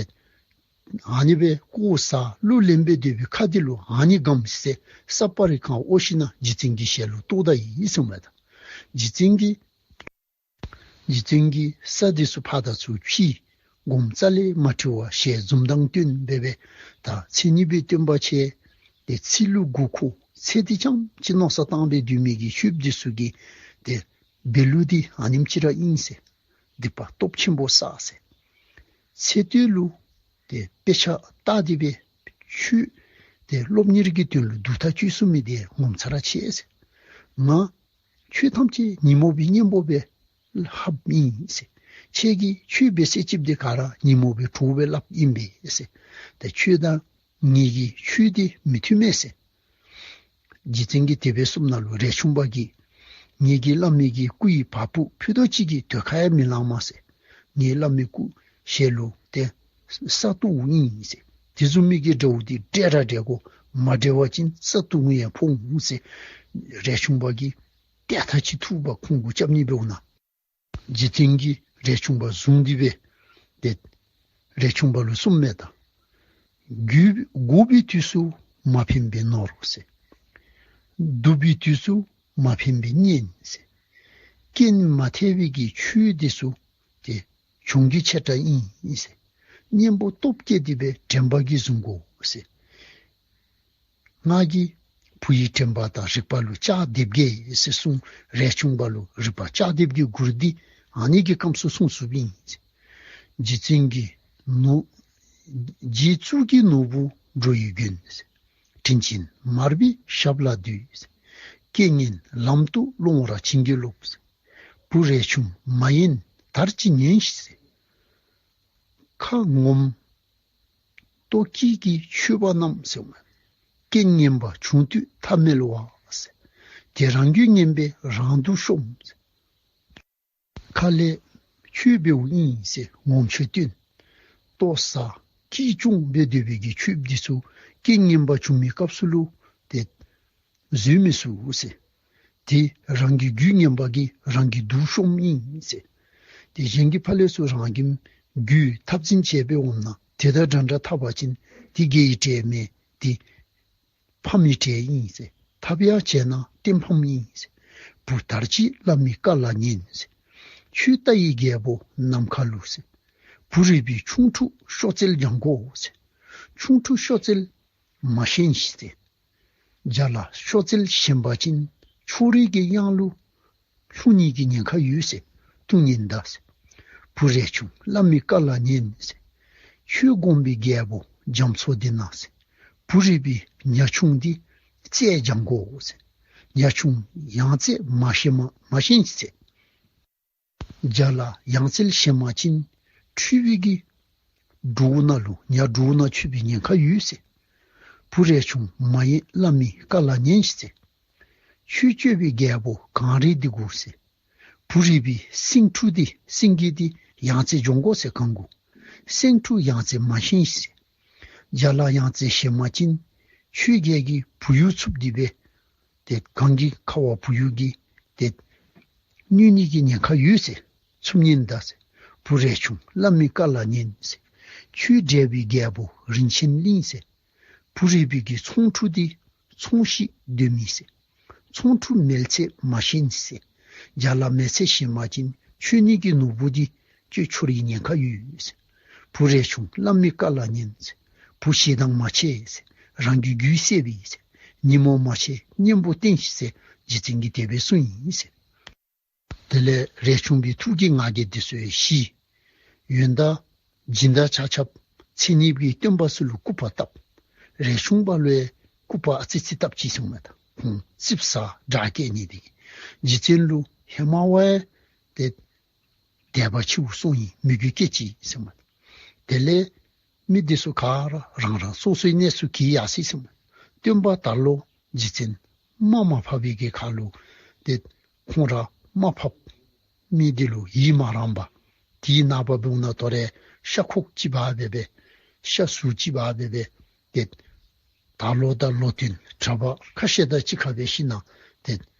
ཨ་ནི་སྦེ་བཀོ་ཟ་གླུ་ལེན་སྦེ་སྡོད་པའི་ཁ་འདི་ལུ་ཨ་ནི་སྒམ་ཟེར་ས་པ་རི་གང་ཨོ་ཤི་ན་རྗེ་བཙུན་གྱི་ཞལ་ལུ་གཏོར་ད་ཡི་གསུངམ་མས་ད། རྗེ་བཙུན་གྱིས་རྗེ་བཙུན་གྱིས་ས་འདི་ཚུ་ཕར་དང་ཚུར་ཕྱེ། སྒོམ་རྩ་ལས་མ་དྲི་བར་ཞལ་འཛུམ་མདངས་སྟོན་འབད་སྦེ་ད་མཚན་ཉིད་པའི་སྟོན་པ་ཁྱེད་ཏེ་ཚིག་ལུ་མགུ་འཁོར་ཚེ་འདི་རྐྱངམ་ཅིག་མནོ་བསམ་བཏང་སྦེ་སྡོད་མི་གི་ཆོསཔ་འདི་ཚུ་གིས་ཏེ་འབད་ལུགས་འདི་ཨ་ནེམ་ཅིག་ར་ཨིན་ཟེར། སྡིག་པ་སྟོབས་ཆེན་པོ་བསགས་ཟེར། ཚེ་སྟོད་ལུ་ཏེ་དཔེ་ཆ་ལྟ་སྟེ་སྦེ་ཆོས་ཏེ་སློབ་གཉེར་གྱི་དོན་ལུ་སྡུག་ཐག་གཅོད་ཚུགས་མི་འདི་ངོ་མཚར་ཆེ་ཟེར། ང་ཆོས་ཐམས་ཅད་ཉོན་མོངས་པའི་གཉེན་པོ་སྦེ་ལྷབ་ཨིན་ཟེར། ཁྱེད་ཀྱིས་ཆོས་འབད་ས་ཅིག་འདི་ག་ར་ཉོན་མོངས་པའི་གྲོགས་སྦེ་ལྷབ་ཨིན་པས་ཟེར། ཏེ་ཁྱོད་དང་ངེ་གི་ཆོས་འདི་མི་མཐུན་མས་ཟེར། རྗེ་བཙུན་གྱིས་དེ་སྦེ་གསུངམ་ད་ལུ་རས་ཆུང་པ་གིས་ངེ་གི་བླ་མའི་གི་སྐུ་ཡི་བ་སྤུ་ཕུད་རྡོག་གཅིག་གི་ཐོད་ཁར་ཡང་མི་ལང་མས་ཟེར། ངེའི་བླ་མའི་སྐུ་ཞལ་ལུ་ཏེ་ས་གཏོརཝ་ཨིན་ཟེར། དེ་བཟུམ་མའི་གི་དགྲ་བོ་འདི་བསྒྲལ་ར་བསྒྲལ་དགོ། མ་བསྒྲལ་བ་ཅིན་ས་གཏོརཝ་ཡང་ཕོག་འོང་ཟེར་རས་ཆུང་པ་གིས་ཏེ་ཐག་ཅིག་ཐུག་པ་ཁོང་གུ་རྐྱབ་ནི་འབདཝ་ན། རྗེ་བཙུན་གྱིས་རས་ཆུང་པ་བཟུང་སྟེ་སྦེ་ཏེ་རས་ཆུང་པ་ལུ་གསུངམ་མས་ད། དགོ་དགོ་པའི་དུས་སུ་མ་ཕན་པའི་ནོར་ཟེར། སྡུག་པའི་དུས་སུ་མ་ཕན་པའི་གཉེན་ཟེར། རྐྱེན་མ་ཐེག་པའི་གི་ཆོས་འདི་ཚུ་ཏེ་གྱོང་གུད་ཆེ་དྲགས་ཨིན་ཟེར། གཉེན་པོ་སྟོབས་བསྐྱེད་དེ་སྦེ་དྲན་པ་གིས་བཟུང་དགོ་ཟེར། ང་གིས་བུ་ཡི་དྲན་པ་དང་རིག་པ་ལུ་ལྕགས་རྡེབ་བརྒྱད་ཟེར་གསུངས། རས་ཆུང་པ་ལུ་རིག་པ་ལྕགས་རྡེབ་ཀྱི་མགུར་འདི་ཨ་ནི་གི་སྐབས་སུ་གསུངས་གསུངསམ་ཨིན། རྗེ་བཙུན་གྱིས་ ནོར། རྗེ་གཙུག་གི་ནོར་བུ་འགྲོ་བའི་མགོན། དྲིན་ཅན་མར་པའི་ཞབས་ལ་འདུད། རྐྱེན་ངན་ལམ་དུ་སློང་བར་བྱིན་གྱིས་རློབས། བུ་རས་ཆུང་མ་ཡེངས་དར་ཅིག་ཉན་ཞིག་ཟེར། ཁ་ངོམ་ལྟོ་སྐྱིད་ཀྱི་མཆོད་པ་བསྣམས་ཟེར། རྐྱེན་ངན་པ་བྱུང་དུས་ཐ་མལ་བ་ཟེར། དེ་རང་རྒྱུད་ངན་པས་རང་སྡུག་ཤོམ་ཟེར། ཁ་ལས་ཆོས་འབདཝ་ཨིན་ཟེར་ངོམ་ཆོས་སྟོན། ལྟོ་ཟ་སྐྱིད་སྐྱོང་འབད་སྡོད་པའི་གི་ཆོས་འདི་ཚུ་རྐྱེན་ངན་པ་བྱུང་མི་སྐབས་སུ་ལུ་ཏེ་བཟོད་མི་ཚུགས་ཟེར། དེ་རང་གི་རྒྱུད་ངན་པ་གིས་རང་གི་སྡུག་ཤོམ་ཨིན་ཟེར། དེ་གཞན་གྱི་ཕར་ལས་ཚུར་རང་གི་རྒྱུད་འཐབ་འཛིང་བྱས་སྦེ་འོངམ་ན་དེ་དང་འདྲན་འདྲ་འཐབ་པ་ཅིན་དེ་དགེ་བའི་གྲས་མེན། དེ་ཕམ་གྱི་གྲས་ཨིན་ཟེར། འཐབ་ཡང་བྱས་ན་གཏན་ཕམ་ཨིན་ཟེར། བུ་དར་ཅིག་བླ་མའི་བཀའ་ལ་ཉན་ཟེར། ཆོས་ལྟ་བའི་རྒྱལ་པོ་ནམ་མཁའ་ལུ་ཟེར། བུ་རས་པའི་ཆུང་འཁྲུགས་གཤོག་རྩལ་སྦྱང་དགོ་ཟེར། ཆུང་འཁྲུགས་གཤོག་རྩལ་མ་ཞན་ཞིག་ཟེར། རྒྱ་ལ་གཤོག་རྩལ་ཞན་པ་ཅིན་ཕྱོགས་རིས་ཀྱི་གཡང་ལུ་ལྷུང་ནི་གི་ཉེན་ཁ་ཡོད་ཟེར། ལྟུང་ཉེན་གདའ་ཟེར། བུ་རས་ཆུང་བླ་མའི་བཀའ་ལ་ཉན་ཟེར། ཆོས་སྒོམ་པའི་རྒྱལ་པོ་རྒྱ་མཚོ་འདི་ན་ཟེར། བུ་རས་པའི་ཉ་ཆུང་འདི་རྩལ་སྦྱང་དགོ་ཟེར། ཉ་ཆུང་ཡང་རྩལ་མ་ཞན་མ་མ་ཞན་ཟེར། རྒྱ་ལ་ཡང་རྩལ་ཞན་པ་ཅིན་འཁྲུལ་པའི་གི་སྦྲུལ་ནང་ལུ་ཉ་སྦྲུལ་ནང་ཆུད་པའི་ཉེན་ཁ་ཡོད་ཟེར། བུ་རས་ཆུང་མ་ཡེངས་བླ་མའི་བཀའ་ལ་ཉན་ཞིག་ཟེར། ཆོས་སྤྱོད་པའི་རྒྱལ་པོ་གངས་རི་འདི་གུ་ཟེར། བུ་རས་པའི་སེང་ཕྲུག་འདི་སེང་གེ་འདི་ཡང་རྩལ་སྦྱང་དགོ་ཟེར་གངས་གུ། སེང་ཕྲུག་ཡང་རྩལ་མ་ཞན་ཞིག་ཟེར། རྒྱ་ལ་ཡང་རྩལ་ཞན་པ་ཅིན་ཆོས་རྒྱལ་གྱི་བུ་ཡུག་འཚུབ་སྟེ་སྦེ་ཏེ་གངས་ཀྱི་ཁ་བ་བུ་ཡུག་གིས་ཏེ་གནོད་ནི་གི་ཉེན་ཁ་ཡོད་ཟེར། འཚུབ་ཉེན་གདའ་ཟེར། བུ་རས་ཆུང་བླ་མའི་བཀའ་ལ་ཉན་ཟེར། ཆོས་འབྲེལ་བའི་རྒྱལ་པོ་རིན་ཆེན་གླིང་ཟེར། བུ་རས་པའི་གི་ཚོང་ཕྲུག་འདི་ཚོང་ཤེས་སྡོད་མི་ཟེར། ཚོང་ཕྲུག་མེལ་ཚེ་མ་ཞན་ཟེར། རྒྱ་ལ་མེལ་ཚེ་ཞན་པ་ཅིན་ཆོས་ཉིད་ཀྱི་ནོར་བུ་འདི་ཁྱོད་འཆོར་བའི་ཉེན་ཁ་ཡོད་ཟེར། བུ་རས་ཆུང་བླ་མའི་བཀའ་ལ་ཉན་ཟེར། བུ་ཞེ་སྡང་མ་བྱེད་ཟེར། རང་གི་རྒྱུད་བསད་པས་ཟེར། ཉོན་མོངས་མ་བྱེད་གཉེན་པོ་བསྟེན་ཞིག་ཟེར་རྗེ་བཙུན་གྱིས་དེ་སྦེ་གསུངས་ཡི་ཟེར། དེ་ལས་རས་ཆུང་པའི་ཐུགས་ཀྱི་ང་རྒྱལ་འདི་ཚུ་ཞི། ཡོན་བདག་སྦྱིན་བདག་ཆ་ཁྱབ་མཚན་ཉིད་ཀྱི་སྟོན་པ་ཚུ་ལུ་སྐུར་པ་བཏབ། རས་ཆུང་པ་ལུ་ཡང་སྐུར་པ་ཨ་ཙི་ཙི་བཏབ་ཅི་གསུངམ་མས། ད་ཁོང་ཙིགཔ་ཟ་དྲག་སྐྱེད་ནི་འདི་གིས་རྗེ་བཙུན་ལུ་ཧེ་མ་བ་ཡང་ཏེ་དད་པ་ཆེཝ་སོང་ཡི་མོས་གུས་སྐྱེས་ཅི་གསུངམ་མས། དེ་ལས་མི་འདི་ཚུ་ག་ར་རང་རང་སོ་སོའི་གནས་སུ་གྱེས་ཡར་སོ་ཡི་གསུངམ་མས། སྟོན་པ་དར་ལོ་རྗེ་བཙུན་མ་མ་ཕབ་པའི་གི་ཁར་ལུ་ཏེ་ཁོང་ར་མ་ཕབ་མི་འདི་ལུ་ཡིད་མ་རངས་པར་དེའི་ནངས་པ་འབདཝ་ད་དོ་རུང་ཤ་ཁོག་ཅིག་འབག་སྦེ་སྦེ་ཤ་ཟུར་ཅིག་འབག་སྦེ་སྦེ་ཏེ་དར་ལོ་དང་ལོ་སྟོན་གྲྭ་པ་ཁ་ཤས་དང་གཅིག་ཁར་སྦེ་ཤུལ་ནང་ཏེ་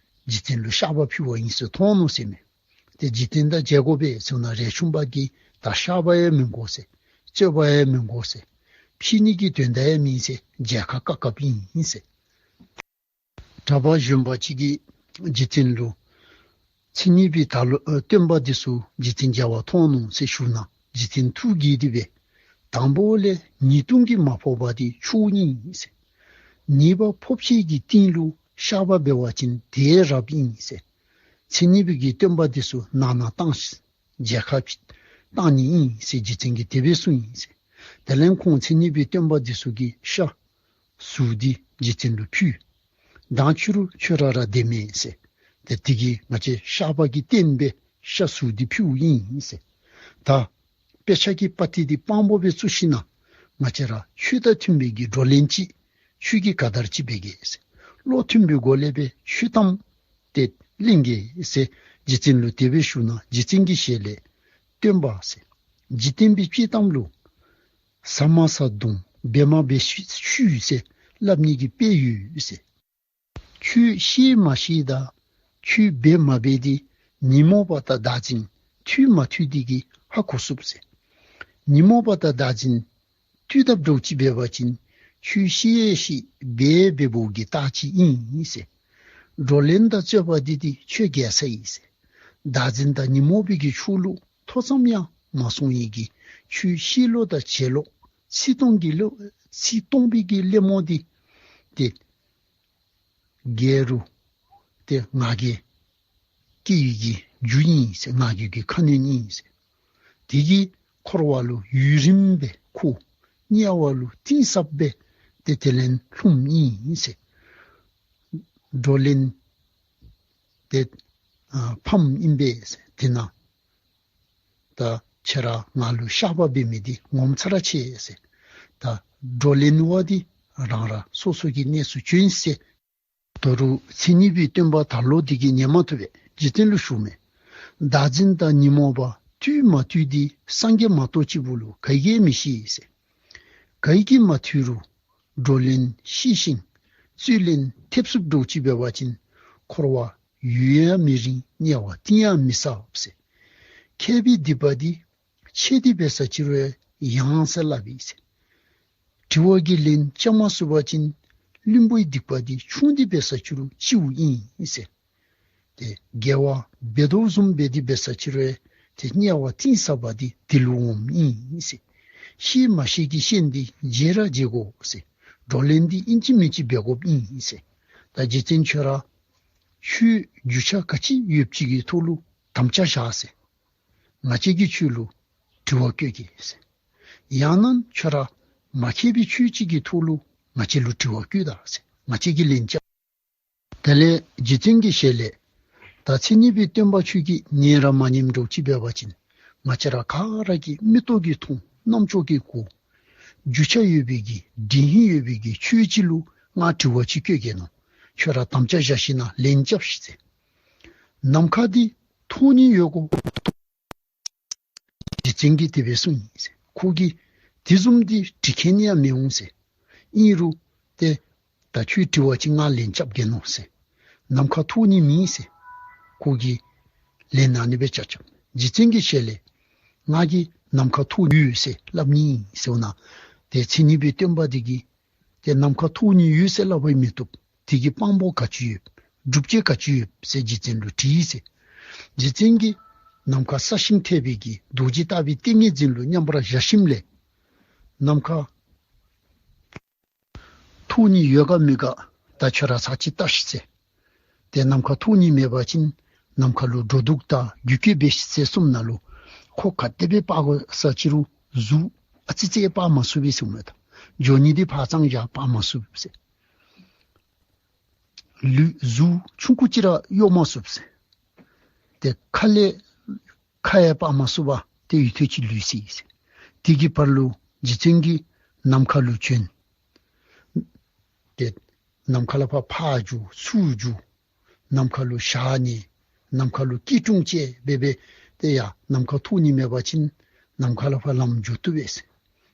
རྗེ་བཙུན་ལུ་བཤགས་པ་ཕུལ་བ་ཨིན་ཟེར་མཐོང་ནུག་ཟེར་མས། ཏེ་རྗེ་བཙུན་དང་མཇལ་དགོ་པས་ཟེར་ན་རས་ཆུང་པ་གིས་ད་བཤགས་པ་ཡང་མི་དགོ་ཟེར། རྩོད་པ་ཡང་མི་དགོ་ཟེར། ཕྱི་ནི་གི་དོན་དག་ཡང་མེད་ཟེར། མཇལ་ཁ་བཀག་བཀགཔ་ཨིན་ཟེར། གྲྭ་པ་གཞོན་པ་ཅིག་གིས་རྗེ་བཙུན་ལུ་མཚན་ཉིད་པའི་དར་ལོ་ཨ་སྟོན་པ་འདི་ཚུ་རྗེ་བཙུན་མཇལ་བར་མཐོང་ནུག་ཟེར་ཞུ་ན་རྗེ་བཙུན་ཐུགས་དགྱེས་ཏེ་སྦེ་དང་པོ་ལས་ཉེས་ལྟུང་གིས་མ་ཕོག་པ་འདི་ཆོས་ཉིད་ཨིན་ཟེར། ཉེས་པ་ཕོག་བྱེད་ཀྱི་རྟིང་ལུ་བཤགས་པ་འབད་བ་ཅིན་དེ་རབ་ཨིན་ཟེར། མཚན་ཉིད་པའི་གི་སྟོན་པ་འདི་ཚུ་ནང་ན་བཏང་ཞིག་མཇལ་ཁ་བཏང་ནི་ཨིན་ཟེར་རྗེ་བཙུན་གྱིས་དེ་སྦེ་གསུངས་ཡི་ཟེར། དེ་ལས་ཁོང་མཚན་ཉིད་པའི་སྟོན་པ་འདི་ཚུ་གིས་ཤ་ཟུར་འདི་རྗེ་བཙུན་ལུ་ཕུལ། མདང་ཕྱི་རུ་ཁྱོད་ར་ར་དེ་མེན་ཟེར། ཏེ་དེ་གིས་ང་བཅས་བཤགས་པ་གི་རྟེན་སྦེ་ཤ་ཟུར་འདི་ཕུལཝ་ཨིན་ཟེར། ད་དཔེ་ཆ་གི་པ་ཏི་འདི་དཔང་པོ་སྦེ་བཙུགས་ཞིན་ན་ང་བཅས་ར་ཆོས་དང་མཐུན་པའི་གི་བགྲོ་གླེང་ཅིག་ཆོས་ཀྱི་ཁ་བརྡ་ཅིག་འབད་གེ་ཟེར། བློ་མཐུན་པའི་སྒོ་ལས་སྦེ་ཆོས་གཏམ་ཏེ་གླེང་གེ་ཟེར་རྗེ་བཙུན་ལུ་དེ་སྦེ་ཞུ་ན་རྗེ་བཙུན་གྱི་ཞལ་ལས་སྟོན་པ་ཟེར། འཇིག་རྟེན་པའི་སྤྱོད་གཏམ་ལུ་ཟ་མ་ཟ་བརྡུང་འབད་མ་འབད་ཤུལ་ཟེར་སླབ་ནི་གི་དཔེ་ཡོད་ཟེར། ཆོས་ཤེས་མ་ཤེས་དང་ཆོས་འབད་མ་འབད་འདི་ཉོན་མོངས་པ་དང་བདག་འཛིན་འཐུས་མ་འཐུས་འདི་གིས་ཧ་གོ་ཚུགས་ཟེར། ཉོན་མོངས་པ་དང་བདག་འཛིན་འཐུས་དཔ་འདྲཝ་ཅིག་འབད་བ་ཅིན་ཆོས་ཤེས་ཤེས་འབད་འབདཝ་གི་རྟགས་ཅིག་ཨིན་ཟེར། བགྲོ་གླེང་དང་རྩོད་པ་འདི་འདི་ཆོས་རྒྱལ་ས་ཨིན་ཟེར། བདག་འཛིན་དང་ཉོན་མོངས་པའི་གི་ཕྱོགས་ལུ་ཐོ་ཙམ་ཡང་མ་སོང་ཡི་གི་ཆོས་ཤེས་ལོ་དང་བྱེད་ལོ་ཚིག་སྟོང་གི་ལོ་ཚིག་སྟོང་པའི་གི་གླེང་མོ་འདི་ཏེ་རྒྱལ་རུང་ཏེ་ང་རྒྱལ་སྐྱེ་བའི་གི་རྒྱུ་ཨིན་ཟེར། ང་རྒྱལ་གྱི་ཁ་གནོན་ཨིན་ཟེར། དེ་གིས་ འཁོར་བ་ལུ་ཡུན་རིངམོ་སྦེ་འཁོར། དམྱལ་བ་ལུ་གཏིང་ཟབ་སྦེ་ཏེ་དེ་ལས་ལྷུངམ་ཨིན་ཟེར། བགྲོ་གླེང་ཏེ་ཨ་ཕམ་ཨིན་པས་ཟེར། དེ་ནང་ད་ཁྱེད་ར་ང་ལུ་བཤགས་པ་འབད་མི་འདི་ངོ་མཚར་ཆེ་ཟེར། ད་བགྲོ་གླེང་བ་འདི་རང་རང་སོ་སོ་གི་གནས་སུ་བྱོན་ཟེར། དོ་རུང་མཚན་ཉིད་པའི་སྟོན་པ་དར་ལོ་འདི་གིས་ཉན་མ་བཏུབ་པས། རྗེ་བཙུན་ལུ་ཞུཝ་མས། བདག་འཛིན་དང་ཉོན་མོངས་པ་བཏུལ་མ་བཏུལ་འདི། སངས་རྒྱས་མ་གཏོགས་གཅིག་པུ་ལུ་ག་གིས་ཡང་མི་ཤེས་ཟེར། ག་གིས་ཀྱིས་མ་ཐུལ་རུང་བགྲོ་གླེང་ཤེས་ཤིང་རྩོད་གླེང་ཐེབས་ཚུགསཔ་འདྲཝ་ཅིག་འབད་བ་ཅིན་འཁོར་བ་ཡུན་ཡང་མི་རིང་དམྱལ་བ་གཏིང་ཡང་མི་ཟབ་ཟེར། མཁས་པའི་སྡིག་པ་འདི་ཆེ་འདི་འབད་ས་ཅིག་རུང་ཡང་ཟེར་སླབ་ཨིན་ཟེར། དྲི་བ་གི་ལན་རྐྱབ་མ་ཚུགས་པ་ཅིན་བླུན་པོའི་སྡིག་པ་འདི་ཆུང་འདི་འབད་ས་ཅིག་རུང་ཆེཝ་ཨིན་ཟེར། ཏེ་དགེ་བ་འབད་དོ་བཟུམ་འབད་འདི་འབད་ས་ཅིག་རུང་ཏེ་དམྱལ་བ་གཏིང་ཟབ་པ་འདི་དེ་ལུ་འོངམ་ཨིན་ཟེར། ཤེས་མ་ཤེས་ཀྱི་ཤན་འདི་བརྗེ་ར་བརྗེ་དགོ་ཟེར། བགྲོ་གླེང་འདི་ཨིན་ཅི་མིན་ཅི་འབད་དགོཔ་ཨིན་ཟེར། ད་རྗེ་བཙུན་ཁྱོད་ར་ཆོས་རྒྱུ་ཆ་ག་ཅི་ཡོདཔ་ཅིག་གི་ཐོག་ལུ་དམ་བཅའ་བཞག་ཟེར། ང་བཅས་ཀྱིས་ཁྱོད་ལུ་དྲི་བ་བཀོད་གེ་ཟེར། ཡང་ན་ཁྱོད་ར་མ་མཁས་པའི་ཆོས་ཅིག་གི་ཐོག་ལུ་ང་བཅས་ལུ་དྲི་བ་བཀོད་ད་ཟེར། ང་བཅས་ཀྱིས་ལན་རྐྱབ། དེ་ལས་རྗེ་བཙུན་གྱི་ཞལ་ལས། ད་མཚན་ཉིད་པའི་སྟོན་པ་ཁྱོད་ཀྱིས་ཉན་ར་མ་ཉནམ་འདྲཝ་ཅིག་འབད་བ་ཅིན་ང་བཅས་ར་ག་ར་གིས་མིག་ཏོ་གིས་མཐོང་རྣམ་ཅོག་གིས་གོ་རྒྱུ་ཆ་ཡོད་པའི་གི་དྲན་ཤེས་ཡོད་པའི་གི་ཆོས་ཅིག་ལུ་ང་དྲི་བ་ཅིག་བཀོད་གེ་ནོ། ཁྱོད་ར་དམ་བཅའ་བཞག་ཞིནམ་ལན་རྐྱབ་ཤིག་ཟེར། ནམ་མཁའ་འདི་མཐོ་ནི་ཡོད་གོ། རྗེ་བཙུན་གྱིས་དེ་སྦེ་གསུངས་ཡི་ཟེར། ཁོ་གིས་དེ་བཟུམ་འདི་དྲི་མཁན་ཡང་མི་འོང་ཟེར། ཨིན་རུང་ཏེ་ད་ཁྱོད་དྲི་བ་ཅིན་ང་ལན་རྐྱབ་གེ་ནོ་ཟེར། ནམ་མཁའ་མཐོ་ནི་མེད་ཟེར། ཁོ་གིས་ལན་ཨ་ནི་སྦེ་རྐྱབ་རྐྱབ། རྗེ་བཙུན་གྱི་ཞལ་ལས། ང་གིས་ནམ་མཁའ་མཐོ་ཡོད་ཟེར་སླབ་ནི་ཟེར་ན། ཏེ་མཚན་ཉིད་པའི་སྟོན་པ་འདི་གིས་ཏེ་ནམ་མཁའ་མཐོ་ནི་ཡོད་ཟེར་སླབ་པའི་མི་བཏུབ། དེ་གི་དཔང་པོ་ག་ཅི་ཡོད། སྒྲུབ་བྱེད་ག་ཅི་ཡོད་ཟེར་རྗེ་བཙུན་ལུ་དྲིས་ཟེར། རྗེ་བཙུན་གྱིས་ནམ་མཁའ་སྲ་ཞིང་འཐས་པའི་གི་རྡོ་རྗེ་ལྟ་བུའི་ཏིང་ངེ་འཛིན་ལུ་མཉམ་པར་བཞག་ཞིནམ་ལས། ནམ་མཁའ་མཐོ་ནི་ཡོད་ག་མེད་ག་ད་ཁྱོད་ར་ཚར་ཅིག་བལྟ་ཤིག་ཟེར། ཏེ་ནམ་མཁའ་མཐོ་ནི་མེད་པ་ཅིན་ནམ་མཁའ་ལུ་འགྲོ་འདུག་དང་རྒྱུད་སྐྱེད་འབད་ཤིག་ཟེར་གསུངམ་ད་ལུ། ཁོ་ག་དེ་སྦེ་འབག་དགོ་ས་ཅིག་རུང་གཟུགས་ཨ་ཙི་ཅིག་འབག་མ་ཚུགས་པས་ཟེར་མས་ད། འགྱོ་ནི་འདི་ཕར་ཙམ་བཞག་འབག་མ་ཚུགས་ཟེར། ལུས་གཟུགས་ཆུང་ཀུ་ཅིག་ར་གཡོ་མ་ཚུགས་ཟེར། ཏེ་ཁ་ལས་ཁ་ཡང་འབག་མ་ཚུགས་པར་ཏེ་ཡུན་ཐུང་ཅིག་ལུས་ཅི་ཟེར། དེ་གི་བར་ལུ་རྗེ་བཙུན་གྱིས་ནམ་མཁའ་ལུ་བྱོན། ཏེ་ནམ་མཁའ་ལས་ཕར་ཕར་རྒྱུག་ཚུར་རྒྱུག། ནམ་མཁའ་ལུ་ཞག་ཉལ། ནམ་མཁའ་ལུ་སྐྱིལ་ཀྲུང་བཅས་འབད་འབད། ཏེ་ཡང་ནམ་མཁའ་མཐོ་ནི་མེད་པ་ཅིན་ནམ་མཁའ་ལས་ཕར་ལམ་འགྱོ་བཏུབ་པས་ཟེར།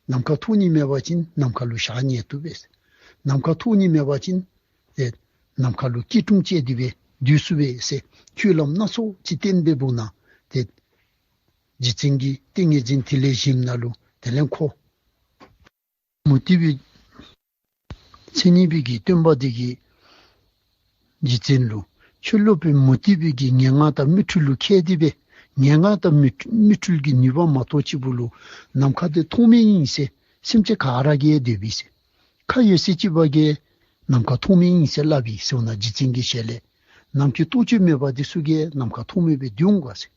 ནམ་མཁའ་མཐོ་ནི་མེད་པ་ཅིན་ནམ་མཁའ་ལུ་ཞག་ཉལ་བཏུབ་པས་ཟེར། ནམ་མཁའ་མཐོ་ནི་མེད་པ་ཅིན་ཏེ་ནམ་མཁའ་ལུ་སྐྱིལ་ཀྲུང་བཅས་ཏེ་སྦེ་སྡོད་ཚུགས་པས་ཟེར། ཆོས་ལམ་སྣ་ཚོགས་ཅིག་བསྟན་པའི་བར་ན་ཏེ་རྗེ་བཙུན་གྱི་ཏིང་ངེ་འཛིན་དེ་ལས་བཞེངསམ་ད་ལུ་དེ་ལས་ཁོ་མུ་སྟེགས་པའི་མཚན་ཉིད་པའི་གི་སྟོན་པ་འདི་གིས་རྗེ་བཙུན་ལུ། ཁྱོད་སློབ་དཔོན་མུ་སྟེགས་པའི་གི་ངན་སྔགས་དང་མིག་འཕྲུལ་ལུ་མཁས་ཏེ་སྦེ་ངན་སྔགས་དང་མིག་མིག་འཕྲུལ་གྱི་ནུས་པ་མ་གཏོགས་གཅིག་པུ་ལུ་ནམ་མཁའ་འདི་མཐོ་དམན་ཨིན་ཟེར་སེམས་ཅན་ག་ར་གིས་འདོད་པས་ཟེར། ཁ་ཡོད་ཚད་ཅིག་པ་གིས་ནམ་མཁའ་མཐོ་དམན་ཨིན་ཟེར་སླབ་པས་ཟེར་ན། རྗེ་བཙུན་གྱི་ཞལ་ལས། ནམ་རྒྱུན་རྟོག་དཔྱོད་མེད་པ་འདི་ཚུ་གིས་ནམ་མཁའ་མཐོ་དམན་སྦེ་འདོད་འོང་ག་ཟེར།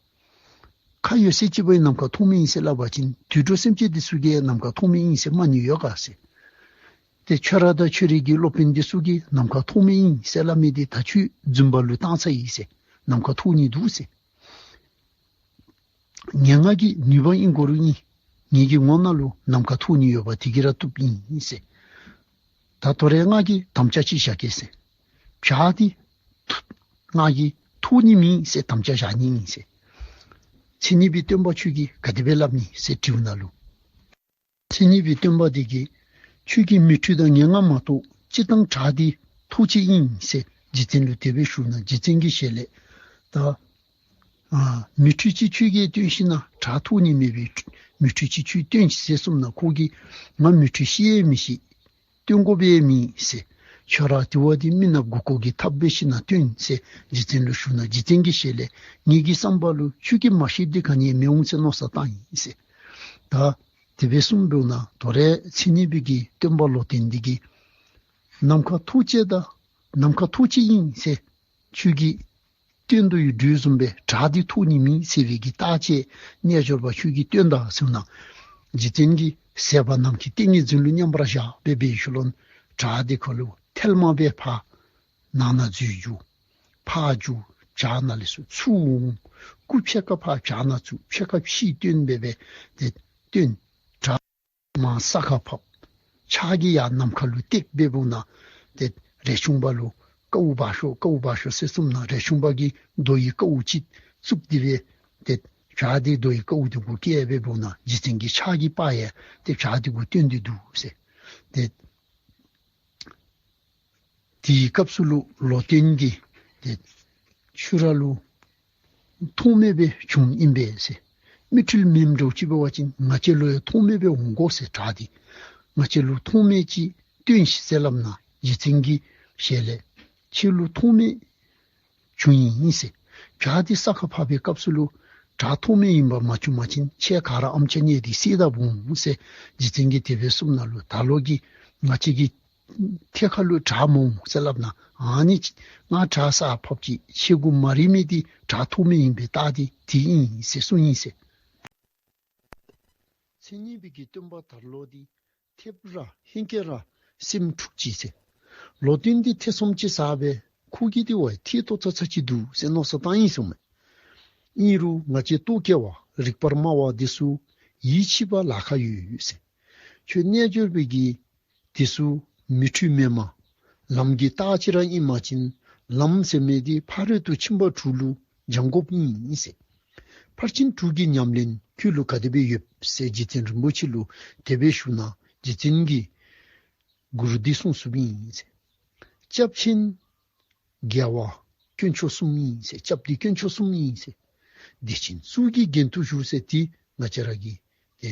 ཁ་ཡོད་ཚད་ཅིག་པ་གིས་ནམ་མཁའ་མཐོ་དམན་ཨིན་ཟེར་སླབ་པ་ཅིན་དུད་འགྲོ་སེམས་ཅན་འདི་ཚུ་གིས་ནམ་མཁའ་མཐོ་དམན་ཨིན་ཟེར་སྨྲ་ནི་ཡོད་ག་ཟེར། ཏེ་ཁྱོད་ར་དང་ཁྱོད་རའི་གི་སློབ་དཔོན་འདི་ཚུ་གིས་ནམ་མཁའ་མཐོ་དམན་ཨིན་ཟེར་སླབ་མི་འདི་ད་ཁྱོད་རྫུན་པ་ལུ་བཏང་ཚར་ཡི་ཟེར། ནམ་མཁའ་མཐོ་ནི་འདུག་ཟེར། ངན་སྔགས་ཀྱི་ནུས་པ་ཨིན་དགོ་རུང་ཨིན། ངེ་གི་ངོ་ནང་ལུ་ནམ་མཁའ་མཐོ་ནི་ཡོདཔ་འདི་གིས་ར་བཏུབ་ཨིན་ཟེར། ད་དོ་རུང་ང་གིས་དམ་བཅའ་ཅིག་བཞག་གེ་ཟེར། བྱག་འདི་ང་གིས་མཐོ་ནི་མེན་ཟེར་དམ་བཅའ་བཞག་ནི་ཨིན་ཟེར། མཚན་ཉིད་པའི་སྟོན་པ་ཁྱོད་ཀྱིས་ག་དེ་སྦེ་སླབ་ནི་ཟེར་དྲིཝ་ད་ལུ། མཚན་ཉིད་པའི་སྟོན་པ་འདི་གིས་ཁྱོད་ཀྱིས་མིག་འཕྲུལ་དང་ངན་སྔགས་མ་གཏོགས་སྤྱིར་བཏང་བྱག་འདི་མཐོ་ཅིག་ཨིན་ཟེར་རྗེ་བཙུན་ལུ་དེ་སྦེ་ཞུ་ན། རྗེ་བཙུན་གྱི་ཞལ་ལས། ད་ཨ་མིག་འཕྲུལ་ཅིག་ཁྱོད་ཀྱིས་སྟོན་ཞིན་ན་བྱག་མཐོ་ནི་མེད་པའི་མིག་འཕྲུལ་ཅིག་ཁྱོད་སྟོན་ཤིག་ཟེར་གསུངམ་ད་ཁོ་གིས་ང་མིག་འཕྲུལ་ཤེས་ཡང་མི་ཤེས། སྟོན་དགོཔ་ཡང་མེད་ཟེར། ཁྱོད་ར་དེ་བ་འདི་མི་ནག་མགུ་སྐོར་གྱི་ཐབས་འབད་ཞིན་ན་སྟོན་ཟེར་རྗེ་བཙུན་ལུ་ཞུ་ན། རྗེ་བཙུན་གྱི་ཞལ་ལས། ངེ་གི་བསམ་པ་ལུ་ཁྱོད་ཀྱིས་མ་ཤེསཔ་འདི་ག་ནི་ཡང་མི་འོང་ཟེར་མནོ་བསམ་བཏང་ཡི་ཟེར། ད་དེ་སྦེ་གསུངམ་ད་ལུ་ན་དོ་རུང་མཚན་ཉིད་པའི་གི་སྟོན་པ་ལོག་སྟེ་འདི་གིས་ནམ་མཁའ་མཐོ་ཅིག་དང་ནམ་མཁའ་མཐོ་ཅིག་ཨིན་ཟེར་ཁྱོད་ཀྱིས་ སྟོན་དོ་ཡོད་དོ་བཟུམ་སྦེ་བྲག་འདི་མཐོང་ནི་མེད་ཟེར་བའི་གི་རྟགས་ཅིག་རྣལ་འབྱོར་པ་ཁྱོད་ཀྱིས་སྟོན་ད་ཟེར་ན། རྗེ་བཙུན་གྱིས་ཟེར་བ་ནམ་མཁའི་ཏིང་ངེ་འཛིན་ལུ་མཉམ་པར་བཞག་སྦེ་འབད་ཞིནམ་ལས་བྲག་འདི་ཁ་ལུ་ཐལ་མ་སྦེ་ཕར་ནང་ན་འཛུལ་འགྱོ། ཕར་འགྱོ། བྱག་ནང་ལས་ཚུར་ཚུར་འོང་། སྐུ་ཕྱེད་ཀ་ཕར་བྱག་ནང་ཚུད། ཕྱེད་ཀ་ཕྱི་སྟོན་སྦེ་སྦེ་ཏེ་སྟོན། བྲག་མར་ས་ཁར་ཕབ། ཕྱག་གིས་ཡར་ནམ་མཁའ་ལུ་བཏེག་སྦེ་འབདཝ་ད་ཏེ་རས་ཆུང་པ་ལུ་ཀཝ་འབག་ཤོག་ཀཝ་འབག་ཤོག་ཟེར་གསུངམ་ད་རས་ཆུང་པ་གིས་རྡོ་ཡི་ཀཝ་ཅིག་བཙུགས་ཏེ་སྦེ་ཏེ་བྱག་འདི་རྡོ་ཡི་ཀཝ་འདི་གུ་བཀལ་སྦེ་འབདཝ་ད་རྗེ་བཙུན་གྱི་ཕྱག་གིས་སྤར་ཡང་ཏེ་བྱག་འདི་གུ་སྟོན་ཏེ་འདུག་ཟེར། ཏེ་དེའི་སྐབས་སུ་ལུ་ལོ་སྟོན་འདི་ཏེ་ཁྱོད་ར་ལུ་མཐོང་མེད་སྦེ་བྱུང་ཨིན་པས་ཟེར། མིག་འཕྲུལ་མེནམ་འདྲཝ་ཅིག་འབད་བ་ཅིན་ང་བཅས་ལུ་ཡང་མཐོང་མེད་སྦེ་འོང་དགོ་ཟེར། བྲག་འདི་ང་བཅས་ལུ་མཐོང་མེད་ཅིག་སྟོན་ཤིག་ཟེར་སླབ་ད་རྗེ་བཙུན་གྱི་ཞལ་ལས་ཁྱོད་ལུ་མཐོང་མེད་བྱུང་ཡི་ཟེར། བྱག་འདི་ས་ཁར་ཕབ་པའི་སྐབས་སུ་ལུ་བྲག་མཐོང་མེད་ཨིན་པ་མ་བྱུང་པ་ཅིན་ཁྱོད་ག་ར་ཨམ་ཅོག་ནི་འདི་བསད་ད་འོང་ཟེར་རྗེ་བཙུན་གྱིས་དེ་སྦེ་གསུངམ་ད་ལུ་ད་ལོག་གི་ང་བཅས་ཀྱིས་ཐད་ཁ་ལུ་བྲག་མ་འོང་ཟེར་སླབ་ད་ཨ་ནི་ང་བྲག་ས་ཕབ་ཅི། ཁྱོད་གུ་མ་རིག་མི་འདི་བྲག་མཐོང་མེད་ཨིན་པའི་རྟགས་འདི་དེ་ཨིན་ཟེར་གསུངས་ཡི་ཟེར། མཚན་ཉིད་པའི་གི་སྟོན་པ་དར་ལོ་འདི་ཐེབས་ར་ཧིང་སྐད་ར་སེམས་འཁྲུགས་ཅི་ཟེར། ལོ་སྟོན་འདི་ཐེ་ཚོམ་ཅིག་ཟ་སྦེ་ཁོ་གིས་འདི་བ་ཐེ་ཏོ་ཚ་ཚ་ཅིག་འདུག་ཟེར་མནོ་བསམ་བཏང་ཡི་གསུངམ་མས། ཨིན་རུང་ང་བཅས་རྟོག་གེ་བ་རིག་པར་དམའ་བ་འདི་ཚུ་ཡིད་ཆེས་པ་ལཱ་ཁག་ཡོད་ཟེར། ཁྱོད་རྣལ་འབྱོར་པའི་གི་འདི་ཚུ་མིག་འཕྲུལ་མེནམ་ལམ་གྱི་རྟགས་ཅིག་ར་ཨིན་པ་ཅིན་ལམ་ཟེར་མི་འདི་ཕ་རོལ་ཏུ་ཕྱིན་པ་དྲུག་ལུ་སྦྱང་དགོཔ་ཨིན་ཟེར། ཕར་ཕྱིན་དྲུག་གི་ཉམས་ལེན་ཁྱོད་ལུ་ག་དེ་སྦེ་ཡོད་ཟེར་རྗེ་བཙུན་རིན་པོ་ཆེ་ལུ་དེ་སྦེ་ཞུ་ན་རྗེ་བཙུན་གྱིས་མགུར་འདི་གསུངས་གསུངསམ་ཨིན་ཟེར། སྐྱབས་ཆེན་རྒྱལ་བ་དཀོན་མཆོག་གསུམ་ཨིན་ཟེར། སྐྱབས་འདི་དཀོན་མཆོག་གསུམ་ཨིན་ཟེར། བདེ་ཆེན་གཙུག་གི་རྒྱན་དུ་བཞུགས་ཟེར་འདི་ང་བཅས་ར་གི་ཏེ་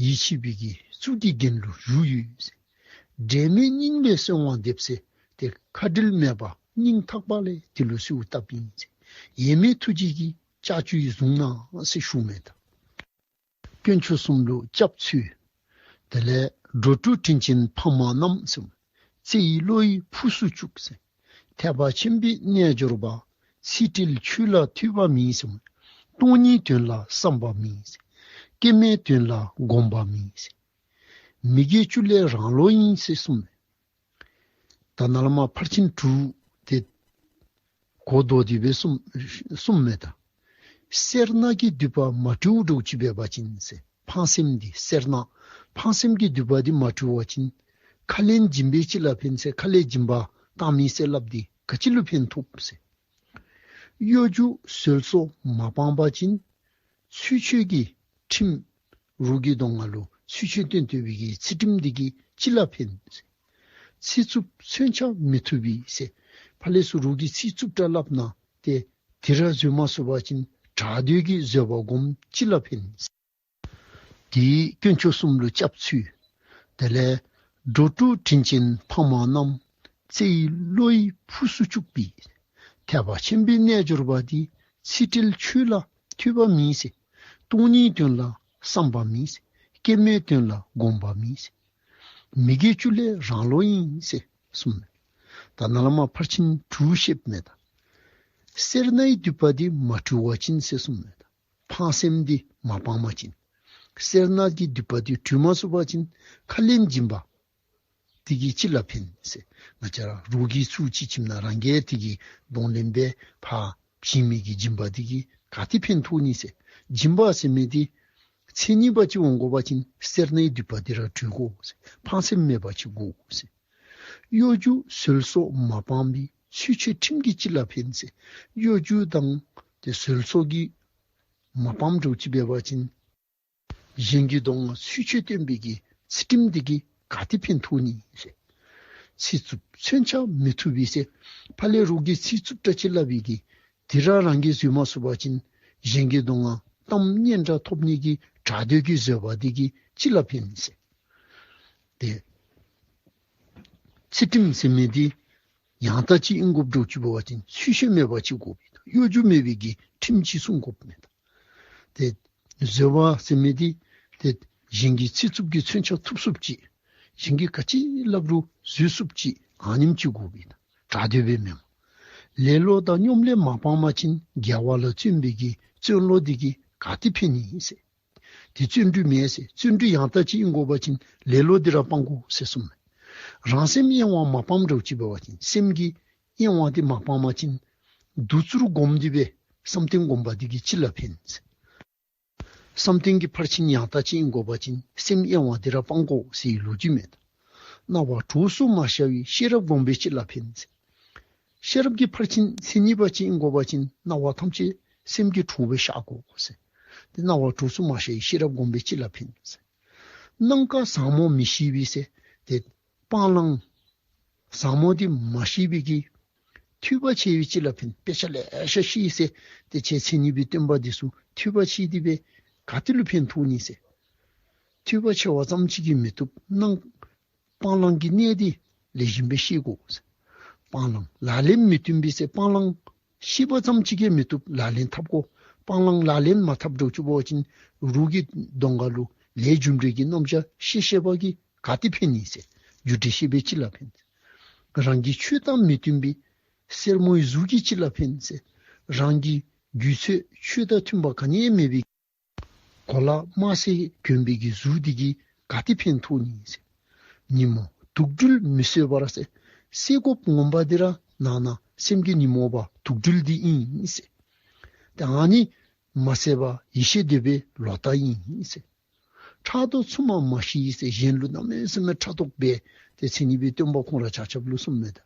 ཡིད་ཆེས་པའི་གི་གཙུག་གི་རྒྱན་ལུ་བཞུགས་ཡོད་ཟེར། འབྲལ་མེད་སྙིང་ལས་གསོལ་བ་འདེབས་ཟེར་ཏེ་ཁ་འབྲལ་མེད་པ་སྙིང་ཐག་པ་ལས་དེ་ལུ་གསོལཝ་བཏབ་ཨིན་ཟེར། ཡེངས་མེད་ཐུགས་རྗེ་གི་ལྕགས་ཀྱུས་བཟུང་གནང་ཟེར་ཞུཝ་མས་ད། དཀོན་མཆོག་གསུམ་ལུ་སྐྱབས་འཚོལ། དེ་ལས་འགྲོ་དྲུག་དྲིན་ཅན་ཕ་མ་རྣམས་ཟེར། བརྩེ་ཡི་བློ་ཡིས་ཕུགས་སུ་བཅུག་ཟེར། ཐེག་པ་ཆེན་པོའི་རྣལ་འབྱོར་པ། ཚིག་འབྲིལ་ཆོས་ལ་ཐོས་པ་མེད་ཟེར། སྟོང་ཉིད་དོན་ལ་བསམ་པ་མེད་ཟེར། སྐྱེ་མེད་དོན་ལ་སྒོམ་པ་མེད་ཟེར། མི་དགེ་བཅུ་ལས་རང་ལོག་ཡིན་ཟེར་གསུངས་མས། ད་ནཱ་ལས་མར་ཕར་ཕྱིན་དྲུག་དེ་གོ་བསྡད་དེ་སྦེ་གསུངས་གསུངས་མས་ད། སེར་སྣ་གི་མདུད་པ་མ་བྲུལཝ་འདྲཝ་ཅིག་འབད་བ་ཅིན་ཟེར། ཕངས་སེམས་འདི་སེར་སྣ་ཕངས་སེམས་ཀྱི་མདུད་པ་འདི་མ་བྲུལ་བ་ཅིན་ཁ་ལས་སྦྱིན་པའི་ཅི་ལ་ཕན་ཟེར། ཁ་ལས་སྦྱིན་པ་བཏང་མི་ཟེར་སླབ་འདི་ག་ཅི་ལུ་ཕན་ཐོགས་ཟེར། གཡོ་སྒྱུ་ཟོལ་ཟོག་མ་སྤངས་པ་ཅིན་ཚུལ་འཆོས་ཀྱི་ཁྲིམས་རོགས་ཀྱི་གདོང་ལུ་ཚུལ་འཆོས་སྟོན་སྟོན་པའི་གི་ཚུལ་ཁྲིམས་འདི་གིས་ཅི་ལ་ཕན་ཟེར། ཚིག་རྩུབ་མཚོན་ཆ་མི་ཐུབ་པའི་ཟེར། ཕར་ལས་ཚུར་རོགས་ཀྱིས་ཚིག་རྩུབ་དྲགས་སླབ་ན་ཏེ་དེ་ར་བཟོད་མ་ཚུགས་པ་ཅིན་གྲགས་འདོད་ཀྱི་བཟོད་པ་སྒོམ་ཅི་ལ་ཕན་ཟེར། དེའི་དཀོན་མཆོག་གསུམ་ལུ་སྐྱབས་འཚོལ། དེ་ལས་འགྲོ་དྲུག་དྲིན་ཅན་ཕ་མ་རྣམས། བརྩེ་ཡི་བློ་ཡིས་ཕུགས་སུ་བཅུག་པའི། ཐེག་པ་ཆེན་པོའི་རྣལ་འབྱོར་པ་འདི། ཚིག་འབྲིལ་ཆོས་ལ་ཐོས་པ་མེད་ཟེར། སྟོང་ཉིད་དོན་ལ་བསམ་པ་མེད་ཟེར། སྐྱེ་མེད་དོན་ལ་སྒོམ་པ་མེད་ཟེར། མི་དགེ་བཅུ་ལས་རང་ལོག་ཡིན་ཟེར་གསུངས་མས། ད་ནཱ་ལས་མར་ཕར་ཕྱིན་དྲུག་བཤདཔ་མས་ད། སེར་སྣའི་མདུད་པ་འདི་མ་བྲུལ་བ་ཅིན་ཟེར་གསུངས་མས་ད། ཕངས་སེམས་འདི་མ་སྤང་བ་ཅིན། སེར་སྣ་གི་མདུད་པ་འདི་བྲུལ་མ་ཚུགས་པ་ཅིན་ཁ་ལེན་སྦྱིན་པ་འདི་གིས་ཅི་ལ་ཕན་ཟེར། ང་བཅས་ར་རོགས་ཀྱིས་ཚུར་ཅིག་བྱིནམ་ད་རང་གིས་དེ་གི་གདོང་ལེན་འབད་ཕར་བྱིན་མི་གི་སྦྱིན་པ་འདི་གིས་ག་ཏེ་ཕན་ཐོགས་ནི་ཟེར། སྦྱིན་པ་ཟེར་མི་འདི་མཚན་ཉིད་པ་ཅིག་འོང་དགོ་པ་ཅིན་སེར་སྣའི་མདུད་པ་འདི་ར་བྲུལ་དགོ་ཟེར། ཕངས་སེམས་མེད་པ་ཅིག་དགོ་ཟེར། གཡོ་སྒྱུ་ཟོལ་ཟོག་མ་སྤངས་པའི། ཚུལ་འཆོས་ཁྲིམས་ཀྱིས་ཅི་ལ་ཕན་ཟེར། གཡོ་སྒྱུ་དང་ཏེ་ཟོལ་ཟོག་གིས་མ་སྤངམ་འདྲཝ་ཅིག་འབད་བ་ཅིན་གཞན་གྱི་གདོང་ང་ཚུལ་འཆོས་སྟོན་པའི་གི་ཚུལ་ཁྲིམས་འདི་གིས་ག་ཏེ་ཕན་ཐོགས་ནི་ཟེར། ཚིག་རྩུབ་མཚོན་ཆ་མི་ཐུབ་པའི་ཟེར། ཕར་ལས་རོགས་ཀྱིས་ཚིག་རྩུབ་དྲགས་ཅིག་སླབ་པའི་གི་དེ་ར་རང་གིས་བཟོད་མ་ཚུགས་པ་ཅིན་གཞན་གྱི་གདོང་ང་གཏམ་སྙན་གྲགས་ཐོབ་ནི་གི་གྲགས་འདོད་ཀྱི་བཟོད་པ་འདི་གིས་ཅི་ལ་ཕན་ཟེར། ཏེ་ཚུལ་ཁྲིམས་ཟེར་མི་འདི་ཡང་དག་ཅིག་ཨིན་དགོཔ་འདྲཝ་ཅིག་འབད་བ་ཅིན་ཚུལ་འཆོས་མེད་པ་ཅིག་དགོ་པས། གཡོ་སྒྱུ་མེད་པའི་གི་ཁྲིམས་ཅིག་སྲུང་དགོཔ་མས་ད། ཏེ་བཟོད་པ་ཟེར་མི་འདི་ཏེ་གཞན་གྱི་ཚིག་རྩུབ་ཀྱི་མཚོན་ཆ་ཐུབ་ཚུགསཔ་ཅིག། གཞན་གྱིས་ག་ཅི་སླབ་རུང་བཟོད་ཚུགསཔ་ཅིག་ཨ་ནེམ་ཅིག་དགོ་པས་ད། གྲགས་འདོད་འབད་མེན་པར། ལེ་ལོ་དང་སྙོམས་ལས་མ་སྤང་པ་ཅིན་དགེ་བ་ལ་བརྩོན་པའི་གི་བརྩོན་ལོ་འདི་གིས་ག་ཏེ་ཕན་ནི་ཟེར། དེ་བརྩོན་འགྲུས་མེད་ཟེར། བརྩོན་འགྲུས་ཡང་དག་ཅིག་ཨིན་དགོ་པ་ཅིན་ལེ་ལོ་འདི་ར་སྤང་དགོ་ཟེར་གསུངས་མས། རང་སེམས་གཡེང་བ་མ་སྤངམ་འདྲཝ་ཅིག་འབད་བ་ཅིན་སེམས་ཀྱི་གཡེང་བ་འདི་མ་སྤང་པ་ཅིན་བདུད་ཚུར་བསྒོམ་སྟེ་སྦེ་བསམ་གཏན་བསྒོམ་པ་འདི་གིས་ཅི་ལ་ཕན་ཟེར། བསམ་གཏན་གྱི་ཕར་ཕྱིན་ཡང་དག་ཅིག་ཨིན་དགོ་པ་ཅིན་སེམས་གཡེང་བ་འདི་ར་སྤང་དགོ་ཟེར་བའི་ལོ་རྒྱུས་མས། རྣ་བ་གྲོགས་སུ་མ་ཤར་བའི་ཤེས་རབ་བསྒོམས་པས་ཅི་ལ་ཕན་ཟེར། ཤེས་རབ་ཀྱི་ཕར་ཕྱིན་མཚན་ཉིད་པ་ཅིག་ཨིན་དགོ་པ་ཅིན་རྣ་བ་ཐམས་ཅད་སེམས་ཀྱི་གྲོགས་སྦེ་ཤར་དགོ་ཟེར། དེ་རྣ་བ་གྲོགས་སུ་མ་ཤར་བའི་ཤེས་རབ་བསྒོམས་པས་ཅི་ལ་ཕན་ཟེར། སྣང་ཁ་ཟབ་མོ་མི་ཤེས་པའི་ཟེར། དེ་སྤང་བླང་ཟབ་མོ་འདི་མ་ཤེས་པའི་གི་ཐོས་པ་ཆེ་བས་ཅི་ལ་ཕན། དཔེ་ཆ་ལེ་ཤ་ཤེས་ཟེར། དེ་ཁྱེད་མཚན་ཉིད་པའི་སྟོན་པ་འདི་ཚུ་ཐོས་པ་ཆེ་སྟེ་སྦེ་ག་ཏེ་ལུ་ཕན་ཐོགས་ནི་ཟེར། ཐོས་པ་ཆེ་བ་ཙམ་ཅིག་གིས་མི་བཏུབ། སྣང་སྤང་བླང་གི་གནད་འདི་ལེགས་ཤོམ་སྦེ་ཤེས་དགོ་ཟེར། སྤང་བླང་ལག་ལེན་མི་བསྟུན་པའི་ཟེར། སྤང་བླང་ཤེས་པ་ཙམ་ཅིག་གིས་མི་བཏུབ། ལག་ལེན་འཐབ་དགོ། སྤང་བླང་ལག་ལེན་མ་འཐབ་འདྲཝ་ཅིག་འབད་བ་ཅིན་རོགས་ཀྱི་གདོང་ཁ་ལུ་ལས་རྒྱུ་འབྲས་ཀྱི་རྣམ་གཞག་ཤེས་ཤེས་པ་གིས་ག་ཏེ་ཕན་ནི་ཟེར། རྒྱུ་འབྲས་ཤེས་པས་ཅི་ལ་ཕན་ཟེར། རང་གི་ཆོས་དང་མི་མཐུན་པའི་སེར་མོའི་གཟུགས་ཀྱིས་ཅི་ལ་ཕན་ཟེར། རང་གི་རྒྱུད་ཚོད་ཆོས་དང་མཐུན་པ་ག་ནི་ཡང་མེད་པའི་གོ་ལ་དམར་སེར་གྱོན་པའི་གི་གཟུགས་འདི་གིས་ག་ཏེ་ཕན་ཐོགས་ནི་ཟེར། ཉོན་མོངས་དུག་སྦྲུལ་མི་བཟོད་པར་ཟེར། བསད་དགོཔ་ངོ་མ་འདི་ར་ནང་ན་སེམས་ཀྱི་ཉོན་མོངས་པ་དུག་སྦྲུལ་འདི་ཨིན་ཟེར། ཏེ་ཨ་ནི་མ་བསད་པར་ཡིད་ཆེས་འདོད་པའི་ལོག་ལྟ་ཨིན་ཟེར། ཕྲག་དོག་ཚུབ་མ་མ་ཞི་ཟེར། གཞན་ལུ་གནམ་མེད་ས་མེད་ཕྲག་དོག་འབད་དེ་མཚན་ཉིད་པའི་སྟོན་པ་ཁོང་ར་ཆ་ཁྱབ་ལུ་གསུངམ་མས་ད།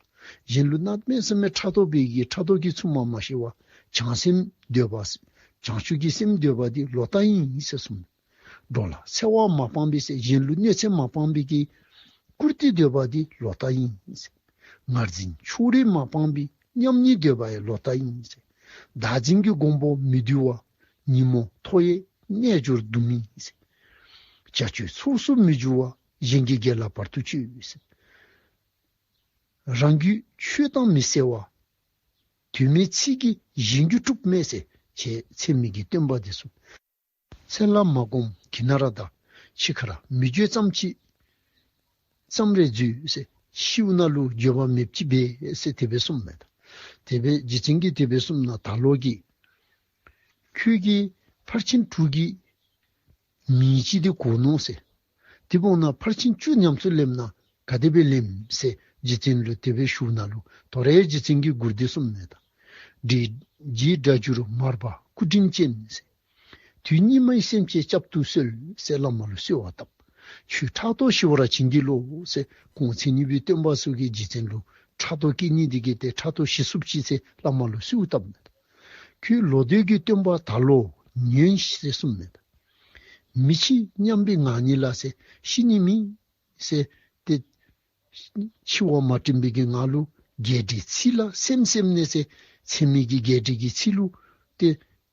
གཞན་ལུ་གནམ་མེད་ས་མེད་ཕྲག་དོག་འབད་གི་ཕྲག་དོག་གི་ཚུབ་མ་མ་ཞི་བར་བྱང་སེམས་འདོད་པ་ཟེར། བྱང་ཆུབ་ཀྱི་སེམས་འདོད་པ་འདི་ལོག་ལྟ་ཨིན་ཟེར་གསུངས་མས། འགྲོ་ལ་འཚེ་བ་མ་སྤངས་པའི་ཟེར། གཞན་ལུ་གནོད་འཚེ་མ་སྤངས་པའི་གི་བཀུར་སྟི་འདོད་པ་འདི་ལོག་ལྟ་ཨིན་ཟེར། ངར་འཛིན་ཕྱོགས་རིས་མ་སྤངས་པའི་མཉམ་ཉིད་འདོད་པ་ཡང་ལོག་ལྟ་ཨིན་ཟེར། བདག་འཛིན་གྱི་གོང་བུ་མི་བསྡུ་བ། ཉོན་མོངས་མཐོ་ཡི་རྣལ་འབྱོར་དུ་མིན་ཟེར། བྱ་སྤྱོད་ཚུགས་སུ་མི་འཇུག་པ། གཞན་གྱི་དགེ་ལ་བར་དུ་གཅོད་ཟེར། རང་རྒྱུད་ཆོས་དང་མི་བསྲེ་བ། དོན་མེད་ཚིག་གིས་གཞན་རྒྱུད་དཀྲུགས་མེད་ཟེར། ཁྱེད་ཚད་མེད་ཀྱི་སྟོན་པ་འདི་ཚུ། ཚེ་ལ་མ་གོམས་གྱི་ན་ར་དག། འཆི་ཁར་མི་འགྱོད་ཙམ་ཅིག་ཙམ་རེ་འཛོལ་ཟེར། ཤིཝ་ན་ལུ་འགྱོད་པ་མེདཔ་ཅིག་འབད་ཟེར་དེ་སྦེ་གསུངམ་མས་ད། དེ་སྦེ་རྗེ་བཙུན་གྱིས་དེ་སྦེ་གསུངམ་ན་ད་ལོག་གིས་ཁྱོད་ཀྱིས་ཕར་ཕྱིན་དྲུག་གི་མིང་ཅིག་འདི་གོ་ནུག་ཟེར། དེ་འབདཝ་ད་ཕར་ཕྱིན་བཅུ་ཉམས་སུ་ལེན་ན་ག་དེ་སྦེ་ལེནམ་ཟེར་རྗེ་བཙུན་ལུ་དེ་སྦེ་ཞུཝ་ད་ལུ་དོ་རུང་རྗེ་བཙུན་གྱིས་མགུར་འདི་གསུངམ་མས་ད། འདྲེ་རྗེའི་སྒྲ་བསྒྱུར་མར་པ་སྐུ་དྲིན་ཅན་ཟེར། དུས་སྙིགས་མའི་སེམས་ཅན་བསྐྱབ་ཏུ་གསོལ་ཟེར་བླ་མ་ལུ་གསོལ་བ་བཏབ། ཁྱོད་ཕྲག་དོག་ཞི་བར་བྱིན་གྱིས་རློབས་ཟེར་ཁོང་མཚན་ཉིད་པའི་སྟོན་པ་ཚུ་གིས་རྗེ་བཙུན་ལུ་ཕྲག་དོག་སྐྱེ་ནི་འདི་གིས་ཏེ་ཕྲག་དོག་ཞི་ཚུགསཔ་ཅིག་ཟེར་བླ་མ་ལུ་གསོལཝ་བཏབ་མས། ཁྱོད་ལོག་འདོད་ཀྱི་སྟོན་པ་ད་ལོག་ཉོན་ཟེར་གསུངམ་མས། མི་འཆི་སྙམ་པའི་ངང་ཉིད་ལ་ཟེར། ཤི་ནི་མེད་ཟེར་ཏེ་འཆི་བ་མ་དྲན་པའི་གི་ངང་ལུ་བརྒྱད་ཁྲིའི་ཚིག་ལ་སེམས་སེམས་ནས་ཟེར་ཚད་མེད་ཀྱི་བརྒྱད་ཁྲི་གི་ཚིག་ལུ་ཏེ་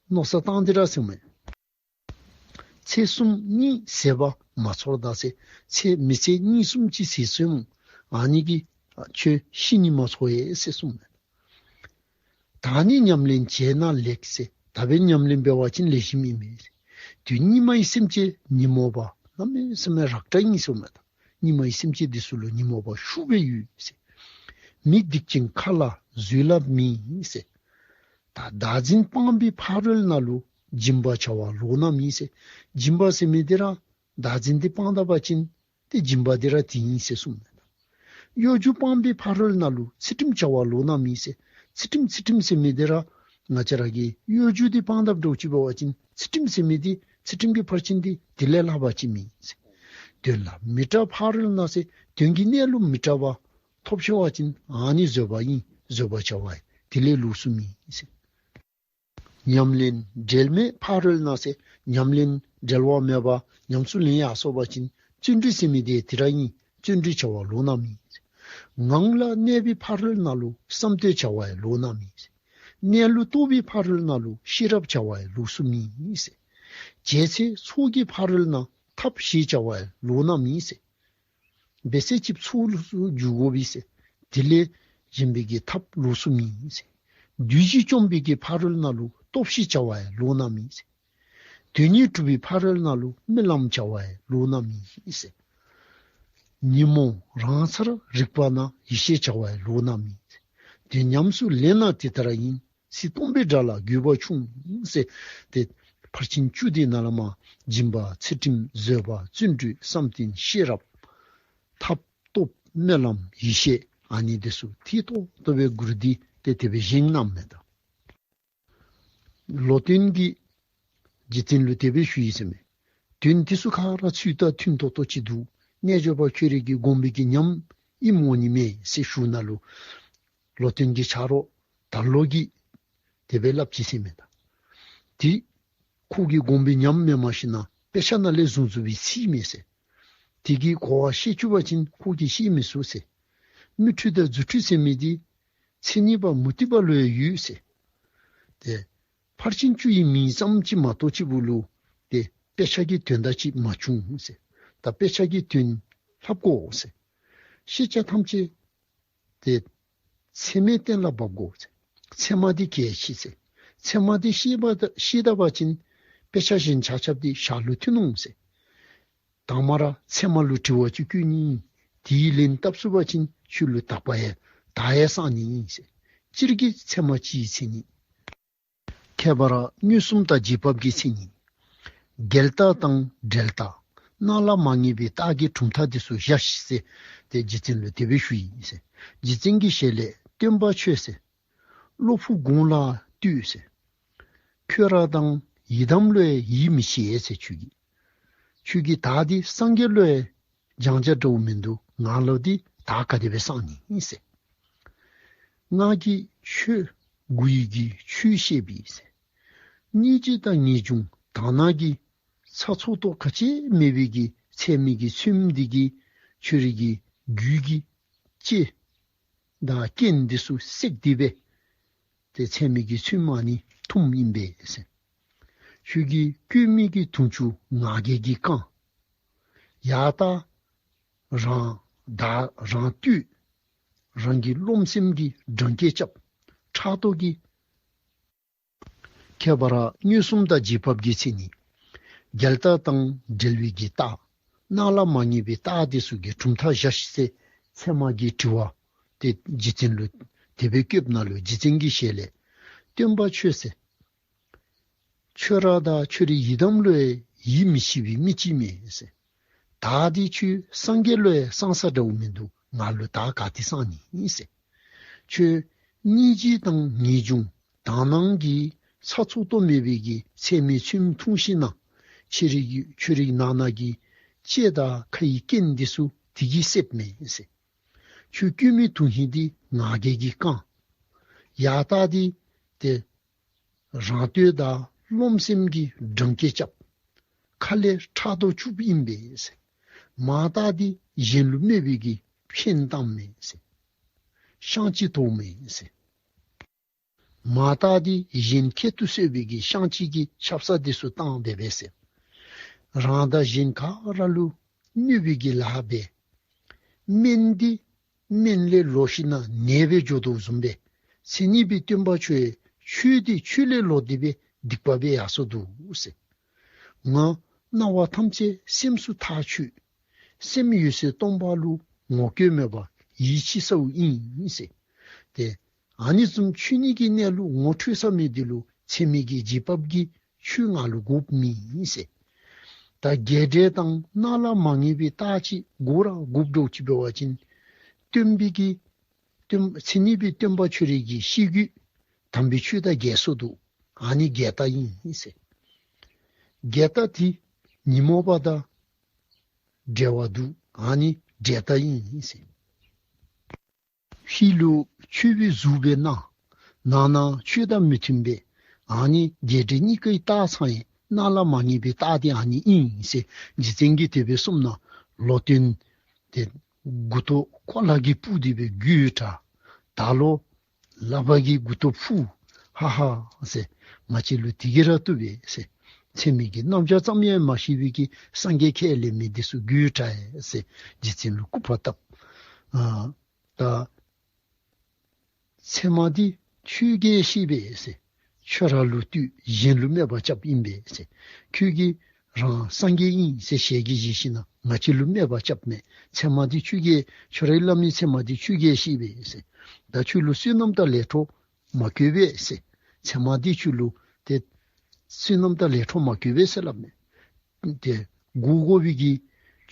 མནོ་བསམ་བཏང་སྟེ་ར་གསུངམ་མས། ཚེ་གསུམ་གཉིད་ཟད་པ་མ་ཚོར་ད་ཟེར། ཚེ་མི་ཚེ་གཉིད་གསུམ་ཅིག་ཟད་སོངམ་ཨ་ནི་གིས་ཁྱོད་ཤི་ནི་མ་ཚོར་བས་ཟེར་གསུངམ་མས། ད་ནི་ཉམས་ལེན་བྱས་ན་ལེགས་ཟེར། ད་འབདན་ཉམས་ལེན་འབད་བ་ཅིན་ལེགས་ཤོམ་ཨིན་མས་ཟེར། དུས་སྙིགས་མའི་སེམས་ཅན་ཉོན་མོངས་པ། གནམ་མེད་ས་མེད་རགས་ཕྲ་ཨིན་གསུངམ་མས་ད། སྙིགས་མའི་སེམས་ཅན་འདི་ཚུ་ལུ་ཉོན་མོངས་པ་ཤུགས་སྦེ་ཡོད་ཟེར། མི་སྡིག་ཅན་མཁའ་ལ་བཟོད་རླབས་མེད་ཟེར། ད་བདག་འཛིན་སྤངས་པའི་ཕ་རོལ་ན་ལུ་སྦྱིན་པ་བྱ་བ་ལོག་ན་མེད་ཟེར། སྦྱིན་པ་ཟེར་མི་འདི་ར་བདག་འཛིན་འདི་སྤང་ད་པ་ཅིན་ཏེ་སྦྱིན་པ་འདི་ར་དེ་ཨིན་ཟེར་གསུངམ་མས། གཡོ་སྒྱུ་སྤངས་པའི་ཕ་རོལ་ན་ལུ་ཚུལ་ཁྲིམས་བྱ་བ་ལོག་ན་མེད་ཟེར། ཚུལ་ཁྲིམས་ཚུལ་ཁྲིམས་ཟེར་མི་འདི་ར་ང་བཅས་ར་གིས་གཡོ་སྒྱུ་འདི་སྤང་ད་འདྲཝ་ཅིག་འབད་བ་ཅིན་ཚུལ་ཁྲིམས་ཟེར་མི་འདི་ཚུལ་ཁྲིམས་ཀྱི་ཕར་ཕྱིན་འདི་དེ་ལས་ལྷག་པ་ཅིག་མེད་ཟེར། དོན་ལ་མི་སྐྲག་ཕ་རོལ་ན་ཟེར། དོན་གྱི་གནས་ལུགས་མི་སྐྲག་པ་ཐོབ་ཤོར་བ་ཅིན་ཨ་ནི་བཟོད་པ་ཨིན། བཟོད་པ་བྱ་བ་དེ་ལས་ལོགས་སུ་མེད་ཟེར། ཉམས་ལེན་འབྲལ་མེད་ཕ་རོལ་ན་ཟེར། ཉམས་ལེན་འབྲལ་བ་མེད་པར་ཉམས་སུ་ལེན་ཡར་སོང་བ་ཅིན་བརྩོན་འགྲུས་ཟེར་མི་དེ་དེ་ར་ཨིན། བརྩོན་འགྲུས་བྱ་བ་ལོག་ན་མེད་ཟེར། ངང་ལ་གནས་པའི་ཕ་རོལ་ན་ལུ་བསམ་གཏན་བྱ་བ་ཡང་ལོག་ན་མེད་ཟེར། གནས་ལུགས་རྟོགས་པའི་ཕ་རོལ་ན་ལུ་ཤེས་རབ་བྱ་བ་ཡང་ལོགས་སུ་མེད་ཟེར། བྱས་ཚད་ཚོགས་ཀྱི་ཕ་རོལ་ན་ཐབས་ཤེས་བྱ་བ་ཡང་ལོག་ན་མེད་ཟེར། འབད་ཚད་ཅིག་ཚོགས་ལུ་འཇུག་དགོ་པས་ཟེར། དེ་ལས་གཞན་པའི་གི་ཐབས་ལོགས་སུ་མེད་ཟེར། བདུད་བཞི་བཅོམ་པའི་གི་ཕ་རོལ་ན་ལུ་སྟོབས་ཤེས་བྱ་བ་ཡང་ལོག་ན་མེད་ཟེར། དོན་གཉིས་གྲུབ་པའི་ཕ་རོལ་ན་ལུ་རྨི་ལམ་བྱ་བ་ཡང་ལོག་ན་མེད་ཟེར། ཉོན་མོངས་རང་སར་རིག་པ་ན་ཡེ་ཤེས་བྱ་བ་ཡང་ལོག་ན་མེད་ཟེར། དོན་ཉམས་སུ་ལེན་ན་དེ་ལྟར་ཡིན། ཚིག་སྟོང་པའི་སྒྲ་ལ་དགོས་པ་ཆུང་ཟེར། ཏེ་ཕར་ཕྱིན་བཅུ་དེ་ནང་ལས་མར་སྦྱིན་པ་ཚུལ་ཁྲིམས་བཟོད་པ་བརྩོན་འགྲུས་བསམ་གཏན་ཤེས་རབ་ཐབས་སྟོབས་སྨོན་ལམ་ཡེ་ཤེས་ཨ་ནི་དེ་ཚུ་ཐིག་ཏོག་ཏོ་སྦེ་མགུར་འདི་ཏེ་དེ་སྦེ་བཞེངས་གནངམ་མས་ད། ལོ་སྟོན་གྱིས་རྗེ་བཙུན་ལུ་དེ་སྦེ་ཞུ་ཡི་ཟེར་མས། དོན་དེ་ཚུ་ག་ར་ཚུལ་དང་མཐུན་ཏོག་ཏོ་ཅིག་འདུག། རྣལ་འབྱོར་པ་ཁྱོད་རའི་གི་དགོངས་པའི་གི་ཉམས་ཨིནམ་འོང་ནི་མས་ཟེར་ཞུཝ་ད་ལུ་ལོ་སྟོན་གྱི་ཆ་རོགས་དར་ལོ་གིས་དེ་སྦེ་སླབ་ཅི་ཟེར་མས་ད། དེ་ཁོ་གི་དགོངས་པའི་ཉམས་མེན་མ་ཤེས་ན་དཔེ་ཆ་ནང་ལས་བཟུང་བཟུང་བའི་ཚིག་མས་ཟེར། དེ་གི་གོ་བ་ཤེས་བཅུག་པ་ཅིན་ཁོ་གིས་ཤེས་མི་ཚུགས་ཟེར། མི་འཁྲུལ་དང་རྫུ་འཕྲུལ་ཟེར་མི་འདི་མཚན་ཉིད་པ་མུ་སྟེགས་པ་ལུ་ཡང་ཡོད་ཟེར། ཏེ་ཕར་ཕྱིན་བཅུ་ཡི་མིང་ཙམ་ཅིག་མ་གཏོགས་ཅིག་པོ་ལུ་ཏེ་དཔེ་ཆ་གི་དོན་དག་ཅིག་མ་བྱུང་ཟེར། ད་དཔེ་ཆ་གི་དོན་ལྷབ་དགོ་ཟེར། ཤེས་བྱ་ཐམས་ཅད་ཏེ་ཚད་མའི་སྟེང་ལ་འབབ་དགོ་ཟེར། ཚད་མ་འདི་གལ་ཆེ་ཟེར། ཚད་མ་འདི་ཤེས་པ་ད་ཤེས་ད་པ་ཅིན་དཔེ་ཆ་གཞན་ཆ་ཁྱབ་འདི་ཞར་ལུ་ཐོན་འོང་ཟེར། དང་པ་ར་ཚད་མ་ལུ་དྲི་བ་ཅིག་བཀོད་ནི། དེའི་ལན་བཏབ་ཚུགས་པ་ཅིན་ཁྱོད་ལུ་དག་པ་ཡང་དག་ཡང་སངས་ནི་ཨིན་ཟེར། སྤྱིར་གྱི་ཚད་མ་སྤྱིའི་མཚན་ཉིད། ཁྱད་པར་མངོན་སུམ་དང་རྗེས་འབབ་ཀྱི་མཚན་ཉིད། འགལ་རྟགས་དང་འབྲེལ་རྟགས། སྣང་ལ་མ་ངེས་པའི་རྟགས་ཀྱི་གྲུབ་མཐའ་དེ་ཚུ་བཞག་ཤིག་ཟེར་ཏེ་རྗེ་བཙུན་ལུ་དེ་སྦེ་ཞུ་ཡི་ཟེར། རྗེ་བཙུན་གྱི་ཞལ་ལས། སྟོན་པ་ཁྱོད་ཟེར། བློ་ཕུགས་དགོངས་ལ་ལྟོས་ཟེར། ཁྱོད་ར་དང་ཡི་དམ་ལུ་ཡང་ཡིད་མི་ཆེས་ཟེར། ཁྱོད་ཀྱིས་ཁྱོད་ཀྱིས་ད་འདི་སངས་རྒྱས་ལུ་ཡང་སྦྱང་བྱ་འདྲཝ་མིན་འདུག། ང་ལུ་འདི་ད་ག་དེ་སྦེ་སངས་ནི་ཨིན་ཟེར། ང་གིས་ཁྱོད་དགུ་ཡི་གི་ཆོས་བཤད་པས་ཟེར། སྙིང་རྗེ་དང་ངེས་འབྱུང་དག་སྣང་གི་ཚ་ཚུགས་ཏོག་ག་ཅི་མེད་པའི་གི་ཚད་མའི་གི་ཚོམས་འདི་གིས་ཁྱོད་རའི་གི་རྒྱུད་ཀྱི་ལྕེ་དང་རྐན་འདི་ཚུ་བསྲེགས་ཏེ་སྦེ་ཏེ་ཚད་མའི་གི་ཚོམས་ཨ་ནི་འཐུངམ་ཨིན་པས་ཟེར། ཁྱོད་ཀྱི་སྐྱོན་མེད་ཀྱི་དུང་ཆུ་ང་རྒྱལ་གྱིས་བཀང་། ཡང་དག་རང་བདག་རང་བསྟོད། རང་གི་རློམ་སེམས་ཀྱི་འགྲན་སྐད་རྐྱབ། ཕྲག་དོག་གི། ཁྱད་པར་མངོན་སུམ་དང་རྗེས་འབབ་ཀྱི་མཚན་ཉིད། འགལ་རྟགས་དང་འབྲེལ་བའི་གི་རྟགས། སྣང་ལ་མ་ངེས་པའི་རྟགས་དེ་ཚུ་གི་གྲུབ་མཐའ་བཞག་ཤིག་ཟེར་ཚད་མ་གི་དྲི་བ་དེ་རྗེ་བཙུན་ལུ་དེ་སྦེ་བཀོདཔ་ད་ལུ་རྗེ་བཙུན་གྱི་ཞལ་ལས། སྟོན་པ་ཁྱོད་ཟེར། ཁྱོད་ར་དང་ཁྱོད་རའི་ཡི་དམ་ལུ་ཡང་ཡིད་མི་ཆེས་པའི་མི་ཅིག་མས་ཟེར། ད་འདི་ཁྱོད་སངས་རྒྱས་ལུ་ཡང་སངས་ས་འདྲཝ་མིན་འདུག། ང་ལུ་ད་ག་ཏེ་སངས་ནི་ཨིན་ཟེར། ཁྱོད་སྙིང་རྗེ་དང་ངེས་འབྱུང་དག་སྣང་གི་ཚ་ཚུགས་ཏོག་མེད་པའི་གི་ཚད་མའི་ཚོམས་འཐུང་ཞིནམ་ན་ཁྱོད་རའི་གི་ཁྱོད་རའི་ནང་ན་གི་ལྕེ་དང་ཁ་ཡི་རྐན་འདི་ཚུ་དེ་གིས་བསྲེགཔ་མས་ཟེར། ཁྱོད་སྐྱོན་མེད་དུ་ཧིང་འདི་ང་རྒྱལ་གྱིས་བཀང་། ཡང་དག་འདི་ཏེ་རང་བསྟོད་དང་རློམ་སེམས་ཀྱི་འགྲན་སྐད་རྐྱབ། ཁ་ལས་ཕྲག་དོག་བཅུགཔ་ཨིན་པས་ཟེར། མར་དག་འདི་གཞན་ལུ་སྨད་པའི་གི་འཕེན་བཏངམ་མས་ཟེར། བཤང་གཅི་བཏོགཔ་མས་ཟེར། མར་དག་འདི་གཞན་ཁྱད་དུ་གསོད་པའི་གི་བཤང་གཅི་གི་ཆབ་གསང་འདི་ཚུ་བཏང་སྦེ་སྦེ་ཟེར། རང་དང་གཞན་ག་ར་ལུ་གནོད་པའི་གི་ལཱ་འབད། སྨན་འདི་སྨན་ལས་ལོག་ཞིནམ་ན་ནད་སྦེ་འགྱོ་དོ་བཟུམ་སྦེ་མཚན་ཉིད་པའི་སྟོན་པ་ཁྱོད་ཡང་ཆོས་འདི་ཆོས་ལས་ལོག་སྟེ་སྦེ་སྡིག་པ་སྦེ་ཡར་སོ་འདུག་ཟེར། ང་སྣང་བ་ཐམས་ཅད་སེམས་སུ་ཐག་ཆོད། སེམས་འོད་གསལ་སྟོང་པ་ལུ་ངོ་སྐལ་མེད་པར་ཡིད་ཆེས་སཝ་ཨིན་ཟེར། ཏེ་ཨ་ནི་བཟུམ་ཆོས་ཉིད་ཀྱི་གནས་ལུ་ངོ་འཕྲོད་ས་མེད་འདི་ལུ་ཚད་མའི་གི་རྗེས་འབབ་ཀྱི་ཆོས་ང་ལུ་དགོཔ་མེད་ཟེར། ད་འགལ་འབྲེལ་དང་སྣང་ལ་མ་ངེས་པའི་རྟགས་ཅིག་དགོ་ར་དགོཔ་འདྲཝ་ཅིག་འབད་བ་ཅིན་སྟོན་པའི་གི་སྟོན་མཚན་ཉིད་པའི་སྟོན་པ་ཁྱོད་རའི་གི་ཤེས་རྒྱུད་དམ་པའི་ཆོས་དང་འགལ་སོ་འདུག། ཨ་ནི་འགལ་རྟགས་ཨིན་ཟེར། འགལ་རྟགས་འདི་ཉོན་མོངས་པ་དང་འབྲེལ་བ་འདུག། ཨ་ནི་འབྲེལ་རྟགས་ཨིན་ཟེར། ཕྱི་ལུ་ཆོས་པའི་གཟུགས་སྦེ་སྣང་། ནང་ན་ཆོས་དང་མི་མཐུན་པས། ཨ་ནི་འགལ་འབྲེལ་གཉིས་ཀའི་རྟགས་ཚང་ཡི་སྣང་ལ་མ་ངེས་པའི་རྟགས་འདི་ཨ་ནི་ཨིན་ཟེར་རྗེ་བཙུན་གྱིས་དེ་སྦེ་གསུངམ་ད་ལོ་སྟོན་ཏེ་མགུ་ཏོ་ཁོ་ལ་གིས་སྤུབས་ཏེ་སྦེ་དགོད་བྲ། ད་ལོ་ལག་པ་གིས་མགུ་ཏོ་ཕུ། ཧ་ཧ་ཟེར། ང་བཅས་ལུ་དེ་གིས་ར་བཏུབ་པས་ཟེར། ཚད་མའི་གི་རྣམ་གཞག་ཙམ་ཡང་མ་ཤེས་པའི་གི་སངས་རྒྱས་ཁས་ལེན་མི་འདི་ཚུ་དགོད་བྲ་ཡི་ཟེར་རྗེ་བཙུན་ལུ་སྐུར་པ་བཏབ། ཨ་ད་ཚད་མ་འདི་ཁྱོད་ཀྱིས་ཤེས་པས་ཟེར། ཁྱོད་ར་ལུ་ལྟོས། གཞན་ལུ་སྨད་པ་རྐྱབ་ཨིན་པས་ཟེར། ཁྱོད་ཀྱིས་རང་སངས་རྒྱས་ཨིན་ཟེར་ཞལ་གྱིས་བཞེས་ཞིནམ་ན་ང་བཅས་ལུ་སྨད་པ་རྐྱབ་མས། ཚད་མ་འདི་ཁྱོད་ཀྱིས་ཁྱོད་རའི་བླ་མའི་ཚད་མ་འདི་ཁྱོད་ཀྱིས་ཤེས་པས་ཟེར། ད་ཁྱོད་ལུ་བསོད་ནམས་དང་ལས་འཕྲོ་མ་བཀོད་པས་ཟེར། ཚེར་མ་འདི་ཁྱོད་ལུ་ཏེ་བསོད་ནམས་དང་ལས་འཕྲོ་མ་བཀོད་པས་ཟེར་སླབ་མས། ཏེ་དགོ་དགོ་པའི་གི་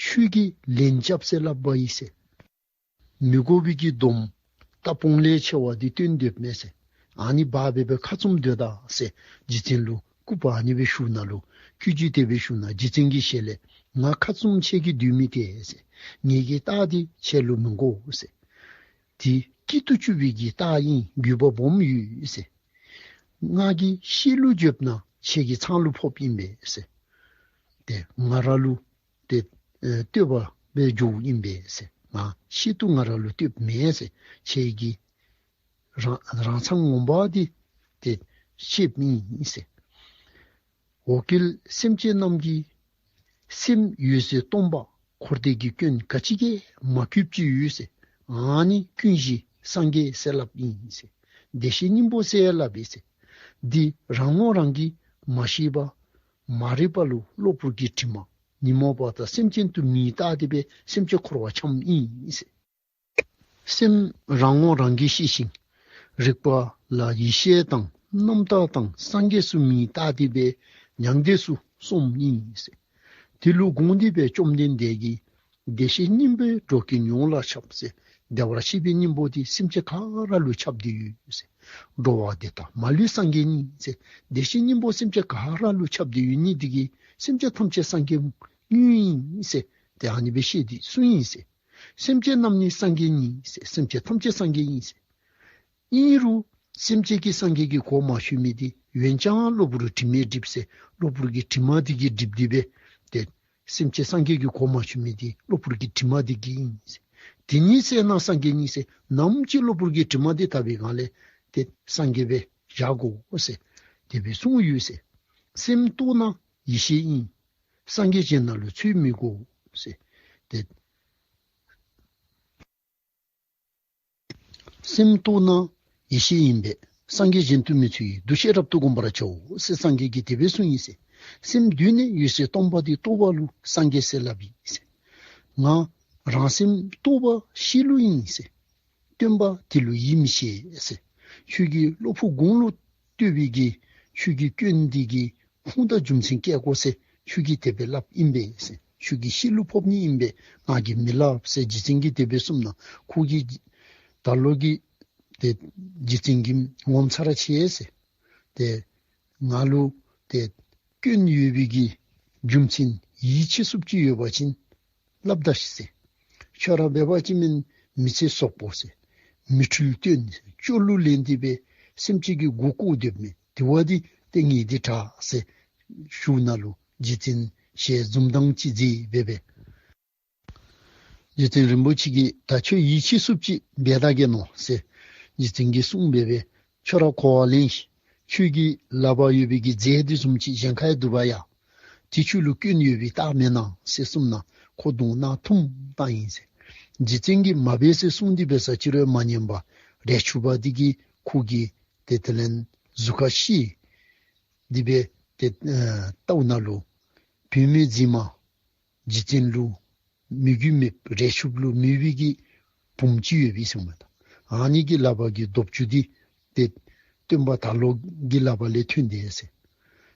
ཆོས་ཀྱི་ལན་རྐྱབ་ཟེར་སླབ་པ་ཨིན་ཟེར། མི་དགོ་པའི་གི་སྡོམ་རྟ་བོང་ལས་ཆེ་བ་འདི་བཏོན་སྡོདཔ་མས་ཟེར། ཨ་ནི་འབག་སྦེ་སྦེ་ཁ་བཙུམ་སྡོད་ད་ཟེར། རྗེ་བཙུན་ལུ་སྐུར་པ་ཨ་ནི་སྦེ་ཞུ་ན་ལུ་སྐུ་རྗེས་དེ་སྦེ་ཞུ་ན་རྗེ་བཙུན་གྱིས་ཞལ་ལས་ང་ཁ་བཙུམ་ཁྱེད་ཀྱིས་སྡོད་མི་སྟེར་ཟེར། ངེ་གི་རྟགས་འདི་ཁྱེད་ལུ་མི་དགོ་ཟེར། འདི་སྐྱིད་དུ་བཅུག་པའི་གི་རྟགས་ཨིན། རྒྱུ་བ་སྦོམ་ཡོད་ཟེར། ང་གིས་ཤི་ལུ་འགྱོདཔ་ན་ཁྱེད་ཀྱི་ཚང་ལུ་ཕོགཔ་ཨིན་པས་ཟེར། ཏེ་ང་ར་ལུ་ཏེ་ཨེ་བསྟོད་པ་སྦེ་འགྱོཝ་ཨིན་པས་ཟེར། ང་ཤི་དུས་ང་ར་ལུ་བསྟོདཔ་མེན་ཟེར། ཁྱེད་ཀྱི་རང་རང་ཚང་ངོ་མ་འདི་ཏེ་ཤེསཔ་ཨིན་ཟེར། འོ་སྐོལ་སེམས་ཅན་རྣམས་ཀྱི་སེམས་འོད་ཟེར་སྟོང་པ་འཁོར་འདས་ཀྱི་སྐྱོན་ག་ཅི་གིས་མ་གོས་ཅི་ཡོད་ཟེར། ཨ་ནི་ཀུན་གཞི་སངས་རྒྱས་ཟེར་སླབ་ཨིན་ཟེར། བདེ་གཤེགས་སྙིང་པོ་ཟེར་སླབ་ཨིན་ཟེར། འདི་རང་ངོ་རང་གིས་མ་ཤེས་པར་མ་རིག་པ་ལུ་གློ་བུར་གྱི་དྲི་མ་ཉོན་མོངས་པ་དང་སེམས་ཅན་དུ་མིང་བཏགས་ཏེ་སྦེ་སེམས་ཅན་འཁོར་བ་འཁྱམས་ཨིན་ཟེར། སེམས་རང་ངོ་རང་གིས་ཤེས་ཤིང་རིག་པ་ལ་ཡེ་ཤེས་དང་རྣམ་དག་དང་སངས་རྒྱས་སུ་མིང་བཏགས་ཏེ་སྦེ་མྱང་འདས་སུ་སོངམ་ཨིན་ཟེར། དེ་ལུ་དགོངས་ཏེ་སྦེ་བཅོམ་ལྡན་འདས་ཀྱིས་བདེ་གཤེགས་སྙིང་པོས་འགྲོ་ཀུན་ཡོངས་ལ་ཁྱབ་ཟེར། བདེ་བར་གཤེགས་པའི་སྙིང་པོ་འདི་སེམས་ཅན་ག་ར་ལུ་ཁྱབ་སྟེ་ཡོད་ཟེར། འགྲོ་བ་འདི་དག་མ་ལུས་སངས་རྒྱས་ཉིད་ཟེར། བདེ་གཤེགས་སྙིང་པོ་སེམས་ཅན་ག་ར་ལུ་ཁྱབ་སྟེ་ཡོད་ནི་འདི་གིས་སེམས་ཅན་ཐམས་ཅད་སངས་རྒྱས་དངོས་ཨིན་ཟེར། ཏེ་ཨ་ནི་སྦེ་ཤེས་ཏེ་གསུངས་ཨིན་ཟེར། སེམས་ཅན་རྣམས་ནི་སངས་རྒྱས་ཉིད་ཟེར། སེམས་ཅན་ཐམས་ཅད་སངས་རྒྱས་ཨིན་ཟེར། ཨིན་རུང་སེམས་ཅན་གྱིས་སངས་རྒྱས་ཀྱི་གོ་མ་ཆོད་མི་འདི་འོན་ཀྱང་གློ་བུར་དྲི་མས་བསྒྲིབས་ཟེར། གློ་བུར་གྱི་དྲི་མ་འདི་གིས་བསྒྲིབས་ཏེ་སྦེ་ཏེ་སེམས་ཅན་སངས་རྒྱས་ཀྱི་གོ་མ་ཆོད་མི་འདི་གློ་བུར་གྱི་དྲི་མ་འདི་གིས་ཨིན་ཟེར། དེ་ཉིད་བསལ་ན་སངས་རྒྱས་ཉིད་ཟེར། ནམ་ཅིག་གློ་བུར་གྱི་དྲི་མ་འདི་དག་པའི་སྒང་ལས་ཏེ་སངས་རྒྱས་སྦེ་བཞག་དགོ་ཟེར། དེ་སྦེ་གསུངས་ཡོད་ཟེར། སེམས་རྟོགས་ན་ཡེ་ཤེས་ཨིན། སངས་རྒྱས་གཞན་རྣམས་ལུ་ཚུལ་མི་གོ་ཟེར། ཏེ་སེམས་རྟོགས་ན་ཡེ་ཤེས་ཨིན་པས། སངས་རྒྱས་གཞན་དུ་མི་ཚུད་ཡིན། འདུ་ཤེས་རབ་ཏུ་བསྒོམ་པར་བྱའོ་ཟེར་སངས་རྒྱས་ཀྱིས་དེ་སྦེ་གསུངས་ཡི་ཟེར། སེམས་འདུས་ནས་འོད་གསལ་སྟོང་པ་འདི་རྟོགས་པ་ལུ་སངས་རྒྱས་ཟེར་སླབ་ཡི་ཟེར། ང་རང་སེམས་རྟོགས་པ་ཤེས་ལུགས་ཨིན་ཟེར། སྟོན་པ་དེ་ལུ་ཡིད་མི་ཆེས་ཟེར། ཁྱོད་ཀྱིས་གློ་བུར་དགུང་ལུ་བསྟོད་པའི་གི་ཁྱོད་ཀྱི་སྐྱོན་འདི་གི་ཁུངས་དང་རྒྱུ་མཚན་བཀལ་དགོ་ཟེར། ཁྱོད་ཀྱིས་དེ་སྦེ་སླབ་ཨིན་པས་ཟེར། ཁྱོད་ཀྱིས་ཤི་ལུ་ཕོག་ནི་ཨིན་པས། ང་གིས་མི་སླབ་ཟེར་རྗེ་བཙུན་གྱིས་དེ་སྦེ་གསུངས་ན་ཁོ་གིས་ད་ལོག་གི་ཏེ་རྗེ་བཙུན་གྱིས་ངོ་མཚར་ཆེ་ཟེར། ཏེ་ང་ལུ་ཏེ་སྐྱོན་ཡོད་པའི་གི་རྒྱུ་མཚན་ཡིད་ཆེས་སུ་ཅིག་ཡོད་པ་ཅིན་སླབ་ད་ཤིག་ཟེར། ཁྱོད་ར་འབད་བ་ཅིན་མི་ཚེ་སོག་པོ་ཟེར། མི་འཁྲུལ་སྟོན་ཟེར། སྐྱོ་གླུ་ལེན་ཏེ་སྦེ་སེམས་ཅན་གྱི་མགུ་སྐོར་སྡོདཔ་མས། དེ་བ་འདི་ཏེ་ངེ་འདི་དྲག་ཟེར་ཞུ་ན་ལུ་རྗེ་བཙུན་ཞལ་འཛུམ་མདངས་ཅིག་མཛེས་སྦེ་སྦེ། རྗེ་བཙུན་རིན་པོ་ཆེ་གིས་ད་ཁྱོད་ཡིད་ཆེས་སུ་ཅིག་འབད་ད་གེ་ནོ་ཟེར་རྗེ་བཙུན་གྱིས་གསུངས་སྦེ་སྦེ། ཁྱོད་ར་གོ་བ་ལེན་ཤིག། ཁྱོད་ཀྱི་ལག་པར་ཡོད་པའི་གི་རྫས་འདི་བཟུམ་ཅིག་གཞན་ཁར་འདུག་པ་ཡ། དེ་ཁྱོད་ལུ་སྐྱོན་ཡོད་པའི་རྟགས་མེན་ན་ཟེར་གསུངས་ན་ཁོ་གདོང་གནག་ཐུམ་བཏང་ཡི་ཟེར། རྗེ་བཙུན་གྱིས་མ་འབད་ཟེར་གསུངས་ཏེ་འབད་ས་ཅིག་རུང་མ་ཉན་པར་རས་ཆུང་པ་འདི་གིས་ཁོ་གི་ཏེ་དེ་ལས་གཟུགས་ཁར་བཤེད་དེ་སྦེ་ཏེ་ཨེ་བལྟཝ་ད་ལུ་བུད་མེད་མཛེས་མ་རྗེ་བཙུན་ལུ་མོས་གུས་མེད་རས་ཆུང་པ་ལུ་མོས་པའི་གི་བུམོ་ཅིག་ཡོད་པས་ཟེར་མས། ཨ་ནི་གི་ལག་པར་གྱི་རྡོབ་ཅུ་འདི་ཏེ་སྟོན་པ་དར་ལོ་གི་ལག་པ་ལས་ཐོན་དེས་ཟེར།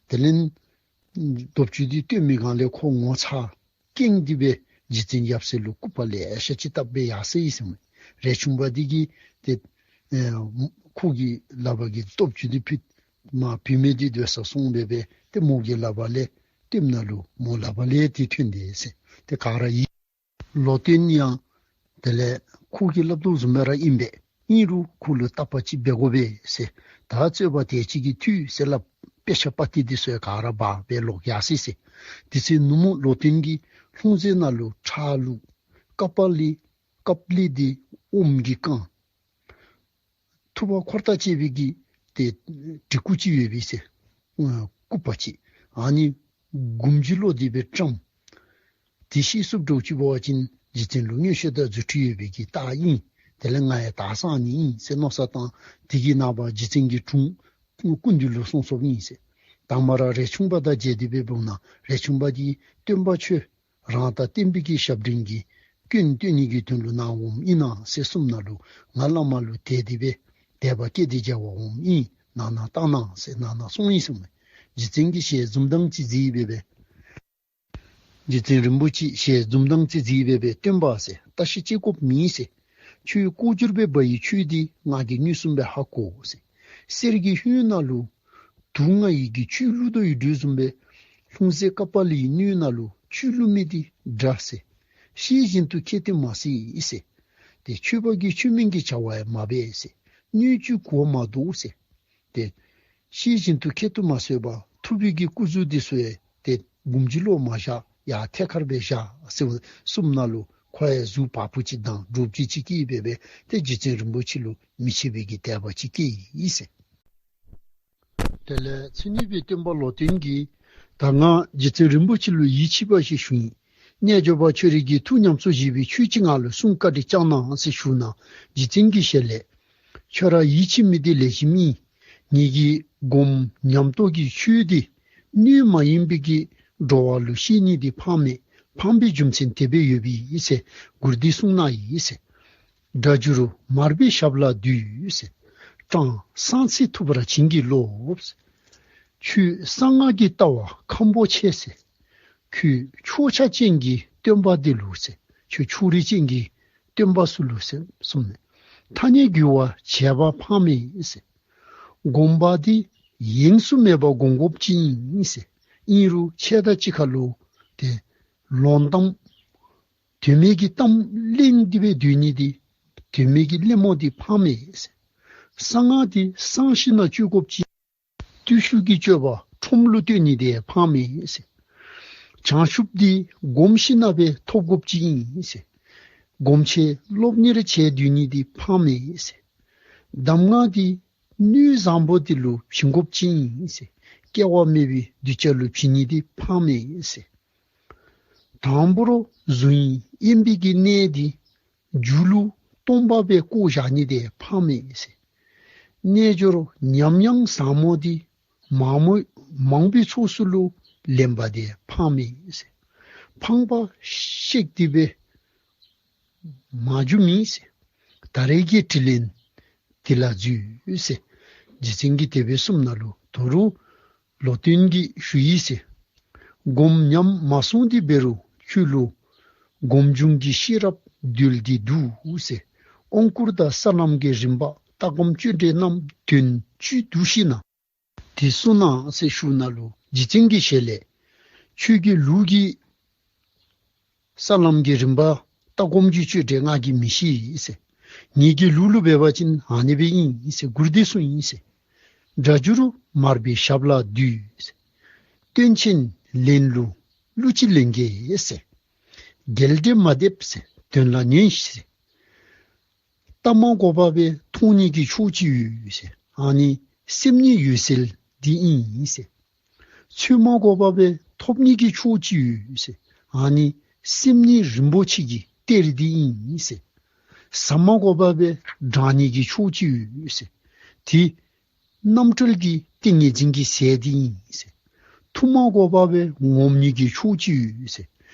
དེ་ལས་རྡོབ་ཅུ་འདི་སྟོན་མི་སྒང་ལས་ཁོ་ངོ་ཚ་སྐྱེངས་ཏེ་སྦེ་རྗེ་བཙུན་ཡབ་སྲས་ལུ་སྐུར་པ་ལེ་ཤ་ཅིག་བཏབ་སྦེ་ཡར་སོ་ཡི་ཟེར་མས། རས་ཆུང་པ་འདི་གིས་ཏེ་ཨེ་ཁོ་གི་ལག་པར་གྱི་རྡོབ་ཅུ་འདི་ཕུད་མ་བུད་མེད་འདི་སྡོད་སར་སོང་སྦེ་སྦེ་ཏེ་མོ་གི་ལག་པ་ལས་སྟོནམ་ད་ལུ་མོ་ལག་པ་ལས་ཏེ་ཐོན་དེས་ཟེར། ཏེ་ག་ར་ཡིད་ལོག་སྟེ་ཡང་དེ་ལས་ཁོ་གིས་སླབ་དོ་བཟུམ་སྦེ་ར་ཨིན་པས། ཨིན་རུང་ཁོ་ལུ་བརྟག་པ་ཅིག་འབད་དགོ་པས་ཟེར། ད་རྩོད་པ་དེ་ཅིག་གིས་འཐུས་ཟེར་སླབ་དཔེ་ཆ་པ་ཏི་འདི་ཚུ་ག་ར་འབག་སྦེ་ལོག་ཡར་སོ་ཡི་ཟེར། དེ་ཚེ་ནུབ་མོ་ལོག་སྟེ་གིས་ལྷུང་བཟེད་ནང་ལུ་ཁྲག་བླུགས། ཀ་པཱ་ལི་ཀ་པཱ་ལི་འདི་ཨོམ་གྱིས་བཀང་། ཐུབ་པ་འཁོར་དང་བཅས་པའི་གི་ཏེ་བྲིས་སྐུ་ཅིག་ཡོད་པས་ཟེར། ཨ་སྐུ་པ་ཅིག། ཨ་ནི་སྒོམ་ཅིག་ལོག་སྟེ་སྦེ་བཀྲམ། དེ་ཤེས་སུ་འགྲོ་ཅི་འབད་བ་ཅིན་རྗེ་བཙུན་ལུ་མངོན་ཤེས་དང་རྫུ་འཕྲུལ་ཡོད་པའི་གི་རྟགས་ཨིན། དེ་ལས་ང་ཡང་དག་ས་ཨ་ནི་ཨིན་ཟེར་མནོ་བསམ་བཏང་། དེ་གི་ནངས་པ་རྗེ་བཙུན་གྱི་དྲུང་སྐུ་མདུན་ལུ་སོང་སོཔ་ཨིན་ཟེར། དང་པ་ར་རས་ཆུང་པ་དང་མཇལ་ཏེ་སྦེ་འབདཝ་ད་རས་ཆུང་པ་འདི་སྟོན་པ་ཁྱོད་རང་དང་བསྟན་པའི་གི་ཞབས་འདྲེན་གྱི་ སྐྱོན་བཏོན་ནི་གི་དོན་ལུ་ནཱ་འོངམ་ཨིན་ན་ཟེར་གསུངམ་ད་ལུ་ང་བླ་མ་ལུ་དད་དེ་སྦེ་དད་པ་སྐྱེས་ཏེ་མཇལ་བར་འོངམ་ཨིན། ནང་ན་བཏང་གནང་ཟེར་ནང་ན་སོང་ཡི་ཟེར་མས། རྗེ་བཙུན་གྱི་ཞལ་འཛུམ་མདངས་ཅིག་གཟིགས་སྦེ་སྦེ། རྗེ་བཙུན་རིན་པོ་ཆེ་ཞལ་འཛུམ་མདངས་ཅིག་གཟིགས་སྦེ་སྦེ་སྟོན་པ་ཟེར། ད་ཤི་ཅིག་དགོཔ་མེད་ཟེར། ཁྱོད་ལྐོག་གྱུར་སྦེ་འབད་བའི་ཆོས་འདི་ང་གིས་མངོན་སུམ་སྦེ་ཧ་གོ་ཟེར། གསེར་གྱི་ཧོད་ནང་ལུ་དུག་ལྔ་ཡི་གི་ཆུ་བླུག་དོ་ཡོད་དོ་བཟུམ་སྦེ་ལྷུང་བཟེད་ཀ་པཱ་ལའི་སྣོད་ནང་ལུ་ཆུ་བླུག་མི་འདི་འདྲ་ཟེར། ཤེས་བཞིན་དུ་ཁྱད་དུ་མ་གསོད་ཟེར། ཏེ་ཆོས་པ་གིས་ཆོས་མིན་གྱི་བྱ་བ་ཡང་མ་འབད་ཟེར། སྣོད་བཅུད་གོ་མ་དོ་ཟེར། ཏེ་ཤེས་བཞིན་དུ་ཁྱད་དུ་མ་གསོད་པར་ཐུབ་པའི་གི་སྐུ་གཟུགས་འདི་ཚུ་ཡང་ཏེ་སྒོམ་ཆུ་ལུ་མ་བཞག། ཡར་ཐད་ཀར་སྦེ་བཞག་ཟེར་གསུངམ་ད་ལུ་ཁོ་ཡང་གཟུགས་བ་སྤུ་ཅིག་དང་སྒྲོག་ཅིག་ཅིག་སྐྱེས་སྦེ་སྦེ་ཏེ་རྗེ་བཙུན་རིན་པོ་ཆེ་ལུ་མི་ཕྱེད་པའི་གི་དད་པ་ཅིག་སྐྱེས་ཡི་ཟེར། དེ་ལས་མཚན་ཉིད་པའི་སྟོན་པ་ལོ་སྟོན་གྱིས་ད་ང་རྗེ་བཙུན་རིན་པོ་ཆེ་ལུ་ཡིད་ཆེས་པ་ཞིག་བྱུང་ཡི། རྣལ་འབྱོར་པ་ཁྱོད་རའི་གི་ཐུགས་ཉམས་སུ་བཞེས་པའི་ཆོས་ཅིག་ང་ལུ་གསུང་བཀའ་དྲིན་བསྐྱང་གནང་ཟེར་ཞུ་ན། རྗེ་བཙུན་གྱི་ཞལ་ལས། ཁྱོད་ར་ཡིད་ཆེས་མི་འདི་ལེགས་ཤོམ་ཨིན། ངེ་གི་སྒོམ་ཉམས་རྟོགས་ཀྱི་ཆོས་འདི་སྣོད་མ་ཡིན་པའི་གི་འགྲོ་བ་ལུ་བཤད་ནི་འདི་ཕངས་མས། ཕངས་པའི་རྒྱུ་མཚན་དེ་སྦེ་ཡོད་པས་ཟེར་མགུར་འདི་གསུངས་གནང་ཡི་ཟེར། སྒྲ་བསྒྱུར་མར་པའི་ཞབས་ལ་འདུད་ཟེར། དྲང་གསང་ཚིག་ཐུབ་པར་བྱིན་གྱིས་རློབས་ཟེར། ཁྱོད་གསང་སྔགས་ཀྱི་ལྟ་བ་ཁམ་པོ་ཆེ་ཟེར། ཁྱོད་ཕྱོགས་ཆ་ཅན་གྱི་སྟོན་པ་འདི་ལུ་ཟེར། ཁྱོད་ཕྱོགས་རིས་ཅན་གྱི་སྟོན་པ་ཚུ་ལུ་ཟེར་གསུངས་ནས། ཐ་སྙད་བསྒྱུར་བ་བྱས་པ་ཕངས་མས་ཟེར། སྒོམ་པ་འདི་ཡེངས་སུ་མེད་པར་སྒོམ་དགོཔ་ཅིག་ཨིན་ཟེར། ཨིན་རུང་ཆད་ལྟ་ཅིག་ཁར་ལུ་ཏེ་ལོང་གཏམ་དོན་མེད་ཀྱི་གཏམ་གླེང་སྟེ་སྦེ་སྡོད་ནི་འདི་དོན་མེད་ཀྱི་གླེང་མོ་འདི་ཕངས་མས་ཟེར། གསང་སྔགས་འདི་གསང་ཞིནམ་ལས་སྤྱོད་དགོཔ་ཅིག། བརྟུལ་ཞུགས་ཀྱི་སྤྱོད་པ་ཁྲོམ་ལུ་སྟོན་ནི་འདི་ཕངས་མས་ཟེར། བྱང་ཆུབ་འདི་སྒོམ་ཞིནམ་ལས་ཐོབ་དགོཔ་ཅིག་ཨིན་ཟེར། སྒོམ་ཆེན་སློབ་གཉེར་བྱས་སྡོད་ནི་འདི་ཕངས་མས་ཟེར། གདམས་ངག་འདི་སྣོད་བཟང་པོ་འདི་ལུ་བྱིན་དགོཔ་ཅིག་ཨིན་ཟེར། སྐྱེ་བ་མེད་པའི་གདུལ་བྱ་ལུ་བྱིན་ནི་འདི་ཕངས་མས་ཟེར། དང་པོར་གཟུགས་དབྱིངས་དབེན་པའི་གི་གནས་འདི་མཇུག་ལུ་སྟོང་པ་སྦེ་བཀོ་བཞག་ནི་འདི་ཕངས་མས་ཟེར། རྣལ་འབྱོར་ཉམས་དབྱངས་ཟབ་མོ་འདི་མང་མོ་མང་པོའི་ཚོགས་སུ་ལུ་ལེན་པ་འདི་ཕངས་མས་ཟེར། ཕངས་པ་བཤིག་སྟེ་སྦེ་མ་འགྱོ་མི་ཟེར། ད་རེས་ཀྱི་དྲིན་ལན་འདི་ལ་འཇུ་ཟེར། རྗེ་བཙུན་གྱིས་དེ་སྦེ་གསུངམ་ད་ལུ་དོ་རུང་ལོ་སྟོན་གྱིས་ཞུ་ཡི་ཟེར། སྒོམ་ཉམས་མ་སོང་སྟེ་འབད་རུང་ཁྱོད་ལུ་སྒོམ་བྱུང་གི་ཤེས་རབ་རྡུལ་འདི་འདུག་ཟེར། དབང་བསྐུར་དང་ས་ལམ་གྱི་རིམ་པ་ལྟ་སྒོམ་སྤྱོད་འབྲས་རྣམས་དོན་བཅུད་བསྡུ་ཞིནམ་ལས་དེ་གསུང་གནང་ཟེར་ཞུ་ནུག་ལོ། རྗེ་བཙུན་གྱི་ཞལ་ལས། ཁྱོད་ཀྱི་ལུགས་ཀྱི་ས་ལམ་གྱི་རིམ་པ་ལྟ་སྒོམ་གྱི་སྤྱོད་འབྲས་ང་གིས་མི་ཤེས་ཟེར། ངེ་གི་ལུགས་ལུ་འབད་བ་ཅིན་ཨ་ནི་སྦེ་ཨིན་ཟེར་མགུར་འདི་གསུངས་ཡི་ཟེར། སྒྲ་བསྒྱུར་མར་པའི་ཞབས་ལ་འདུད་ཟེར། སྟོན་ཆེན་ལན་ལུ་གླུ་ཅིག་ལེན་གེ་ཟེར། རྒྱལ་འདྲེ་མ་འདེབས་ཟེར། དོན་ལ་ཉོན་ཟེར། ལྟ་མ་དགོ་པར་སྦེ་མཐོང་ནི་གི་ཕྱོགས་ཅིག་ཡོད་ཟེར། ཨ་ནི་སེམས་ཉིད་འོད་གསལ་འདི་ཨིན་ཟེར། འཚོལ་མ་དགོ་པར་སྦེ་ཐོབ་ནི་གི་ཕྱོགས་ཅིག་ཡོད་ཟེར། ཨ་ནི་སེམས་ཉིད་རིན་པོ་ཆེ་གི་གཏེར་འདི་ཨིན་ཟེར། ཟ་མ་དགོ་པར་སྦེ་འགྲངས་ནི་གི་ཕྱོགས་ཅིག་ཡོད་ཟེར། དེ་རྣམ་གྲོལ་གྱི་ཏིང་ངེ་འཛིན་གྱི་ཟས་འདི་ཨིན་ཟེར། འཐུང་མ་དགོ་པར་སྦེ་ངོམས་ནི་གི་ཕྱོགས་ཅིག་ཡོད་ཟེར།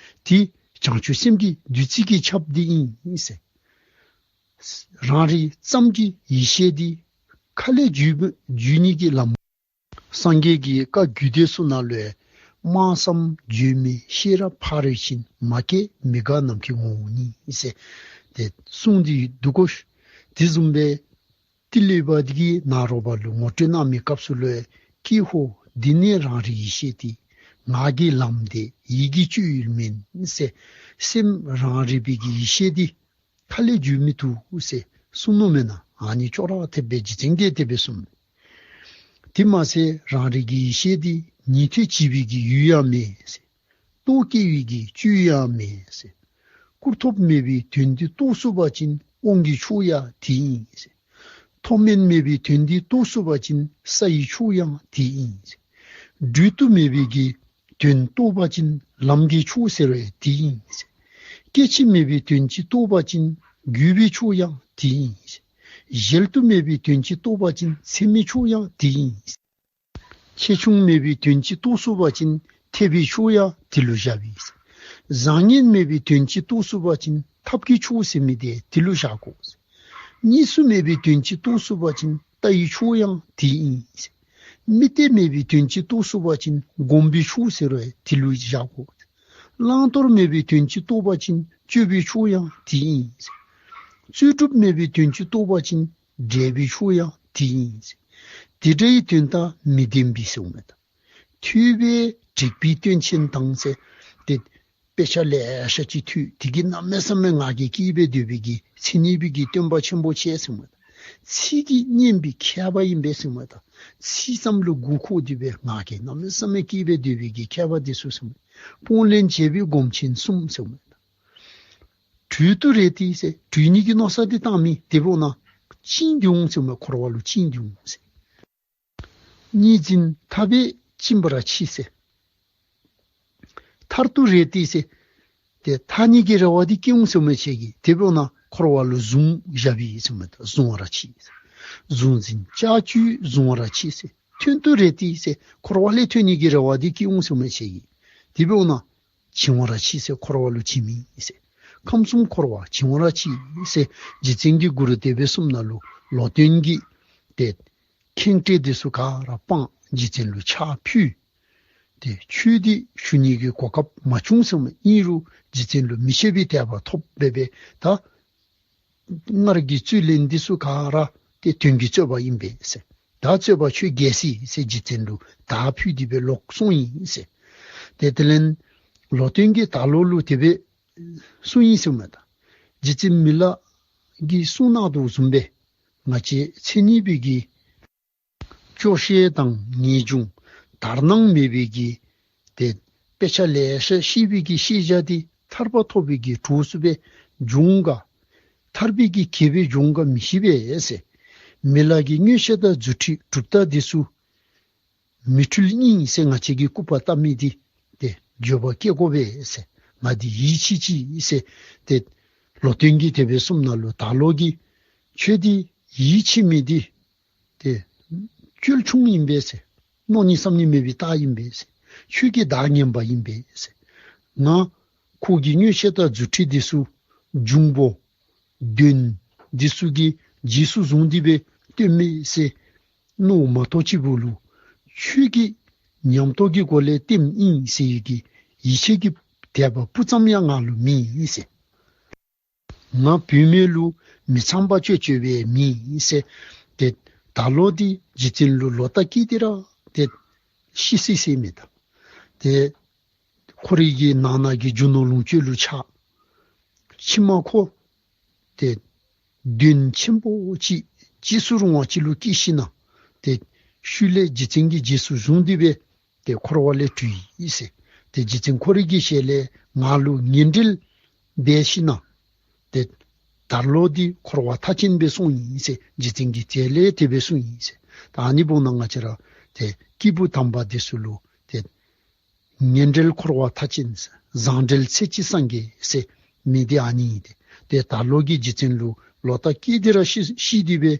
དེ་བྱང་ཆུབ་སེམས་ཀྱི་བདུད་རྩི་གི་ཆབ་འདི་ཨིན་ཟེར། རང་རིག་ཙམ་གྱི་ཡེ་ཤེས་འདི་ཁ་ལས་བརྗོད་བརྗོད་ནི་གི་ལམ། སངས་རྒྱས་ཀྱི་བཀའ་རྒྱུད་སྡེ་ཚུ་ནང་ལུ་སྨྲ་བསམ་བརྗོད་མེད་ཤེས་རབ་ཕ་རོལ་ཕྱིན། མ་སྐྱེས་མི་འགག་ནམ་མཁའི་ངོ་བོ་ཉིད་ཟེར་ཏེ་གསུངས་ཏེ་འདུག་གོ། དེ་བཟུམ་སྦེ་ཏི་ལི་པ་འདི་གིས་ནཱ་རོ་པ་ལུ་ངོ་སྤྲོད་གནང་མི་སྐབས་སུ་ལུ་ཀྱེ་ཧོ་འདི་ནི་རང་རིག་ཡེ་ཤེས་ཏེ། ངག་གི་ལམ་འདས་ཡིད་ཀྱི་སྤྱོད་ཡུལ་མིན་ཟེར། སེམས་རང་རིག་པའི་གི་ཡེ་ཤེས་འདི་ཁ་ལས་བརྗོད་མི་བཏུབ་ཟེར་གསུངས་ནུག་མེན་ན། ཨ་ནི་ཅོག་ར་འཐདཔ་སྦེ་རྗེ་བཙུན་གྱིས་དེ་སྦེ་གསུངས། དེ་མ་ཚད་རང་རིག་གི་ཡེ་ཤེས་འདི་ཉན་ཐོས་བྱེད་པའི་གི་ཡུལ་ཡང་མེན་ཟེར། རྟོག་སྐྱེ་བའི་གི་བཅུད་ཡང་མེན་ཟེར། སྐུར་ཐོབ་མེད་པའི་དོན་འདི་རྟོགས་ཚུགས་པ་ཅིན་དབང་གི་མཆོག་ཡང་དེ་ཨིན་ཟེར། མཐོ་དམན་མེད་པའི་དོན་འདི་རྟོགས་ཚུགས་པ་ཅིན་ས་ཡི་མཆོག་ཡང་དེ་ཨིན་ཟེར། སྦྲུལ་དུ་མེད་པའི་གི་དོན་རྟོགས་པ་ཅིན་ལམ་གྱི་མཆོག་ཟེར་བ་དེ་ཨིན་ཟེར། སྐྱེ་འཆི་མེད་པའི་དོན་ཅིག་རྟོགས་པ་ཅིན་རྒུད་པའི་མཆོག་ཡང་དེ་ཨིན་ཟེར། གཞལ་དུ་མེད་པའི་དོན་ཅིག་རྟོགས་པ་ཅིན་ཚད་མའི་མཆོག་ཡང་དེ་ཨིན་ཟེར། ཆེ་ཆུང་མེད་པའི་དོན་ཅིག་རྟོགས་ཚུགས་པ་ཅིན་ཐེག་པའི་མཆོག་ཡང་དེ་ལུ་བཞག་པས་ཟེར། བཟང་ངན་མེད་པའི་དོན་ཅིག་རྟོགས་ཚུགས་པ་ཅིན་ ཐབས་ཀྱི་མཆོག་ཟེར་མི་དེ་དེ་ལུ་བཞག་དགོ། གཉིས་སུ་མེད་པའི་དོན་ཅིག་རྟོགས་ཚུགས་པ་ཅིན་ལྟ་བའི་མཆོག་ཡང་དེ་ཨིན། མི་གཏད་མེད་པའི་དོན་ཅིག་རྟོགས་ཚུགས་པ་ཅིན་སྒོམ་པའི་མཆོག་ཟེར་རུང་དེ་ལུ་བཞག་དགོ། བླང་དོར་མེད་པའི་དོན་ཅིག་རྟོགས་པ་ཅིན་སྤྱོད་པའི་མཆོག་ཡང་དེ་ཨིན། རྩོལ་སྒྲུབ་མེད་པའི་དོན་ཅིག་རྟོགས་པ་ཅིན་འབྲས་བུའི་མཆོག་ཡང་དེ་ཨིན། དེ་འདྲའི་དོན་དང་མི་ལྡན་པའི་ཟེརཝ་མས་ད། ཐོས་པས་དྲེགས་པའི་སྟོན་ཆེན་དང་ཟེར་ཏེ་དཔེ་ཆ་ལེ་ཤ་ཅིག་ཐོས། དེ་གིས་གནམ་མེད་ས་མེད་ང་རྒྱལ་སྐྱེས་སྦེ་སྡོད་པའི་གི་མཚན་ཉིད་པའི་གི་སྟོན་པ་ཆེན་པོ་ཆེ་ཟེརཝ་མས་ད། ཚིག་གིས་སྙན་པའི་མཁས་པ་ཨིན་པས་ཟེརཝ་མས་ད། ཚིག་ཙམ་ལུ་མགུ་འཁོར་ཏེ་སྦེ་ང་རྒྱལ་གནམ་མེད་ས་མེད་སྐྱེས་སྦེ་སྡོད་པའི་གི་མཁས་པ་དེ་ཚུ་ཟེརཝ་མས། སྤོང་ལེན་བྱེད་པའི་སྒོམ་ཆེན་གསུམ་ཟེརཝ་མས་ད། གྲོལ་དུ་རེ་སྟེ་ཟེར་གྲོལ་ནི་གི་མནོ་བསམ་འདི་བཏང་མི་དེ་འབདཝ་ད་བཅིངས་ཏེ་འོང་ཟེརཝ་མས། འཁོར་བ་ལུ་བཅིངས་ཏེ་འོང་ཟེར། གཉིས་འཛིན་ཐར་པས་བཅིངས་པར་མཆིས་ཟེར། ཐར་དུ་རེ་སྟེ་ཟེར་ཏེ་ཐར་ནི་གི་རེ་བ་འདི་སྐྱེ་འོང་ཟེརཝ་མས་ཁྱེད་ཀྱིས། དེ་འབདཝ་ད་འཁོར་བ་ལུ་བཟུང་བཞག་པས་ཟེརཝ་མས་ད། བཟུང་བར་མཆིས་ཟེར། གཟུང་འཛིན་ལྕགས་ཀྱུས་བཟུང་བར་མཆིས་ཟེར། ཐོན་དུ་རེ་སྟེ་ཟེར་འཁོར་བ་ལས་ཐོན་ནི་གི་རེ་བ་འདི་སྐྱེ་འོང་ཟེརཝ་མས་ཁྱེད་ཀྱིས། དེ་འབདཝ་ད་བྱིང་བར་མཆིས་ཟེར། འཁོར་བ་ལུ་བྱིང་མི་ཟེར། ཁམས་གསུམ་འཁོར་བ་བྱིང་བར་མཆིས་ཟེར། རྗེ་བཙུན་གྱི་གུ་རུ་དེ་སྦེ་གསུངམ་ད་ལུ་ལོ་སྟོན་གྱིས་ཏེ་ཁེངས་དྲེགས་དེ་ཚུ་ག་ར་སྤངས། རྗེ་བཙུན་ལུ་ཕྱག་ཕུལ། ཏེ་ཆོས་འདི་ཞུ་ནི་གི་གོ་སྐབས་མ་བྱུང་ཟེརཝ་མས། ཨིན་རུང་རྗེ་བཙུན་ལུ་མི་ཕྱེད་པའི་དད་པ་ཐོབ་སྦེ་སྦེ་ད་སྔར་གྱི་རྩོད་ལན་འདི་ཚུ་ག་ར་ཏེ་དོན་གྱི་རྩོད་པ་ཨིན་པས་ཟེར། ད་རྩོད་པ་ཆོས་རྒྱས་སོ་ཡི་ཟེར་རྗེ་བཙུན་ལུ་བརྡ་ཕུལ་ཏེ་སྦེ་ལོག་སོང་ཡི་ཟེར། ཏེ་དེ་ལས་ལོ་སྟོན་གྱིས་དར་ལོ་ལུ་དེ་སྦེ་གསུངས་ཡི་ཟེརཝ་མས་ད། རྗེ་བཙུན་མི་ལ་གིས་གསུངས་གནང་དོ་བཟུམ་སྦེ་ང་བཅས་མཚན་ཉིད་པའི་གི་སྐྱོ་ཤས་དང་ངེས་འབྱུང་དག་སྣང་མེད་པའི་གི་ཏེ་དཔེ་ཆ་ལེ་ཤ་ཤེས་པའི་གི་ཤེས་བྱ་འདི་ཐར་པ་ཐོབ་པའི་གི་གྲོགས་སུ་སྦེ་འབྱུང་ག། ཐར་པའི་གི་གེགས་སྦེ་འབྱུང་ག་མི་ཤེས་པས་ཟེར། མི་ལ་གི་མངོན་ཤེས་དང་རྫུ་འཕྲུལ་གྲུབ་རྟགས་འདི་ཚུ་མི་འཁྲུལ་ཨིན་ཟེར་ང་བཅས་ཀྱིས་སྐུར་པ་བཏབ་མི་འདི་ཏེ་འགྱོད་པ་སྐྱེ་དགོ་པས་ཟེར། ང་འདི་ཡིད་ཆེས་ཅི་ཟེར་ཏེ་ལོ་སྟོན་གྱིས་དེ་སྦེ་གསུངམ་ད་ལུ་དར་ལོ་གིས་ཁྱོད་འདི་ཡིད་ཆེས་མི་འདི་ཏེ་ཅོལ་ཆུང་ཨིན་པས་ཟེར། མནོ་ནི་བསམ་ནི་མེད་པའི་རྟགས་ཨིན་པས་ཟེར། ཁྱོད་ཀྱིས་བདག་ངན་པ་ཨིན་པས་ཟེར། ང་ཁོ་གི་མངོན་ཤེས་དང་རྫུ་འཕྲུལ་འདི་ཚུ་འབྱུང་པོ་གདོན་འདི་ཚུ་གིས་རྗེས་སུ་བཟུང་སྟེ་སྦེ་སྟོནམ་མས་ཟེར་མནོ་མ་གཏོགས་ཅིག་པོ་ལུ་ཁྱོད་ཀྱིས་ཉམས་རྟོགས་ཀྱི་སྒོ་ལས་སྟོནམ་ཨིན་ཟེར་བའི་གི་ཡིད་ཆེས་ཀྱི་དད་པ་སྤུ་ཙམ་ཡང་ང་ལུ་མེད་ཟེར། ང་བུད་མེད་ལུ་མི་ཚངས་པ་སྤྱོད་སྤྱོད་པའི་མི་ཟེར། ཏེ་དར་ལོ་འདི་རྗེ་བཙུན་ལུ་ལོག་ལྟ་སྐྱེས་ཏེ་ར་ཏེ་ཤི་སོ་ཡི་ཟེར་མས་ད། ཏེ་ཁོ་རའི་གི་ནང་ན་གི་རྒྱུ་ནོར་ལོངས་སྤྱོད་ལུ་ཆགས། ཕྱི་མ་ཁོ་ཏེ་གདོན་ཆེན་པོ་ཅིག་འཇིགས་སུ་རུང་བ་ཅིག་ལུ་སྐྱེས་ཞིནམ་ཏེ་ཤུལ་ལས་རྗེ་བཙུན་གྱིས་རྗེས་སུ་བཟུང་སྟེ་སྦེ་ཏེ་འཁོར་བ་ལས་གྲོལ་ཡི་ཟེར། ཏེ་རྗེ་བཙུན་ཁོ་རའི་གི་ཞལ་ལས་ང་ལུ་ངན་འབྲེལ་འབད་ཞིནམ་ཏེ་དར་ལོ་འདི་འཁོར་བ་མཐའ་ཅན་སྦེ་སོང་ཡི་ཟེར་རྗེ་བཙུན་གྱི་ཞལ་ལས་དེ་སྦེ་གསུངས་ཡི་ཟེར། ད་ཨ་ནི་འབདཝ་ད་ང་བཅས་ར་ཏེ་སྐྱེས་བུ་དམ་པ་འདི་ཚུ་ལུ་ཏེ་ངན་འབྲེལ་འཁོར་བ་མཐའ་ཅན་ཟེར་བཟང་འབྲེལ་ཚེ་གཅིག་སངས་རྒྱས་ཟེར་མི་འདི་ཨ་ནི་ཨིན་ཏེ། ཏེ་དར་ལོ་གིས་རྗེ་བཙུན་ལུ་ལོག་ལྟ་སྐྱེས་ཏེ་ར་ཤི་ཤི་སྟེ་སྦེ་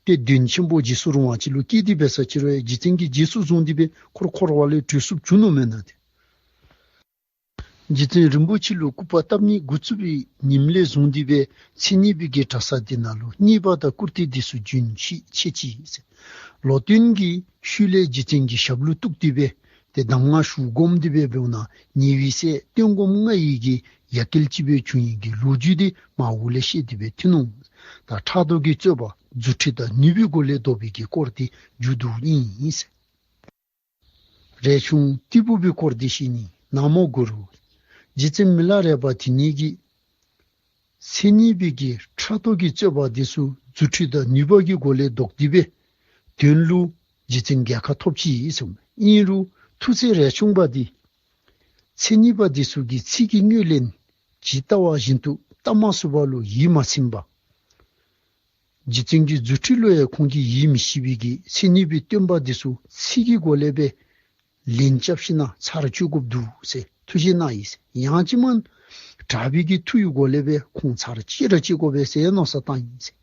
ཏེ་གདོན་ཆེན་པོ་འཇིགས་སུ་རུང་བ་ཅིག་ལུ་སྐྱེས་ཏེ་འབད་ས་ཅིག་རུང་རྗེ་བཙུན་གྱིས་རྗེས་སུ་བཟུང་སྟེ་སྦེ་ཁོ་ར་འཁོར་བ་ལས་གྲོལ་ཚུགསཔ་བྱུང་ནུག་མེན་ན་ཏེ། རྗེ་བཙུན་རིན་པོ་ཆེ་ལུ་སྐུར་པ་བཏབ་ནི་འགོ་བཙུགས་པའི་ཉིནམ་ལས་བཟུང་སྟེ་སྦེ་མཚན་ཉིད་པའི་གི་གྲྭ་ས་འདི་ནང་ལུ་རྙེད་པ་དང་བཀུར་སྟི་འདི་ཚུ་རྒྱུན་ཤེས་ཆེ་ཅི་ཟེར། ལོ་སྟོན་གྱིས་ཤུལ་ལས་རྗེ་བཙུན་གྱི་ཞབས་ལུ་གཏུགས་ཏེ་སྦེ་ཏེ་གདམས་ངག་ཞུ་སྒོམ་སྟེ་སྦེ་འབདཝ་ད་ཉེ་བའི་ཚེ་སྟོན་སྒོམ་ལྔ་ཡི་གི་ཡ་གྱལ་ཅིག་སྦེ་བྱུང་ཡི་གི་ལོ་རྒྱུས་འདི་མར་འོག་ལས་བཤད་དེ་སྦེ་ཐོན་ནུག། ད་ཕྲག་དོག་གི་རྩོད་པ་རྫུ་འཕྲུལ་དང་ནུས་པའི་སྒོ་ལས་བཟློག་པའི་གི་སྐོར་འདི་མཇུག་བསྡུཝ་ཨིན་ཟེར། རས་ཆུང་ཏི་ཕུ་པའི་སྐོར་འདི་བཤད་ནི། ན་མོ་གུ་རུ། རྗེ་བཙུན་མི་ལ་རས་པ་དེ་ཉིད་ཀྱིས་མཚན་ཉིད་པའི་གི་ཕྲག་དོག་གི་རྩོད་པ་འདི་ཚུ་རྫུ་འཕྲུལ་དང་ནུས་པ་གི་སྒོ་ལས་བཟློག་སྟེ་སྦེ་དོན་ལུ་རྗེ་བཙུན་རྒྱལ་ཁ་ཐོབ་ཅི་ཟེར། ཨིན་རུང་ཐུགས་སྲས་རས་ཆུང་པ་འདི་མཚན་ཉིད་པ་འདི་ཚུ་གི་ཚིག་གི་དངོས་ལན་ཇི་ལྟ་བ་བཞིན་དུ་བལྟ་མ་ཚུགས་པ་ལུ་ཡིད་མ་ཚིམ་པར་རྗེ་བཙུན་གྱི་རྫུ་འཕྲུལ་ལུ་ཡང་ཁོང་གིས་ཡིད་མི་ཆེས་པའི་གི་མཚན་ཉིད་པའི་སྟོན་པ་འདི་ཚུ་ཚིག་གི་སྒོ་ལས་སྦེ་ལན་རྐྱབ་ཞིནམ་ཚར་གཅོད་དགོཔ་འདུག་ཟེར་ཐུགས་བཞེད་གནང་ཡི་ཟེར། ཡང་ཅིན་མ་གྲགས་པའི་གི་མཐུ་ཡི་སྒོ་ལས་སྦེ་ཁོང་ཚར་གཅོད་ར་གཅོད་དགོ་པས་ཟེར་མནོ་བསམ་བཏང་ཡི་ཟེར།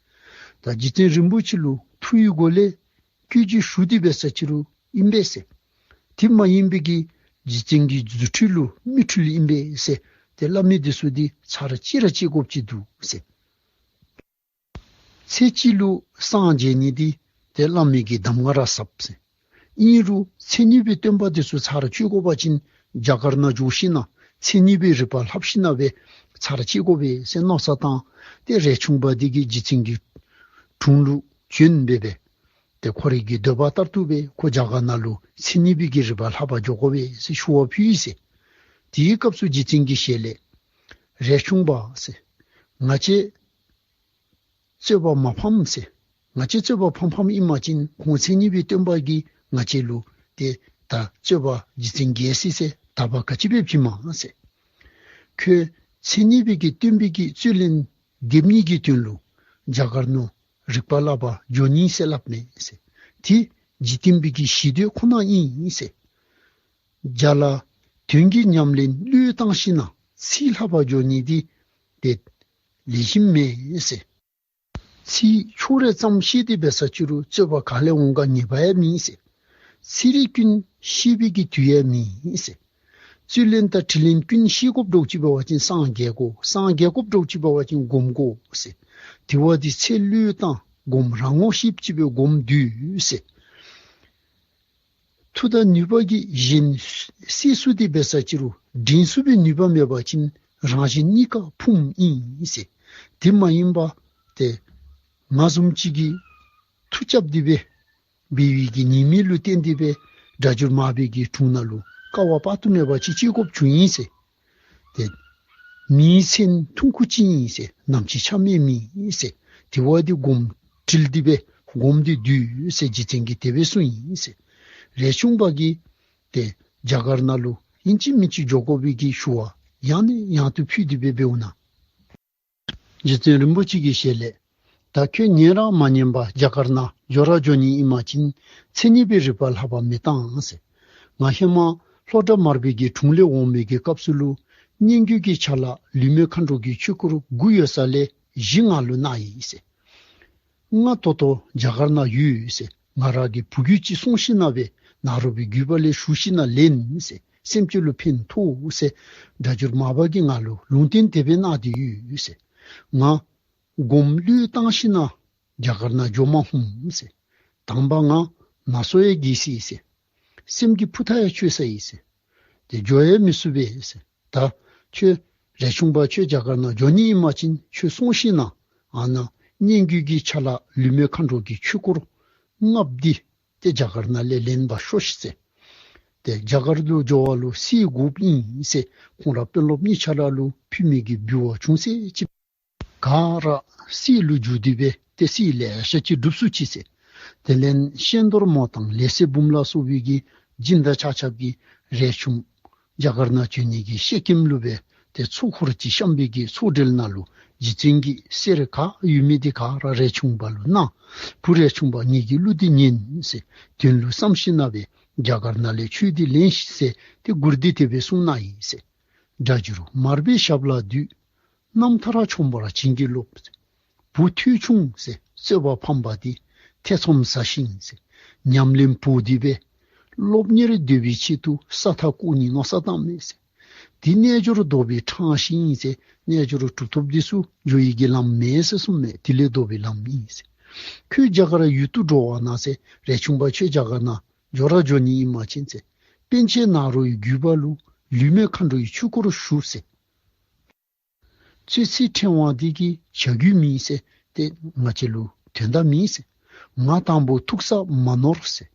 ད་རྗེ་བཙུན་རིན་པོ་ཆེ་ལུ་མཐུ་ཡི་སྒོ་ལས་བཀོད་རྗེས་ཞུ་སྟེ་འབད་ས་ཅིག་རུང་ཨིན་པས་ཟེར། དེ་མ་ཡིན་པའི་གི་རྗེ་བཙུན་གྱི་རྫུ་འཕྲུལ་ལུ་མི་འཁྲུལ་ཨིན་པས་ཟེར། ཏེ་བླ་མའི་འདི་ཚུ་འདི་ཚར་གཅིག་ར་བཅད་དགོཔ་ཅིག་འདུག་ཟེར། ཚེ་གཅིག་ལུ་སངས་རྒྱས་ནི་འདི་ཏེ་བླ་མའི་གི་གདམས་ངག་ར་ཟབ་ཟེར། ཨིན་རུང་མཚན་ཉིད་པའི་སྟོན་པ་འདི་ཚུ་ཚར་བཅད་དགོ་པ་ཅིན་རྒྱ་གར་ནང་འགྱོ་ཞིན་ན་མཚན་ཉིད་པའི་རིག་པ་ལྷབ་ཞིན་ན་སྦེ་ཚར་བཅད་དགོ་པས་ཟེར་མནོ་བསམ་བཏང་། ཏེ་རས་ཆུང་པ་འདི་གིས་རྗེ་བཙུན་གྱི་དྲུང་ལུ་བྱོན་སྦེ་སྦེ་ཏེ་ཁོ་རའི་གི་འདོད་པ་ལྟར་དུ་སྦེ་ཁོ་རྒྱ་གར་ནང་ལུ་མཚན་ཉིད་པའི་གི་རིག་པ་ལྷབ་པར་འགྱོ་དགོ་པས་ཟེར་ཞུ་བ་ཕུལ་ཡི་ཟེར། དེའི་སྐབས་སུ་རྗེ་བཙུན་གྱིས་ཞལ་ལས། རས་ཆུང་པ་ཟེར། ང་བཅས་རྩོད་པ་མ་ཕམ་ཟེར། ང་བཅས་རྩོད་པ་ཕམ་ཕམ་ཨིན་པ་ཅིན་ཁོང་མཚན་ཉིད་པའི་སྟོན་པ་གིས་ང་བཅས་ལུ་ཏེ་ད་རྩོད་པ་རྗེ་བཙུན་རྒྱལ་སྲས་ཟེར་དག་པ་ག་ཅི་སྦེ་བྱིན་མས་ཟེར། ཁོས་མཚན་ཉིད་པའི་གི་སྟོན་པའི་གི་རྩོད་ལན་རྒྱབ་ནི་གི་དོན་ལུ་རྒྱ་གར་ནང་རིག་པ་བསླབ་པར་འགྱོ་ནི་ཟེར་སླབ་མས་ཟེར། དེ་འཇིག་རྟེན་པའི་གི་ཞི་དུལ་ཁོ་ན་ཨིན་ཟེར། རྒྱ་ལ་དོན་གྱི་ཉམས་ལེན་བློས་བཏང་ཞིན་ན་ཚིག་ལྷབ་པར་འགྱོ་ནི་འདི་ཏེ་ལེགས་ཤོམ་མེད་ཟེར། ཚིག་ཕྱོགས་རེ་ཙམ་བཤད་དེ་འབད་ས་ཅིག་རུང་རྩོད་པ་ག་ལས་འོང་ག་ངེས་པ་ཡང་མེད་ཟེར། ཚིག་རེ་ཀུན་བཤད་པའི་གི་དུས་ཡང་མེད་ཟེར། རྩོད་ལན་དང་དྲི་ལན་ཀུན་བཤད་དགོཔ་འདྲཝ་ཅིག་འབད་བ་ཅིན་སངས་རྒྱས་དགོ། སངས་རྒྱས་དགོཔ་འདྲཝ་ཅིག་འབད་བ་ཅིན་སྒོམ་དགོ་ཟེར། དེ་བ་འདི་ཚེ་བློས་བཏང་སྒོམ་རང་ངོ་ཤེསཔ་ཅིག་སྦེ་སྒོམ་སྡོད་ཟེར། མཐུ་དང་ནུས་པ་གིས་གཞན་བསད་ཚུགས་ཏེ་འབད་ས་ཅིག་རུང་འདྲེན་ཚུགས་པའི་ནུས་པ་མེད་པ་ཅིན་རང་གཞན་གཉིས་ཀ་ཕུངམ་ཨིན་ཟེར། དེ་མ་ཡིན་པ་ཏེ་ང་བཟུམ་ཅིག་གིས་མཐུ་རྐྱབ་སྟེ་སྦེ་འབད་བའི་གི་ཉེས་དམིགས་ལུ་བརྟེན་ཏེ་སྦེ་སྒྲ་སྒྱུར་མར་པའི་གི་དྲུང་ནང་ལུ་དཀའ་བ་དཔག་ཏུ་མེད་པ་ཅིག་སྤྱད་དགོཔ་བྱུང་ཡི་ཟེར། ཏེ་མིའི་མཚན་ཐུང་ཀུ་ཅིག་ཨིན་ཟེར། ནམ་འཆི་ཆ་མེད་མི་ཨིན་ཟེར། དེ་བ་འདི་སྒོམ་དྲིལ་ཏེ་སྦེ་སྒོམ་སྟེ་སྡོད་ཟེར་རྗེ་བཙུན་གྱིས་དེ་སྦེ་གསུངས་ཡི་ཟེར། རས་ཆུང་པ་གིས་ཏེ་རྒྱ་གར་ནང་ལུ་ཨིན་ཅི་མིན་ཅི་འགྱོ་དགོ་པའི་གི་ཞུ་བ་ཡང་ནས་ཡང་དུ་ཕུལ་ཏེ་སྦེ་འབདཝ་ན། རྗེ་བཙུན་རིན་པོ་ཆེ་གི་ཞལ་ལས། ད་ཁྱོད་ཉན་ར་མ་ཉན་པར་རྒྱ་གར་ནང་འགྱོ་ར་འགྱོ་ནི་ཨིན་པ་ཅིན་མཚན་ཉིད་པའི་རིག་པ་ལྷབ་པར་མི་བཏང་ཟེར། ང་ཧེ་མ་ལྷོ་བྲག་མར་པའི་གི་དྲུང་ལས་འོང་མི་གི་སྐབས་སུ་ལུ་སྙན་བརྒྱུད་ཀྱི་ཆ་ལག་ལུས་མེད་མཁའ་འགྲོ་གི་ཆོས་སྐོར་དགུ་ཡོད་ས་ལས་བཞི་ང་ལུ་གནང་ཡི་ཟེར། ང་ད་ལྟོ་རྒྱ་གར་ནང་ཡོད་ཟེར། ང་ར་གི་བུ་རྒྱུད་ཅིག་སོང་ཞིན་ན་སྦེ་ནཱ་རོ་པའི་བརྒྱུད་པ་ལས་ཞུ་ཞིན་ན་ལེན་ཟེར། སེམས་ཅན་ལུ་ཕན་ཐོགས་ཟེར་སྒྲ་སྒྱུར་མར་པ་གིས་ང་ལུ་ལུང་བསྟན་དེ་སྦེ་གནང་སྟེ་ཡོད་ཟེར། ང་སྒོམ་བློས་བཏང་ཞིན་ན་རྒྱ་གར་ནང་འགྱོ་མ་ནུམ་ཟེར། དང་པ་ང་ན་སོ་ཡང་རྒས་སོ་ཡི་ཟེར། སེམས་ཀྱི་ཕུ་ཐག་ཡང་ཆོད་སོ་ཡི་ཟེར། ཏེ་འགྱོ་ཡང་མི་ཚུགས་པས་ཟེར། ད་ཁྱོད་རས་ཆུང་པ་ཁྱོད་རྒྱ་གར་ནང་འགྱོ་ནི་ཨིན་པ་ཅིན་ཁྱོད་སོང་ཞིན་ན་ཨ་ནཱ་སྙན་བརྒྱུད་ཀྱི་ཆ་ལག་ལུས་མེད་མཁའ་འགྲོ་གི་ཆོས་སྐོར་ལྔཔོ་འདི་ཏེ་རྒྱ་གར་ནང་ལས་ལེན་པར་ཤོག་ཤིག་ཟེར། ཏེ་རྒྱ་གར་ལུ་འགྱོ་བ་ལུ་གསེར་དགོཔ་ཨིན་ཟེར། ཁོང་ར་དཔོན་སློབ་གཉིས་ཆ་ར་ལུ་ཕུལ་མི་གི་འབུལ་བ་ཅུང་ཟད་ཅིག་ག་ར་གསེར་ལུ་བསྒྱུར་ཏེ་སྦེ་ཏེ་གསེར་ལེ་ཤ་ཅིག་སྒྲུབ་ཚུགས་ཅི་ཟེར། དེ་ལས་ཤེས་རྡོར་མོ་དང་ལེགས་སེ་འབུམ་ལ་སོགས་པའི་གི་སྦྱིན་བདག་ཆ་ཁྱབ་ཀྱིས་རས་ཆུང་རྒྱ་གར་ནང་བྱོན་ནི་གི་ཤེས་ཀྱིམ་ལུ་སྦེ་ཏེ་ཚོགས་འཁོར་ཅིག་བཤམས་པའི་གི་ཚོགས་གྲལ་ནང་ལུ་རྗེ་བཙུན་གྱི་གསེར་ག་ཡོད་མི་འདི་ག་ར་རས་ཆུང་པ་ལུ་གནང་། བུ་རས་ཆུང་པ་ངེ་གི་གླུ་འདི་ཉན་ཟེར། དོན་ལུ་བསམ་ཞིན་ན་སྦེ་རྒྱ་གར་ནང་ལས་ཆོས་འདི་ལེན་ཤིག་ཟེར་ཏེ་མགུར་འདི་དེ་སྦེ་གསུངས་གནང་ཡི་ཟེར། སྒྲ་སྒྱུར་མར་པའི་ཞབས་ལ་འདུད། རྣམ་ཐར་ཆོས་འབོར་བྱིན་གྱིས་རློབས། བུ་ཐོས་ཆུང་ཟེར་རྩོད་པ་ཕམ་པ་འདི་ཐེ་ཚོམ་ཟ་ཞིང་ཟེར་ཉམས་ལེན་བོར་ཏེ་སྦེ་སློབ་གཉེར་འདོད་པའི་ཆེད་དུ་ས་མཐའ་བཀོག་ནི་མནོ་བསམ་བཏངམ་མས་ཟེར། དེ་རྣལ་འབྱོར་ལྡོག་པའི་འཕྲང་ཞིག་ཨིན་ཟེར། རྣལ་འབྱོར་གྲུབ་ཐོབ་འདི་ཚུ་འགྱོ་ནི་གི་ལམ་མེན་ཟེར་གསུངམ་མས། དེ་ལས་ལྡོག་པའི་ལམ་ཨིན་ཟེར། ཁྱོད་རྒྱ་གར་ཡུལ་དུ་འགྲོ་བ་ན་ཟེར། རས་ཆུང་པ་ཁྱོད་རྒྱ་གར་ནང་འགྱོ་ར་འགྱོ་ནི་ཨིན་པ་ཅིན་ཟེར། པཎ་ཆེན་ནཱ་རོའི་བརྒྱུད་པ་ལུ་ལུས་མེད་མཁའ་འགྲོའི་ཆོས་སྐོར་ཞུ་ཟེར། ཚོད་ཚད་ཕྲེང་བ་འདི་གིས་བྱ་རྒྱུ་མེད་ཟེར། ཏེ་ང་བཅས་ལུ་དོན་དག་མེད་ཟེར། ང་དང་པོ་ཐུག་ས་མ་ནོར་ཟེར།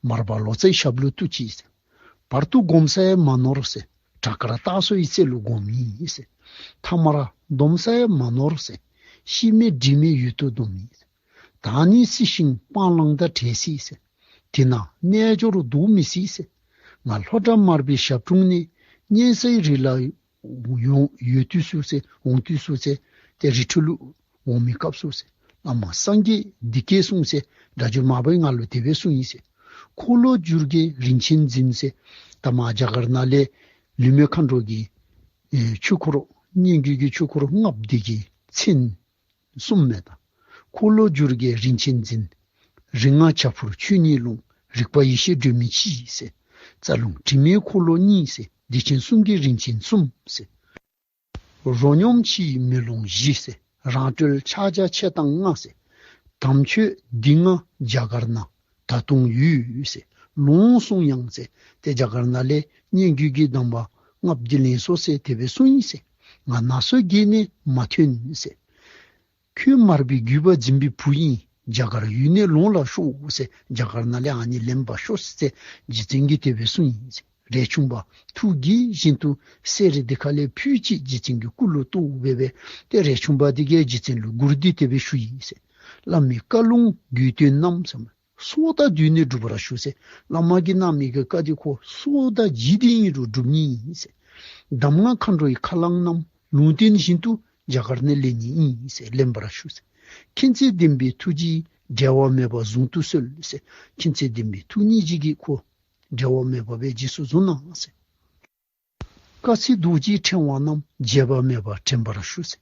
མར་པ་ལོ་ཙཱའི་ཞབས་ལུ་བཏུད་ཅི་ཟེར། བར་དུ་སྒོམ་ས་ཡང་མ་ནོར་ཟེར། བྲག་དཀར་སྟག་སོའི་རྩེ་ལུ་སྒོམ་ཡི་ཟེར། ཐ་མར་སྡོམ་ས་ཡང་མ་ནོར་ཟེར། ཤི་མེད་དྲི་མེད་ཡུལ་དུ་སྡོམ་ཡི་ཟེར། ད་ནི་སྲིད་ཞིང་སྤང་བླང་དང་བྲལ་སྲིད་ཟེར། དེ་ན་རྣལ་འབྱོར་ལྡོག་མི་སྲིད་ཟེར། ང་ལྷོ་བྲག་མར་པའི་ཞབས་དྲུང་ནས་གཉན་སའི་རི་ལ་ཡོང་ཡོང་དུས་སུ་ཟེར། འོང་དུས་སུ་ཟེར། ཏེ་རི་ཁྲོད་ལུ་འོང་མི་སྐབས་སུ་ཟེར། བླ་མ་སངས་རྒྱས་འདི་སྐད་གསུངས་ཟེར། སྒྲ་སྒྱུར་མར་པས་ང་ལུ་དེ་སྦེ་གསུངས་ཡི་ཟེར། འཁོར་ལོ་སྒྱུར་རྒྱལ་རིན་ཆེན་འཛིན་ཟེར། ད་མར་རྒྱ་གར་ནང་ལས་ལུས་མེད་མཁའ་འགྲོ་གི་ཨེ་ཆོས་སྐོར་སྙན་བརྒྱུད་ཀྱི་ཆོས་སྐོར་ལྔཔོ་འདི་གི་མཚན་གསུངམ་མས། ད་འཁོར་ལོ་སྒྱུར་རྒྱལ་རིན་ཆེན་འཛིན། རིག་སྔགས་བྱ་འཕུར་ཆོས་ཉིད་ཀློང་། རིག་པ་ཡེ་ཤེས་སྒྲོན་མེ་གཅིག་ཟེར། རྩ་རླུང་དྲི་མེད་འཁོར་ལོ་གཉིས་ཟེར། བདེ་ཆེན་གསུང་གི་རིན་ཆེན་གསུམ་ཟེར། རོ་སྙོམས་ཕྱིའི་མེ་ལོང་བཞི་ཟེར། རང་གྲོལ་ཕྱག་རྒྱ་ཆེ་དང་ལྔ་ཟེར། དམ་ཆོས་འདི་ལྔ་རྒྱ་གར་ན་ད་དུང་ཡོད་ཟེར། ལོངས་སུ་ཡང་ཟེར། ཏེ་རྒྱ་གར་ནང་ལས་སྙན་བརྒྱུད་ཀྱི་གདམས་པ་ལྔ་བདུན་ལེན་སོང་ཟེར་དེ་སྦེ་གསུངས་ཡི་ཟེར། ང་ནང་སོ་བརྒྱད་ནས་མ་ཐོན་ཟེར། ཁྱོད་མར་པའི་བརྒྱུད་པ་འཛིན་པའི་བུ་ཡིན། རྒྱ་གར་ཡུལ་ནས་ལོངས་ལ་ཤོག་ཟེར། རྒྱ་གར་ནང་ལས་ཨ་ནི་ལེན་པར་ཤོག་ཟེར་རྗེ་བཙུན་གྱིས་དེ་སྦེ་གསུངས་ཡི་ཟེར། རས་ཆུང་པ་ཐུགས་དགྱེས་བཞིན་དུ་གསེར་རི་དེ་ཁ་ལས་ཕུལ་ཅི། རྗེ་བཙུན་གྱི་སྐུ་ལུ་གཏོགས་སྦེ་སྦེ་ཏེ་རས་ཆུང་པ་དེ་གིས་རྗེ་བཙུན་ལུ་མགུར་འདི་དེ་སྦེ་ཞུ་ཡི་ཟེར། བླ་མའི་བཀའ་ལུང་དགོས་དོན་རྣམས་ཟེར། སྲོག་དང་བསྡོས་ནས་སྒྲུབ་པར་ཞུ་ཟེར། བླ་མ་གིས་གནང་མི་གི་བཀའ་འདི་ཁོ་སྲོག་དང་བརྗེས་ཏེ་ཨིན་རུང་སྒྲུབ་ནི་ཨིན་ཟེར། གདམས་ངག་མཁའ་འགྲོའི་ཁ་རླངས་རྣམས་ལུང་བསྟན་བཞིན་དུ་རྒྱ་གར་ནས་ལེན་ནི་ཨིན་ཟེར་ལེན་པར་ཞུ་ཟེར། མཁྱེན་བརྩེ་ལྡན་པའི་ཐུགས་རྗེས་འབྲལ་བ་མེད་པར་གཟུང་དུ་གསོལ་ཟེར། མཁྱེན་བརྩེ་ལྡན་པའི་ཐུགས་རྗེ་གིས་ཁོ་འབྲལ་བ་མེད་པ་སྦེ་རྗེས་སུ་བཟུང་གནང་ཟེར། དཀའ་ཚེགས་རྡོ་རྗེའི་ཕྲེང་བ་རྣམས་བརྗེད་པ་མེད་པར་དྲན་པར་ཞུ་ཟེར།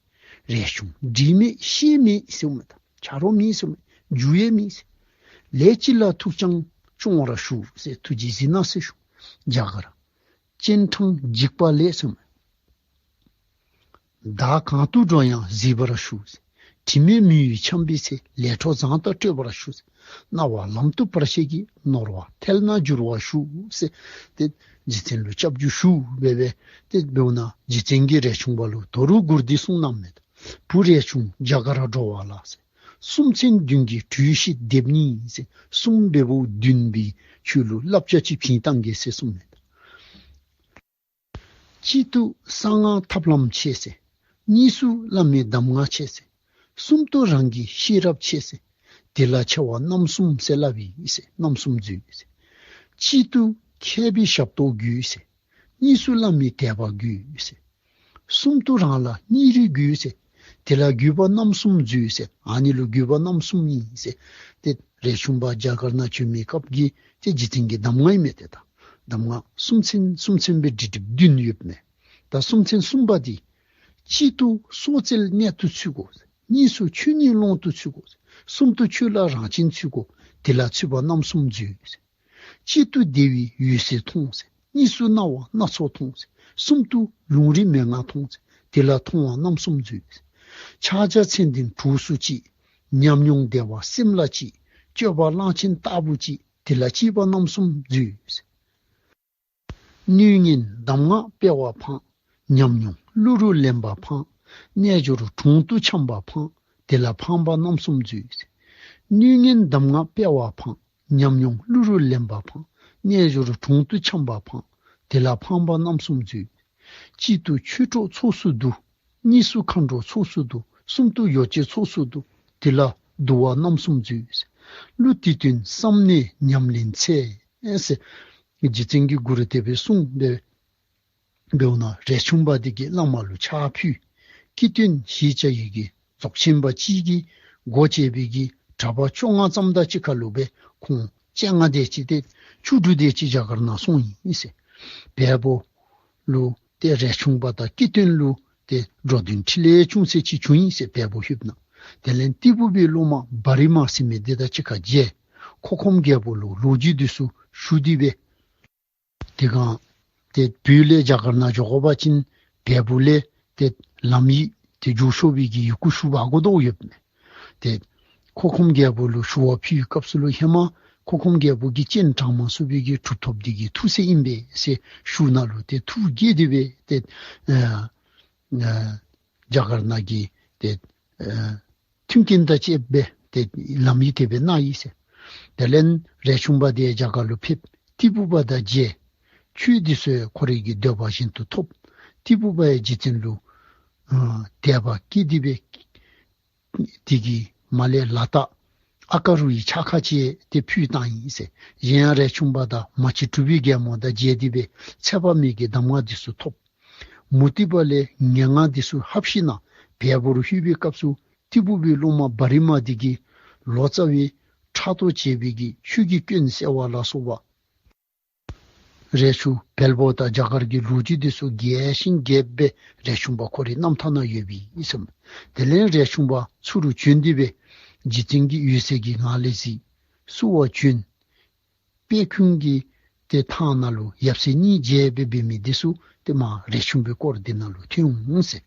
རས་ཆུང་འདྲིས་མེད་ཤེས་མེད་ཟེར་མི་དང་ཆ་རོགས་མེད་ཟེར་མི་རྒྱུ་ཡང་མེད་ཟེར། ལས་ཅི་ལ་ཐུགས་ཀྱང་སྐྱོང་བར་ཞུ་ཟེར་ཐུགས་རྗེས་གཟིགས་གནང་ཟེར་ཞུ། རྒྱ་གར་སྤྱན་དྲངས་འཇིགས་པ་ལས་ཟེར་མི། བདག་གང་དུ་འགྲོ་ཡང་གཟིགས་པར་ཞུ། དྲི་མེད་མི་ཡུལ་འཁྱམས་པའི་ཚེ། ལས་འཕྲོ་བཟང་དང་སྤྲོད་པར་ཞུ། སྣང་བ་ལམ་དུ་བར་ཆད་ཀྱི། ནོར་བ་ཐལ་ན་བསྒྱུར་བར་ཞུ་ཟེར། ཏེ་རྗེ་བཙུན་ལུ་སྐྱབས་འཇུག་ཞུ་སྦེ་སྦེ་ཏེ་འབདཝ་ད་རྗེ་བཙུན་གྱིས་རས་ཆུང་པ་ལུ་དོ་རུང་མགུར་འདི་གསུངས་གནངམ་མས། བུ་རས་ཆུང་རྒྱ་གར་འགྲོ་བ་ལ་ཟེར། གསུམ་ཚན་བདུན་གྱི་གྲོས་ཤིག་འདེབས་ནི་ཟེར། གསུམ་པའི་བུ་བདུན་པའི་ཁྱོད་ལུ་བསླབ་བྱ་ཅིག་བྱིན་བཏང་གེ་ཟེར་གསུངམ་མས། གཅིག་ཏུ་གསང་སྔགས་ཐབས་ལམ་ཆེ་ཟེར། གཉིས་སུ་བླ་མའི་གདམས་ངག་ཆེ་ཟེར། གསུམ་དུ་རང་གི་ཤེས་རབ་ཆེ་ཟེར། དེ་ལ་ཆེ་བ་རྣམ་གསུམ་ཟེར་སླབ་ཨིན་ཟེར། རྣམ་གསུམ་འཛོལ་ཟེར། གཅིག་ཏུ་མཁས་པའི་ཞབས་ཏོག་དགོས་ཟེར། གཉིས་སུ་བླ་མའི་དད་པ་དགོས་ཟེར། གསུམ་དུ་རང་ལ་སྙིང་རུས་དགོས་ཟེར། དེ་ལ་དགོས་པ་རྣམ་གསུམ་འཛོལ་ཟེར། ཨ་ནི་ལུ་དགོས་པ་རྣམ་གསུམ་ཨིན་ཟེར། ཏེ་རས་ཆུང་པ་རྒྱ་གར་ནང་བྱོན་མི་སྐབས་ཀྱི་ཏེ་རྗེ་བཙུན་གྱི་གདམས་ངག་ཨིན་མས། ཏེ་ད་གདམས་ངག་གསུམ་ཚན་གསུམ་ཚན་སྦེ་སྒྲིག་སྒྲིགཔ་བདུན་ཡོདཔ་མས། ད་གསུམ་ཚན་གསུམ་པ་འདི་གཅིག་ཏུ་སྲོག་རྩོལ་གནད་དུ་ཚུད་དགོ། གཉིས་སུ་ཆོས་ཉིད་ཀློང་དུ་ཚུད་དགོ། གསུམ་དུ་ཆོས་ལ་རང་བཞིན་ཚུད་དགོ། དེ་ལ་ཚུད་པ་རྣམ་གསུམ་འཛོལ་ཟེར། གཅིག་ཏུ་བདེ་བའི་འོད་གསལ་མཐོང་ཟེར། གཉིས་སུ་སྣང་བ་སྣ་ཚོགས་མཐོང་ཟེར། གསུམ་དུ་ལུང་རིགས་མན་ངག་མཐོང་ཟེར། དེ་ལ་མཐོང་བ་རྣམ་གསུམ་འཛོལ་ཟེར། ཕྱག་རྒྱ་མཚན་ལྡན་གྲོགས་སུ་སྐྱེས། ཉམས་མྱོང་བདེ་བ་སེམས་ལ་སྐྱེས། སྤྱོད་པ་གླང་ཆེན་ལྟ་བུ་སྐྱེས། དེ་ལ་སྐྱེས་པ་རྣམ་གསུམ་འཛོལ་ཟེར། སྣོད་ངན་གདམས་ངག་སྤེལ་བ་ཕངས། ཉམས་མྱོང་གླུ་རུ་ལེན་པ་ཕངས། རྣལ་འབྱོར་གྲོང་དུ་འཁྱམས་པ་ཕངས། དེ་ལ་ཕངས་པ་རྣམ་གསུམ་འཛོལ་ཟེར། སྣོད་ངན་གདམས་ངག་སྤེལ་བ་ཕངས། ཉམས་མྱོང་གླུ་རུ་ལེན་པ་ཕངས། རྣལ་འབྱོར་གྲོང་དུ་འཁྱམས་པ་ཕངས། དེ་ལ་ཕངས་པ་རྣམ་གསུམ་འཛོལ། གཅིག་ཏུ་ཆོས་གྲོགས་ཚོགས་སུ་འདུ། གཉིས་སུ་མཁའ་འགྲོ་ཚོགས་སུ་འདུ། གསུམ་དུ་ཡོ་བྱད་ཚོགས་སུ་འདུ། དེ་ལ་འདུ་བ་རྣམ་གསུམ་འཛོལ། གླུ་འདི་དོན་བསམ་ནས་ཉམས་ལེན་འཚལ་ཟེར། རྗེ་བཙུན་གྱིས་མགུར་དེ་སྦེ་གསུངས་པས། འབདཝ་ད་རས་ཆུང་པ་འདི་གིས་བླ་མ་ལུ་ཕྱག་ཕུལ། ཀི་སྟོན་ཞེས་བྱ་ཡི་གེ་རྫོགས་ཆེན་པ་གཅིག་གི་སྒོ་འབྱེད་པའི་གི་གྲྭ་པ་བཅོ་ལྔ་ཙམ་དང་གཅིག་ཁར་ལུ་སྦེ་ཁོང་བཅོ་ལྔ་དེ་ཅིག་ཏེ་བཅུ་དྲུག་དེ་ཅིག་རྒྱ་གར་ནང་སོང་ཡི་ཟེར། བལ་པོ་ལུ་ཏེ་རས་ཆུང་པ་དང་ཀི་སྟོན་ལུ་ཏེ་འགྲོ་དོན་འཕྲིན་ལས་ཅུང་ཟད་ཅིག་བྱུང་ཡི་ཟེར། བལ་པོ་ལྷོདཔ་ད་དེ་ལས་ཏི་ཕུ་པའི་སློབ་མ་བ་རི་མ་ཟེར་མི་དེ་དང་གཅིག་ཁར་མཇལ། ཁོ་ཁོམ་རྒྱལ་པོ་ལུ་ལོ་རྒྱུས་དེ་ཚུ་ཞུ་སྟེ་སྦེ་དེ་སྒང་ཏེ་བོད་ལས་རྒྱ་གར་ནང་འགྱོ་དགོ་པ་ཅིན་བལ་པོ་ལས་ཏེ་ལམ་ཡིག་ཏེ་འགྱོ་ཆོག་པའི་གི་ཡི་གུ་ཞུ་འབག་དགོ་དོ་ཡོདཔ་མས། ཏེ་ཁོ་ཁོམ་རྒྱལ་པོ་ལུ་ཞུ་བ་ཕུལ་བའི་སྐབས་སུ་ལུ་ཧེ་མ་ཁོ་ཁོམ་རྒྱལ་པོ་གིས་སྤྱན་དྲངས་མ་ཚུགས་པའི་གི་གྲུབ་ཐོབ་འདི་གི་ཐུགས་སྲས་ཨིན་པས་ཟེར་ཞུཝ་ད་ལུ་ཏེ་ཐུགས་དགྱེས་ཏེ་སྦེ་ཏེ་ཨ་ཨ་རྒྱ་གར་ནང་གི་ཏེ་ཨ་མཐུན་རྐྱེན་དང་བཅསཔ་སྦེ་ཏེ་ལམ་ཡིག་དེ་སྦེ་གནང་ཡི་ཟེར། དེ་ལས་རས་ཆུང་པ་དེ་རྒྱ་གར་ལུ་ཕེབས། ཏི་ཕུ་པ་དང་མཇལ། ཆོས་འདི་ཚུ་ཁོ་རའི་གི་འདོད་པ་བཞིན་དུ་ཐོབ། ཏི་ཕུ་པ་ཡང་རྗེ་བཙུན་ལུ་ཨ་དད་པ་སྐྱེས་ཏེ་སྦེ་དེ་གི་མ་ལས་ལ་དྭགས་ཨ་ཀ་རུ་ཡི་ཕྱག་ཁ་ཅིག་ཏེ་ཕུལ་བཏང་ཡི་ཟེར། གཞན་ཡང་རས་ཆུང་པ་དང་མ་གཅིག་གྲུབ་པའི་རྒྱལ་མོ་དང་མཇལ་ཏེ་སྦེ་ཚེ་དཔག་མེད་ཀྱི་གདམས་ངག་འདི་ཚུ་ཐོབ། མུ་སྟེགས་པ་ལས་ངན་སྔགས་འདི་ཚུ་ལྷབ་ཞིནམ་ལས་བལ་པོ་ལུ་ལྷོད་པའི་སྐབས་སུ་ཏི་ཕུ་པའི་སློབ་མ་བ་རི་མ་འདི་གིས་ལོ་ཙཱ་བའི་ཕྲག་དོག་བྱས་པའི་གི་ཆོས་ཀྱི་སྐྱོན་སེལ་བ་ལ་སོགས་པ་རས་ཆུང་བལ་པོ་དང་རྒྱ་གར་གྱི་ལོ་རྒྱུས་འདི་ཚུ་རྒྱས་ཤིང་རྒྱསཔ་སྦེ་རས་ཆུང་པ་ཁོ་རའི་རྣམ་ཐར་ནང་ཡོདཔ་ཨིན་ཟེར། དེ་ལས་རས་ཆུང་པ་ཚུར་བྱོན་ཏེ་སྦེ་རྗེ་བཙུན་གྱི་འོད་གསལ་གྱི་ངང་ལས་གཟིགས། བསུ་བར་བྱོན། དཔལ་ཁང་གི་ཏེ་ཐང་ནང་ལུ་ཡབ་སྲས་གཉིས་མཇལ་སྦེ་འབད་མི་འདི་ཚུ་ཏེ་མར་རས་ཆུང་པའི་སྐོར་འདི་ནང་ལུ་ཐོན་འོང་ཟེར།